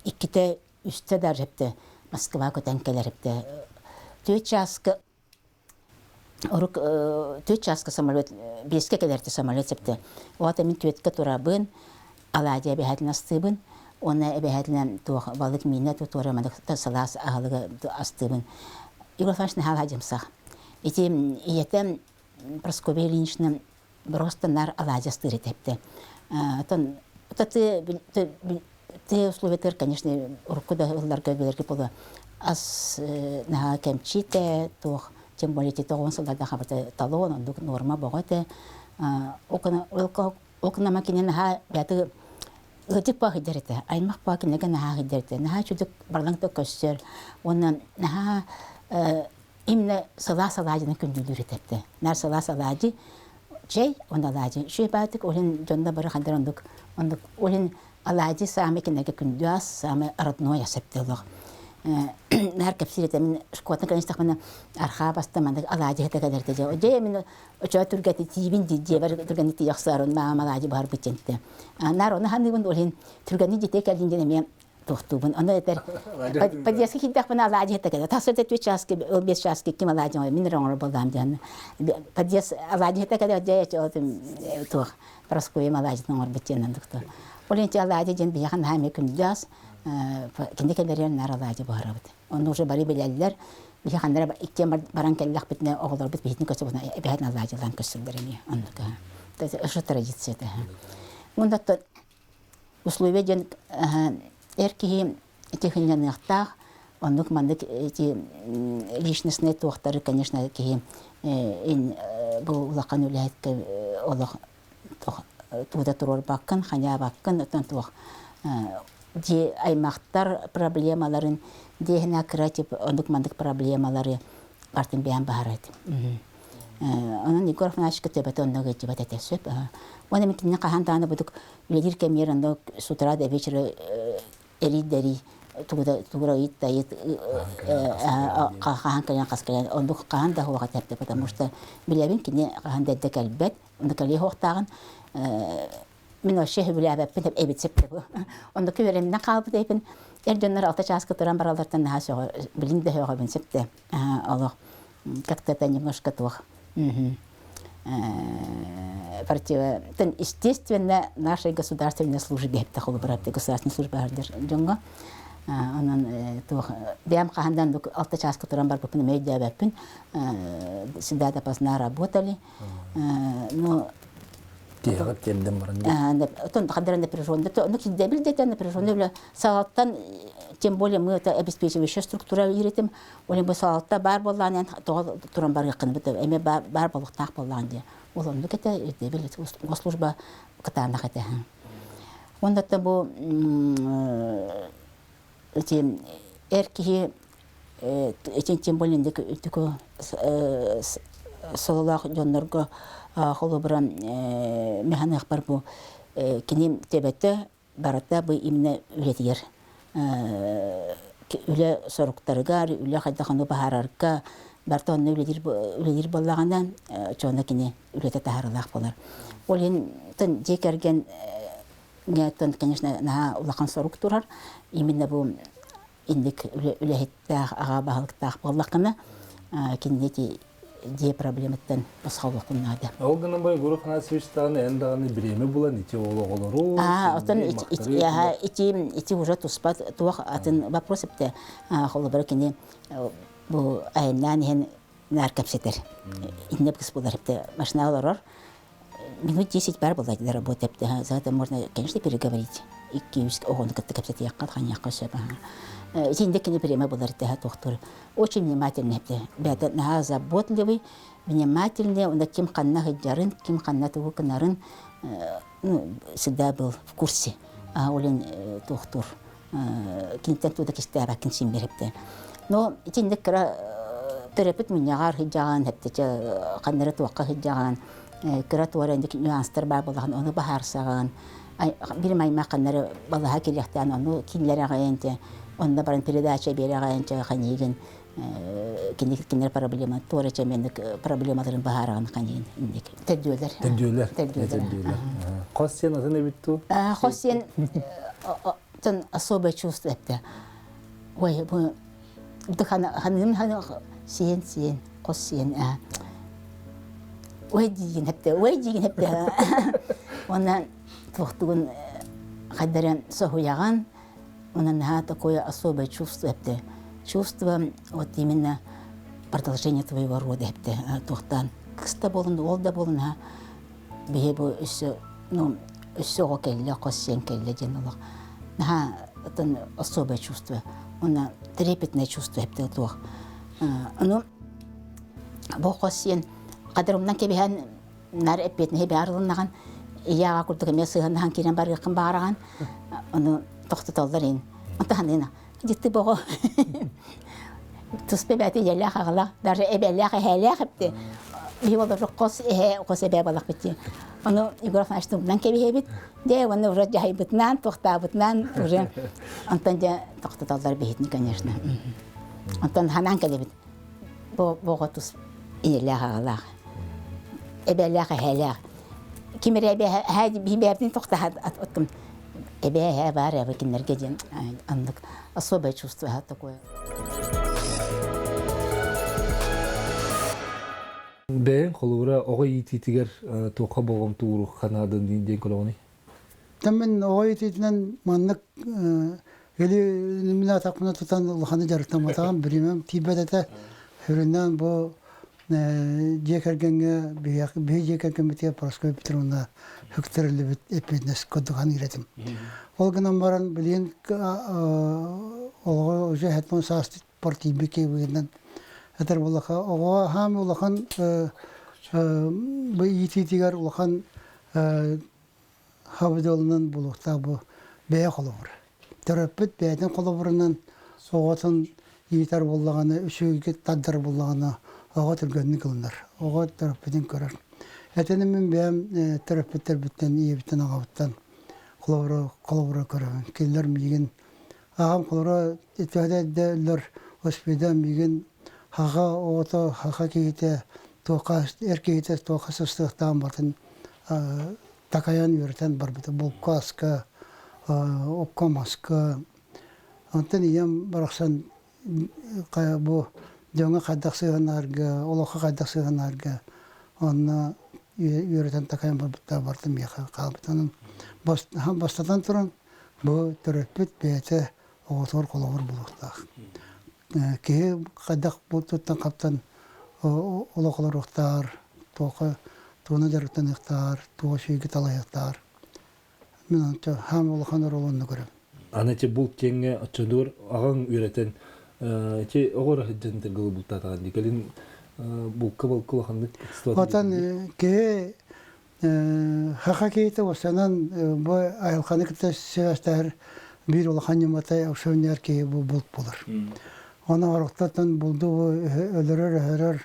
иккитэ үстэ да эптэ. Москва көтөн кэлэрипте. Түөрт чааска Орук түөрт чааска самолет биэскэ кэлэрти самолет септе. Оата мин түөткэ турабын, алаадьы эбэһээтин астыыбын, уонна эбэһээтинэн туох балык миинэ туора манык сылаас аһылыгы астыыбын. Егор Иванович наһаа дьымсах. Ити ийэтэ Прасковья Ильинична просто нар алаадьы астыыр этэ. Оттон тыа условиятыгар, конечно, урукку да ылларга билэргэ буолуо ас наһаа кэмчитэ, туох, тем более ити тоҕуон сылларда хабыта талон, оннук норма боҕо этэ. Окунама кини наһаа бэйэтэ ыдьык баа сылдьар этэ, аймах баа кинигэ наһаа сылдьар этэ, наһаа үчүгэй барлаҥ да көссөр уонна наһаа именно сылаас алаадьыны күндүлүүр этэ. Наар сылаас алаадьы чэй уонна алаадьы. Үчүгэй баатык олин дьонно бары хандар оннук оннук олин алаадьы саамай кинилэргэ күндү ас, саамай родной ас эбитэ олох. Наар кэпсиир этэ мин школаттан кэлэн истэхпинэ архаа баста маннык алаадьы иһитэ кэлэртэ дьэ. Дьэ мин очоо түргэти тиибин дии дьиэбэр түргэнник тиийэ охсоорун маам алаадьы буһарбыт диэнтэ. Наар ону саныыбын ол иһин түргэнник дьиэтигэр кэллин диэн эмиэ туохтуубун. Ону этэр подъездка киирдэхпинэ алаадьы иһитэ кэлэр. Тахсар түөрт чааска, ол биэс чааска ким алаадьы оҥорор, мин эрэ оҥорор буоллаҕым диэн. Подъезд алаадьы иһитэ кэлэр дьэ туох Прасковья алаадьытын оҥорбут диэн оннук. Ол иһин алаадьы диэн биһиэхэ наһаа эмиэ күндү ас. Кини кэлэригэр наар алаадьы буһарабыт. Онно уже бары билэллэр. Биһи ханна иккиэн баран кэллэхпитинэ оҕолорбут биһитин көрсөбүтүнэ эбэһэт алаадьылаан көрсөллөр эмиэ оннук. Ошо традиция это. Мундаттан условия диэн эр киһи технияныахтаах, оннук маннык эти личностные туохтары, конечно, киһи бу улахан үлэһиккэ олох тууда туруорбаккын, ханьаабаккын, оттон туох дьиэ аймахтар проблемаларын диэһинэ кыра тип оннук маннык проблемалары бартын бэйэм баһарат. Онон Егор Афанасьевичка төбөтө онно ыалдьыбат этэ сөп. Уонна мин кинини хаһан даҕаны будук үлэлиир кэмигэр онно с утра до вечера эрий-дэрий тугура ыйыт-дайыт хаһан кэлэн хас кэлэн оннук хаһан да суох этэ потому что билэбин кини хаһан да эрдэ кэлбэт онно кэлиэ суохтааҕын мин вообще сөбүлээбэппин эбит сөп бу оннук үөрэмминэн хаалбыт эбиппин эр дьоннор алта чааска туран бараллартан наһаа сөҕө билин да сөҕөбүн сөп да олох как-то это немножко туох против естественно нашей государственной службе государственной служба дьоҥҥо онон туох бэйэм хаһан алта чааска туран барбыппын эмиэ өйдөөбөппүн всегда допоздна работали ну Тиһэҕэр тиэрдэн баран. Оттон ханна напряженный, ну кирдэбил дэтэ напряженный үлэ салалтан тем более мы это обеспечивающая структура иретим Ол бу салалта баар буоллаҕына тоҕо туран барыаххын эмиэ баар буолуохтаах буоллаҕын диye. Ол оннук этэ ирдэбил госслужба кытаанах этэ. Уонна бу эти эр киһи этин тем более үрдүк сололоох дьоннорго холобура механыахпар бу кини төбөтө барыта бу именно үлэтигэр үлэ соруктарыгар, үлэ хайдах ону баһаарарга барыта онно үлэлиир үлэлиир буоллаҕына чуона кини үлэтэ таһаарыылаах буолар. Ол иһин дьиэ кэргэн конечно наһаа улахан сорук турар. Именно бу инник үлэһиттээх, аҕа баһылыктаах буоллаххына кинини ити дьиэ проблематтан босхолуоххун наада. Ол гынан баран Егор Афанасьевич даҕаны эн даҕаны бириэмэ булан ити ол оҕолору оттон ити ити уже туспа туох атын вопрос эптэ холобура кини бу айаннаан иһэн наар кэпсэтэр иннеп кыс булар эптэ машина олорор минут 10 бар была для работы за это можно конечно переговорить икки үс оҕону кытта кэпсэтиэххэ ханьяхха сөп итинде кини бириэмэ булар тэһэ туохтур очень внимательный эбитэ бэйэтэ наһаа заботливый внимательный уонна ким ханна сылдьарын ким ханна тугу гынарын ну всегда был в курсе олен туохтуур киниттэн туу да кистээбэккин син биэрипте но итинник кыра төрөппүт мунньаҕар сылдьаҕын эптече ханнары туохха сылдьаҕын кыра туора нюанстар баар буолаҕын ону баһаарсаҕын бир аймах ханнары балаһа кэлиэхтээн ону киллэрэҕин онно баран передача биэрэҕин ханьыгын кини кинилэр проблема туора чэмэнник проблемаларын баһаараҕын ханьыгын инник төрдүөлэр төрдүөлэр төрдүөлэр хос сиэн атын эбит туу хос сиэн особое чувство эптэ ой бу Ханыым сиэн сиэн хос сиэн ой диигин хэпте ой диигин хэпте уонна туохтугун хайдаран соһуйаҕын уонна наһаа такое особое чувство эпте чувство вот именно продолжение твоего рода эпте туохтаан кыс да буолун уол да буолун биһи бу өссө ну өссө оҕо кэллэ хос сиэн кэллэ диэн олох наһаа атын особое чувство уонна трепетное чувство эпте туох ону бу хос сиэн хадырымнан кэбиһэн нар эппиэтинэһи баарылыннаҕын ийэ аҕа курдук эмиэ сыһыаннаһан киирэн барыаххын баҕараҕын ону тохтотоллор ин онтон дьикти боҕо туспа эбээти ийэлээх аҕалаах даже эбээлээх эһээлээх эбити биһи олору хос эһээ хос эбээ балахпыт дии ону Егор Афанасьевич умнан кэбиһэбит дьэ уонна уже дьаһайбытынан туохтаабытынан уже онтон дьэ тохтотоллор биһитини конечно онтон ханаан кэлэбит бу оҕо тус ийэлээх аҕалаах эбээлээх эһээлээх ким эрэ эбээ биһи тохтаһат оттум эбээ эһээ баар эбэ кинилэргэ диэн аннык особое чувство такое. Бэйэҥ холобура оҕо иитиитигэр туохха болҕомто ууруохха наадын диэн көрөҕүнүй? Мин оҕо иитиитинэн маннык или мин атахпына тутан улаханы дьарыктамматаҕым бириэмэм тиийбэт этэ. Сүрүннээн бу дьиэ кэргэҥҥэ биһи дьиэ кэргэммитигэр Парасковья Петровна үктэриллибит эппиэтинэс курдук саныыр этим. Ол гынан баран билигин оҕо уже хэтмон саас партийбит киһи этэр буоллаха оҕо хаам улахан бу иитиитигэр улахан хабыдыалынан буолуохтаах бу бэйэ холобура. Төрөппүт бэйэтин холобурунан оҕотун иитэр буоллаҕына, үчүгэйгэ тардар буоллаҕына, оҕо түргэнник ылынар. Оҕо төрөппүтүн көрөр. Этини мин бэйэм төрөппүттэрбиттэн, ийэбиттэн, аҕабыттан холобура, холобура көрөбүн. Кинилэр миигин аҕам холобура төһө эрдэ өллөр оспида миигин хаха оҕото, хаха киһитэ туохха эр киһитэ туохха сыстыахтаан батын такайан үөрэтэн барбыта булка-аска, окко-маска. Онтон ийэм барахсан бу дьоҥҥо хайдах сыһыаннаһарга, олоххо хайдах сыһыаннаһарга онно үөрэтэн такайан барбыттара барыта миэхэ хаалбыт. Онон бастатан туран бу төрөппүт бэйэтэ оҕотугар холобур буолуохтаах. Киһи хайдах туттан-хаптан олох олоруохтааҕар, туохха тугунан дьарыктаныахтааҕар, туох үчүгэйгэ талаһыахтааҕар мин онто хаам улахан оруолу көрөбүн. Аны ити булт диэҥҥэ оччотугар аҕаҥ үөрэтэн ити оҕо эрэ сылдьан тыргылы бултаатаҕын дии кэлин булка балка улаханнык Отон киһи хаха киһитэ уоссанан бу айылҕаны кытта сибээстэһэр биир улахан ньымата ошонньор киһи бу булт буолар. Оны орохтортон булду өлөрөр өһөрөр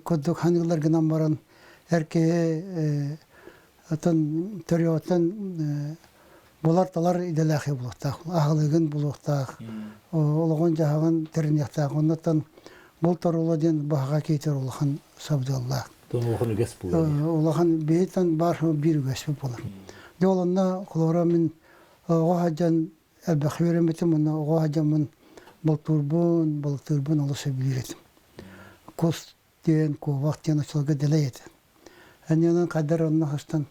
курдук ханыылар гынан баран эр киһи атын төрүөҕүттэн булар-талар идэлээх булуохтаах, аһылыгын булуохтаах, олоҕун-дьаһаҕын тэриниэхтээх. Оннуттан булт оруола диэн баһаҕа киитэр улахан сабдыаллаах. Улахан үгэс буолар. Улахан биһиттэн баар биир үгэспит буолар. Дьэ ол онно холобура мин оҕо сылдьан элбэх үөрэммитим уонна оҕо сылдьаммын бултуурбун, балыктыырбын олус сөбүлүүр этим. Кус диэн, куобах диэн оччолорго дэлэй этэ. Энньэнэн хайдар онно хастан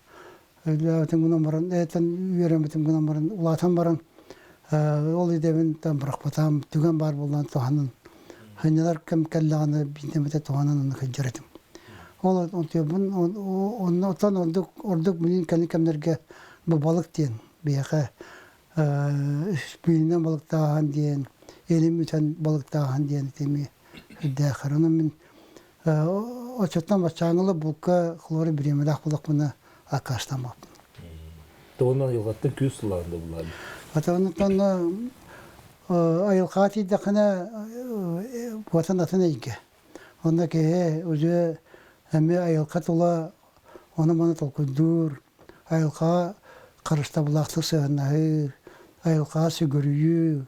өйдөөбүтүм гынан баран, этэн үөрэммитим гынан баран, улаатан баран ол идэбин там бырахпатам, түгэн баар буолан туһанан ханньалар кэм кэллэҕинэ биирдэмэтэ туһанан онно сылдьар этим. Ол онтуйбун онно оттон ордук ордук билин кэлин кэмнэргэ бу балык диэн биһиэхэ испиинэн балыктааһын диэн, илим үтэн балыктааһын диэн итими үрдээхэр. Онон мин оччоттон баччааҥҥыла булка хлора бириэмэлээх булахпына аккаастаммаппын. Тугунан айылҕаттан күүс сылаан да булаан. Атаҕынтан айылҕаҕа тиийдэххинэ буотан атын эйгэ. Онно киһи уже эмиэ айылҕа тула ону-маны толкуйдуур, айылҕаҕа харыстабылаахтык сыһыаннаһыы, айылҕаҕа сүгүрүйүү,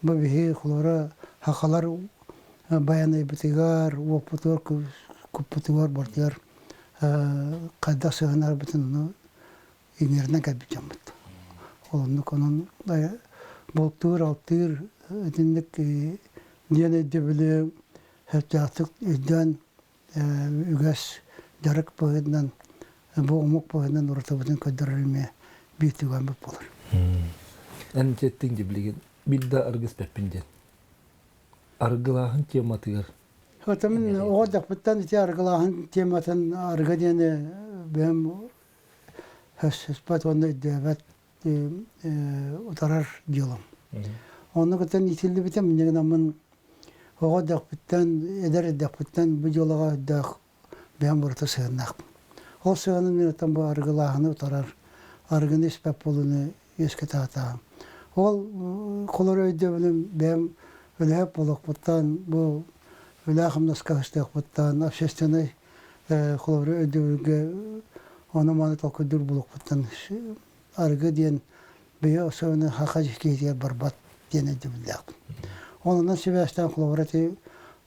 бу биһи хлора хахалар байанайбытыгар, уоппутугар, куппутугар, бортугар хайдах сыһыаннарбытын ону иҥэринэн кэлбит дьоммут. Ол оннук онон бултуур, алтыыр итинник Диэн өйдөбүлү сөптөөхтүк өйдөөн үгэс дьарык быһыытынан бу омук быһыытынан уратыбытын көрдөрөр эмиэ биир түгэммит буолар. Эн тиэттиҥ дии билигин биир да аргыс испэппин диэн. Аргылааһын тематыгар Отомун оҕо дьахпыттан ити аргылааһын тематын арыгы диэни бэйэм хөссүспэт уонна өйдөөбөт утарар дьыалам. Онно кытта иитиллибитим, инньэ гынаммын оҕо эрдэхпиттэн, эдэр эрдэхпиттэн бу дьыалаҕа өйдөөх бэйэм барыта сыһыаннаахпын. Ол сыһыаным мин оттон бу арыгылааһыны утарар, арыгыны испэт буолууну үөскэтэ сатаабым. Ол холоро өйдөбүлүм бэйэм үлэһит буолуохпуттан, бу үлэ-хамнаска сыстыахпыттан, общественнай холобура өйдөбүлгэ ону-маны толкуйдуур буолуохпуттан арыгы диэн бэйэ особенно хаха киһитигэр барбат диэн өйдөбүллээхпин. Онон сибээстээн холобура ити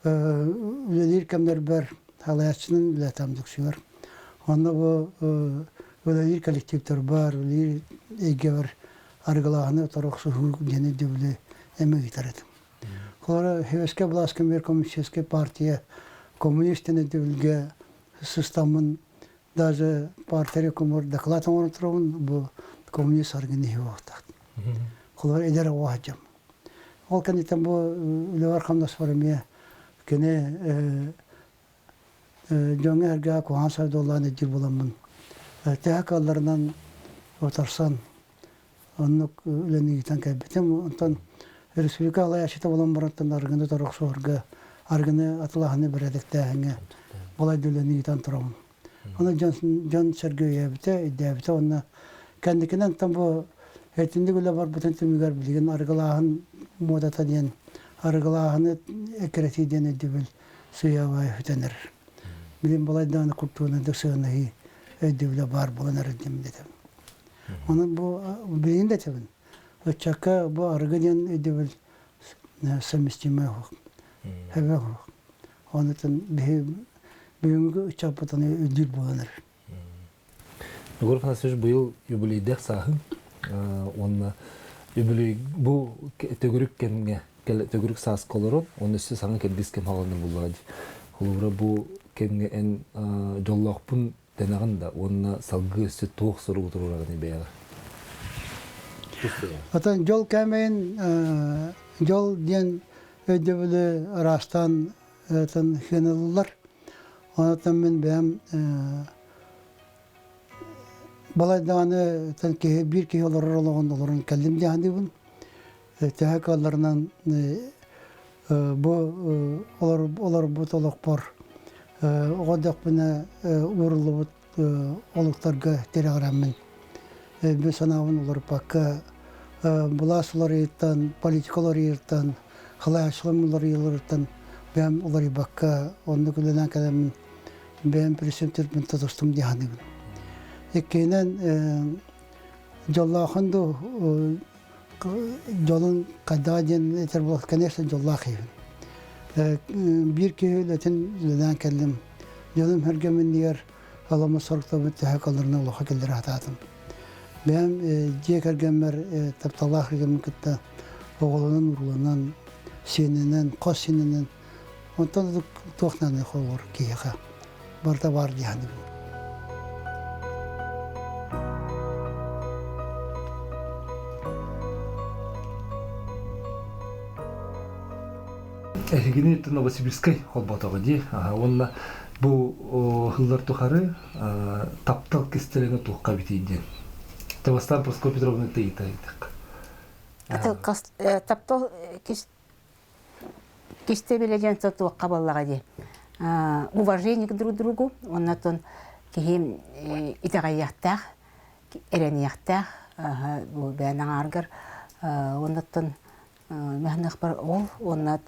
үлэлиир кэмнэрбэр салайааччынан үлэлээтим дьуксугар. Онно бу үлэлиир коллективтар бар, үлэлиир эйгэбэр арыгылааһыны утары охсуһуу диэн өйдөбүлү эмэ ыытар этим. Холобура, Хевескэ былааска мэр коммунистическай партия коммунист диэн өйдөбүлгэ сыстаммын даже партия рекомор доклад оҥорон турабын бу коммунист аргын иһи Холобура, эдэр оҕо сылдьам. Ол кэнниттэн бу үлэбэр хамнаспар эмиэ кини дьоҥҥо-сэргэҕэ куһаҕан сойдуоллаан илдьир буоламмын төһө кыалларынан утарсан оннук үлэни ыытан кэлбитим. Онтон республика алайааччыта буолан барантан арыгыны торохсуһарга, арыгыны атылааһыны бэрээдэктээһиҥҥэ балайда үлэни ыытан турабын. Ону дьон дьон-сэргэ өйөөбүтэ, өйдөөбүтэ уонна кэнникинэн там бу этинник үлэ барбытын түмүгэр билигин арыгылааһын муодата диэн арыгылааһыны эккирэтии диэн өйдөбүл сыыйа-баайа сүтэн эрэр. Билин балайдааны культурнайдык сыһыаннаһыы өйдөбүлэ баар буолан эрэр диэн этэбин. Онон бу билигин да этэбин. Ыччакка бу арыгы диэн өйдөбүл совместимый суох. Хэбэ суох. Онутун биһи бүгүҥҥү ыччаппытын өйдүүр буолан эрэр. Егор Афанасьевич быйыл юбилейдээх сааһын уонна юбилей бу төгүрүк кэмҥэ төгүрүк сааска олорон уонна өссө саҥа кэрдиис кэм хааланар буоллаҕа дии. Холобура бу кэмҥэ эн дьоллоохпун дэнэҕин да уонна салгыы өссө туох соругу туруораҕыный бэйэҕэр? Отон дьол кээмэйин дьол диэн өйдөбүлү араастаан хыаналыыллар. Онтон мин бэйэм балай даҕаны киһи биир киһи олорор олоҕун олорон кэллим дии саныыбын. Төһө кыалларынан бу олорбут олохпор оҕо эрдэхпинэ ууруллубут олуктарга тирэҕирэммин өйбүн санаабын уларыппакка былаас уларыйыттан, политика уларыйыттан, халааччылар уларыйыыларыттан бэйэм уларыйбакка оннук үлэлээн кэлэммин бэйэм президентирбин тутустум дии саныыбын. Иккиһинэн дьоллоохун дуу дьолун хайдаҕа диэн этэр буол конечно дьоллоох киһибин. Биир киһи үлэтин үлэлээн кэллим. Дьонум сэргэм иннигэр аламмыт соруктарбын төһө калларынан олоххо киллэрэ сатаатым. Бэйэм дьиэ кэргэммэр тапталлаах кэргэммин кытта оҕолонон, урууланан, сиэнинэн, хос сиэнинэн онтон туох нааданы холбуур киһиэхэ барыта баар дии саныыбын. Эһигини Новосибирскай холботоҕо дии. Уонна бу сыллар тухары таптал кистэлэҥэ туохха эбитий диэн. Табастан Прасковья Петровна ыйытык. Таптал кистэбилэ диэн туохха буоллаҕа дии. Уважение к друг другу, оннотон киһи итэҕэйиэхтээх, эрэниэхтээх бу бэйэн аҥааргар оннуттан Мөһөнөхпөр ол уонна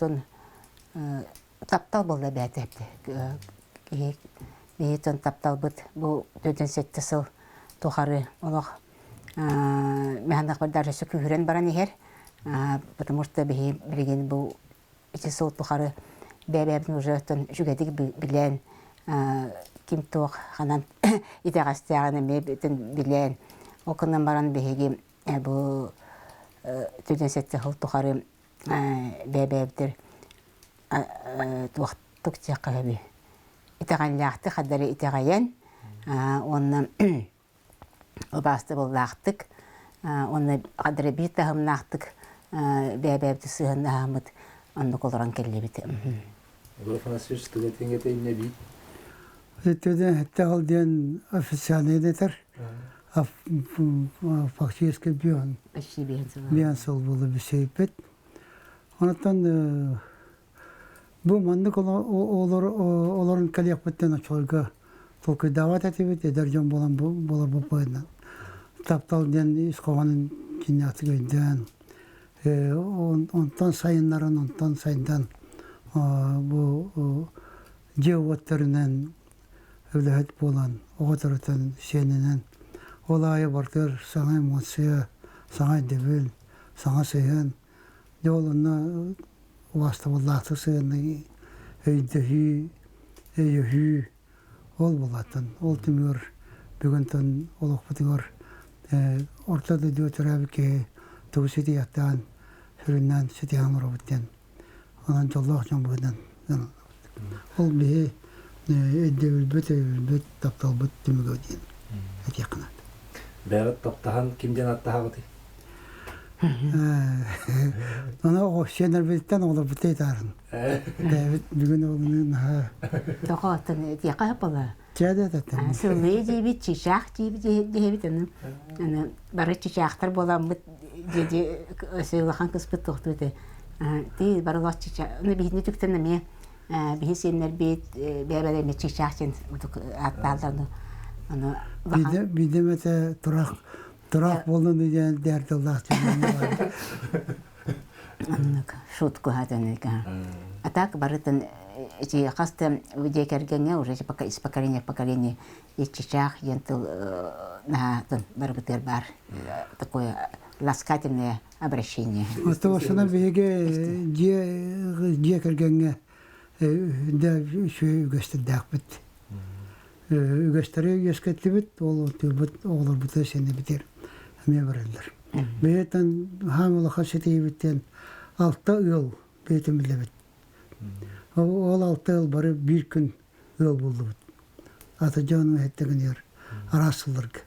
таптал буолла бэйэтэ киһи биһи тапталбыт бу 47 сыл тухары олох мөһөнөхпөр даже өссө күүһүрэн баран иһэр потому что биһи билигин бу ити сыл тухары бэйэ-бэйэбитин уже үчүгэйдик билэн ким туох ханан итэҕэстээҕин эмиэ билэн ол гынан баран биһиги бу 47 сыл тухары бэйэ-бэйэбитигэр. туохтук диэххэ сөбүй итэҕэллээхтик хардары итэҕэйэн уонна убаастабыллаахтык уонна хардары биир таһымнаахтык бэйэ-бэйэбитин сыһыаннаһаммыт оннук олорон кэллибит. Егор Афанасьевич тыла тиҥэтэ иннэ бии. Өттүдэн хэттэҕил диэн официальный дэтэр фактически бион Почти биэн сыл. Биэн сыл буолла бүсэйбит. Онтон бу маннык олорон кэлиэхпиттэн оччолорго толкуйдаабат этибит, эдэр дьон буолан буоларбыт быһыытынан. Таптал диэн ис хоһоонун дьиҥнээхтик өйдөөн, онтон сайыннаран, онтон сайдан бу дьиэ-уот тэринэн үлэһит буолан, оҕо төрөтөн, сиэнинэн ол аайы барытыгар саҥа эмоция, саҥа өйдөбүл, саҥа сыһыан. Дьэ ол онно убаастабыллаахтык сыһыаннаһыы, өйдөһүү, өйөһүү ол булааттан. Ол түмүгэр бүгүнтэн олохпутугар орто дойдуга төрөөбүт киһи тугу ситиһиэхтээн, сүрүннээн ситиһэн олоробут диэн Онон дьоллоох дьон быһыытынан Ол биһи өйдөбүлбүт, өйөбүлбүт, тапталбыт түмүгэ диэн этиэххэ наада. Бэйэҕит таптаһан ким диэн ааттаһаҕытый? Ону оҕо сиэннэрбититтэн оҕолорбуттан ытаарын. Бэйэбит бүгүн оҕолорун наһаа Тоҕо оттон этиэххэ буолла. Чээдэ этэтин. Сыллыы диэбит, чычаах диэбит диэбит аны аны бары чычаахтар буоламмыт диэди өссө улахан кыспыт тохтуу этэ. Ти бары олох чычаах аны биһини түктэн эмиэ биһи сиэннэрбит бэйэбэр эмиэ чычаах диэн ааттааллар аны аны Биирдэ этэ тураах тураах буоллун диэн дээр тыллаах Оннук шутку хатаныка. А так барытын эти хаста дьиэ кэргэҥҥэ уже из поколения в поколение иччичаах диэн тыл наһаатын барыбытыгар баар такое ласкательное обращение. Оттон биһиги дьиэ дьиэ кэргэҥҥэ да үчүгэй үгэстэрдээхпит. Үгэстэри үөскэттибит, ол тыыбыт оҕолорбутун сэнэбитигэр эмиэ бараллар. Бэйэтэн хаам улахан ситиһиибиттэн алта ыал бэйэтин билэбит. Ол алта ыал бары биир күн ыал буоллубут. Ата дьону эһэттэгинигэр араас сылларга.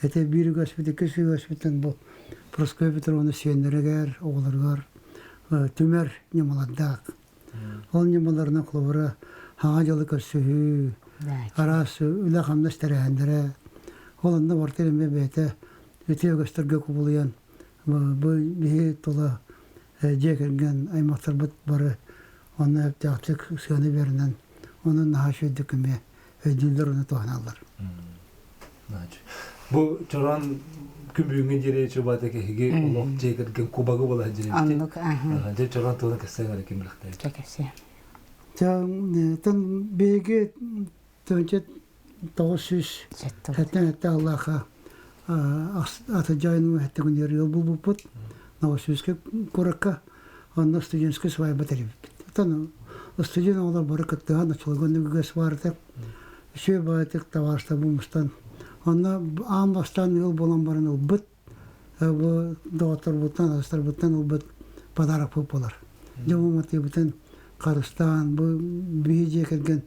Это биир үгэспит, иккис үгэспиттэн бу Прасковья Петровна сиэннэригэр, оҕолоругар түмэр ньымалардаах. Ол ньымаларынан холобура хаҥа дьолу көрсүһүү, араас үлэ-хамнас тэрээһиннэрэ, ол онно барыта эмиэ бэйэтэ үтүө үгэстэргэ кубулуйан бу биһи тула дьиэ кэргэн аймахтарбыт бары онно сөптөөхтүк сыана биэринэн онон наһаа үчүгэйдик эмиэ өйдүүллэр уонна туһаналлар. Бу чорон күн бүгүҥҥэ диэри чубата киһиги олох дьиэ кэргэн кубагы буола сылдьар Оннук, аха. Дьэ чорон туһунан кэпсээн эрэ ким билэхтэй? Чэ кэпсээ. Тэн биһиги 1909 сэттэ аллааха аты дьайын хэттэгин ыал булбуппут Новосибирскай куоракка онно студенческий свадьба тэрийбиппит. Оттон студент оҕолор бары кыттыһан оччолорго үгэс баар этэ. Үчүгэй баҕайытык табаарыстарбын мустан онно аан бастаан ыал буолан баран ылбыт бу доҕотторбуттан, атастарбыттан ылбыт подарокпыт буолар. Дьэ бу матыыбытын харыстаан, бу биһи дьиэ кэргэн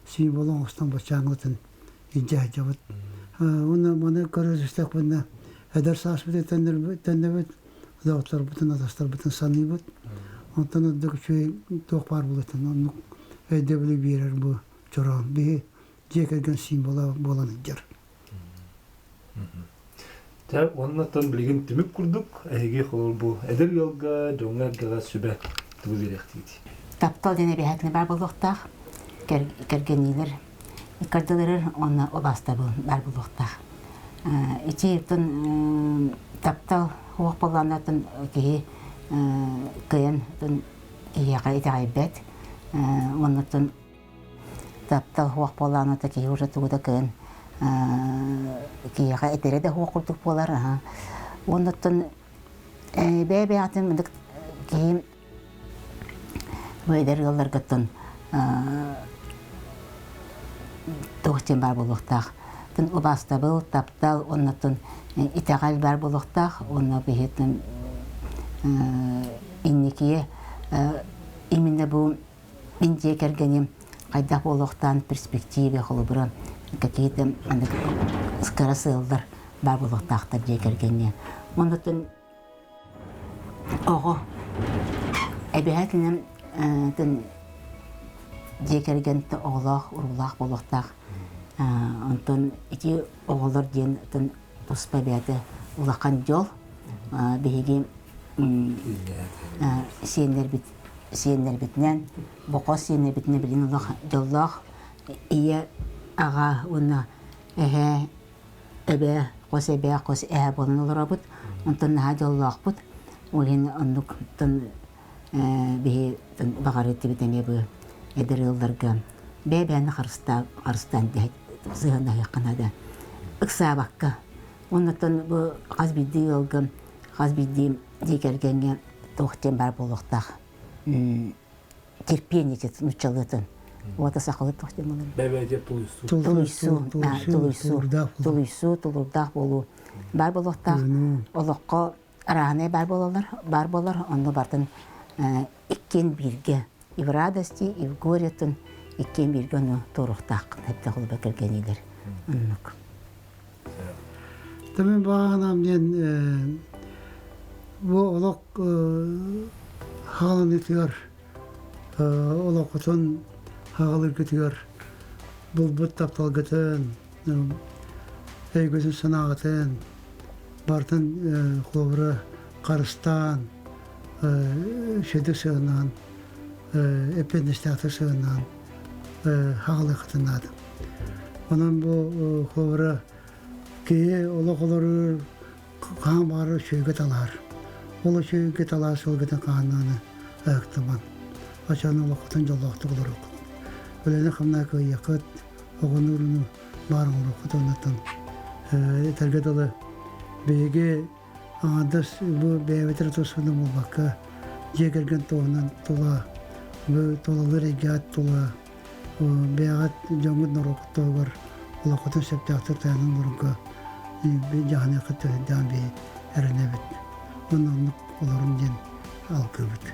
символ оҥостон баччааҥҥытын илдьэ сылдьабыт. Уонна маны көрө түстэхпинэ эдэр сааспыт төннөбүт, доҕотторбутун, атастарбытын саныыбыт. Онтон ордук үчүгэй туох баар буолуотун оннук өйдөбүлү биэрэр бу чороон. Биһи дьиэ кэргэн символа буолан сылдьар. Дьэ, уонна билигин түмүк курдук эһиги холобур бу эдэр ыалга, дьоҥҥо-эргэҕэ сүбэ тугу биэриэхтиигит? Таптал диэн эбэһээтинэ баар буолуохтаах, кэргэнниилэр иккардыларыр уонна убаастабыл баар буолуохтаах. Ити оттон таптал суох буоллаҕына оттон киһи кыайан оттон киһиэхэ итэҕэйбэт уонна оттон таптал суох буоллаҕына то киһи уже тугу да кыайан киһиэхэ этэрэ да суох курдук буолар. Уонна оттон бэйэ-бэйэҕитин мындык киһи бу эдэр ыалларгыттан туох диэн баар буолуохтаах. Убаастабыл, таптал, оннуттан итэҕэл баар буолуохтаах. Уонна биһиттэн инникигэ Именно бу мин дьиэ кэргэним хайдах буолуохтаан перспективе холобура какие-то кыра сыаллар баар буолуохтаахтар дьиэ кэргэҥҥэ. Оннуттан оҕо эбэһээтинэн дьиэ кэргэн оҕолоох, уруулаах буолуохтаах. Онтон ити оҕолор диэн туспа бэйэтэ улахан дьол. Биһиги сиэннэрбит сиэннэрбитинэн, бохо сиэннэрбитинэн билин олох дьоллоох ийэ, аҕа уонна эһээ, эбээ, хос эбээ, хос эһээ буолан олоробут. Онтон наһаа дьоллоохпут. Ол иһин оннук биһи баҕарыттыбыт эмиэ бу эдэр ыалларга бэйэ-бэйэни харыстаан сыһыаннаһыахха наада. Ыксаабакка. Оннуттан бу хас биирдии ыалга, хас биирдии дьиэ кэргэҥҥэ туох диэн баар буолуохтаах. Терпение нуччалыытын. Уота сахалыы туох диэн буолар? Бэбэдэ тулуйсуу. Тулуйсуу, тулуйсуу, тулуйсуу, тулуурдаах буолуу. Баар буолуохтаах. Олоххо арааһынай баар буолаллар, баар буолар, онно бартын иккиэн бииргэ и в радости, и в горетын иккиэн бииргэ ону туоруохтааххын эбитэ холобур кэргэниилэр оннук. Тэмин баҕанаам диэн бу олох хааланытыгар олоххутун хаалыргытыгар булбут тапталгытын өйгүтүн санааҕытын барытын холобура харыстаан сүдү сыанаан эппиэтинэстээхтик сыанаан хаалыаххытын наада. Онон бу холобура киһи олох олорор хаан баҕарар үчүгэйгэ талаһар. Ол үчүгэйгэ талаһар сылгытын хааннааны ыһыктыман. Оччоҕуна олоххутун дьоллоохтук олоруоххут. Үлэни-хамнаһы кыайыаххыт, оҕону-урууну баар оҥоруоххут уоннаттан этэргэ дылы биһиги аҥардас бу бэйэбит эрэ тусунан буолбакка дьиэ кэргэн туһунан тула бу тулалыыр эйгэҕит тула бэйэҕит дьоҥҥут норуоккут туһугар олоххутун сөптөөхтүк тайанан олорорго дьаһаныаххыт дээн биһи эрэнэбит уонна оннук олорун диэн алгыыбыт.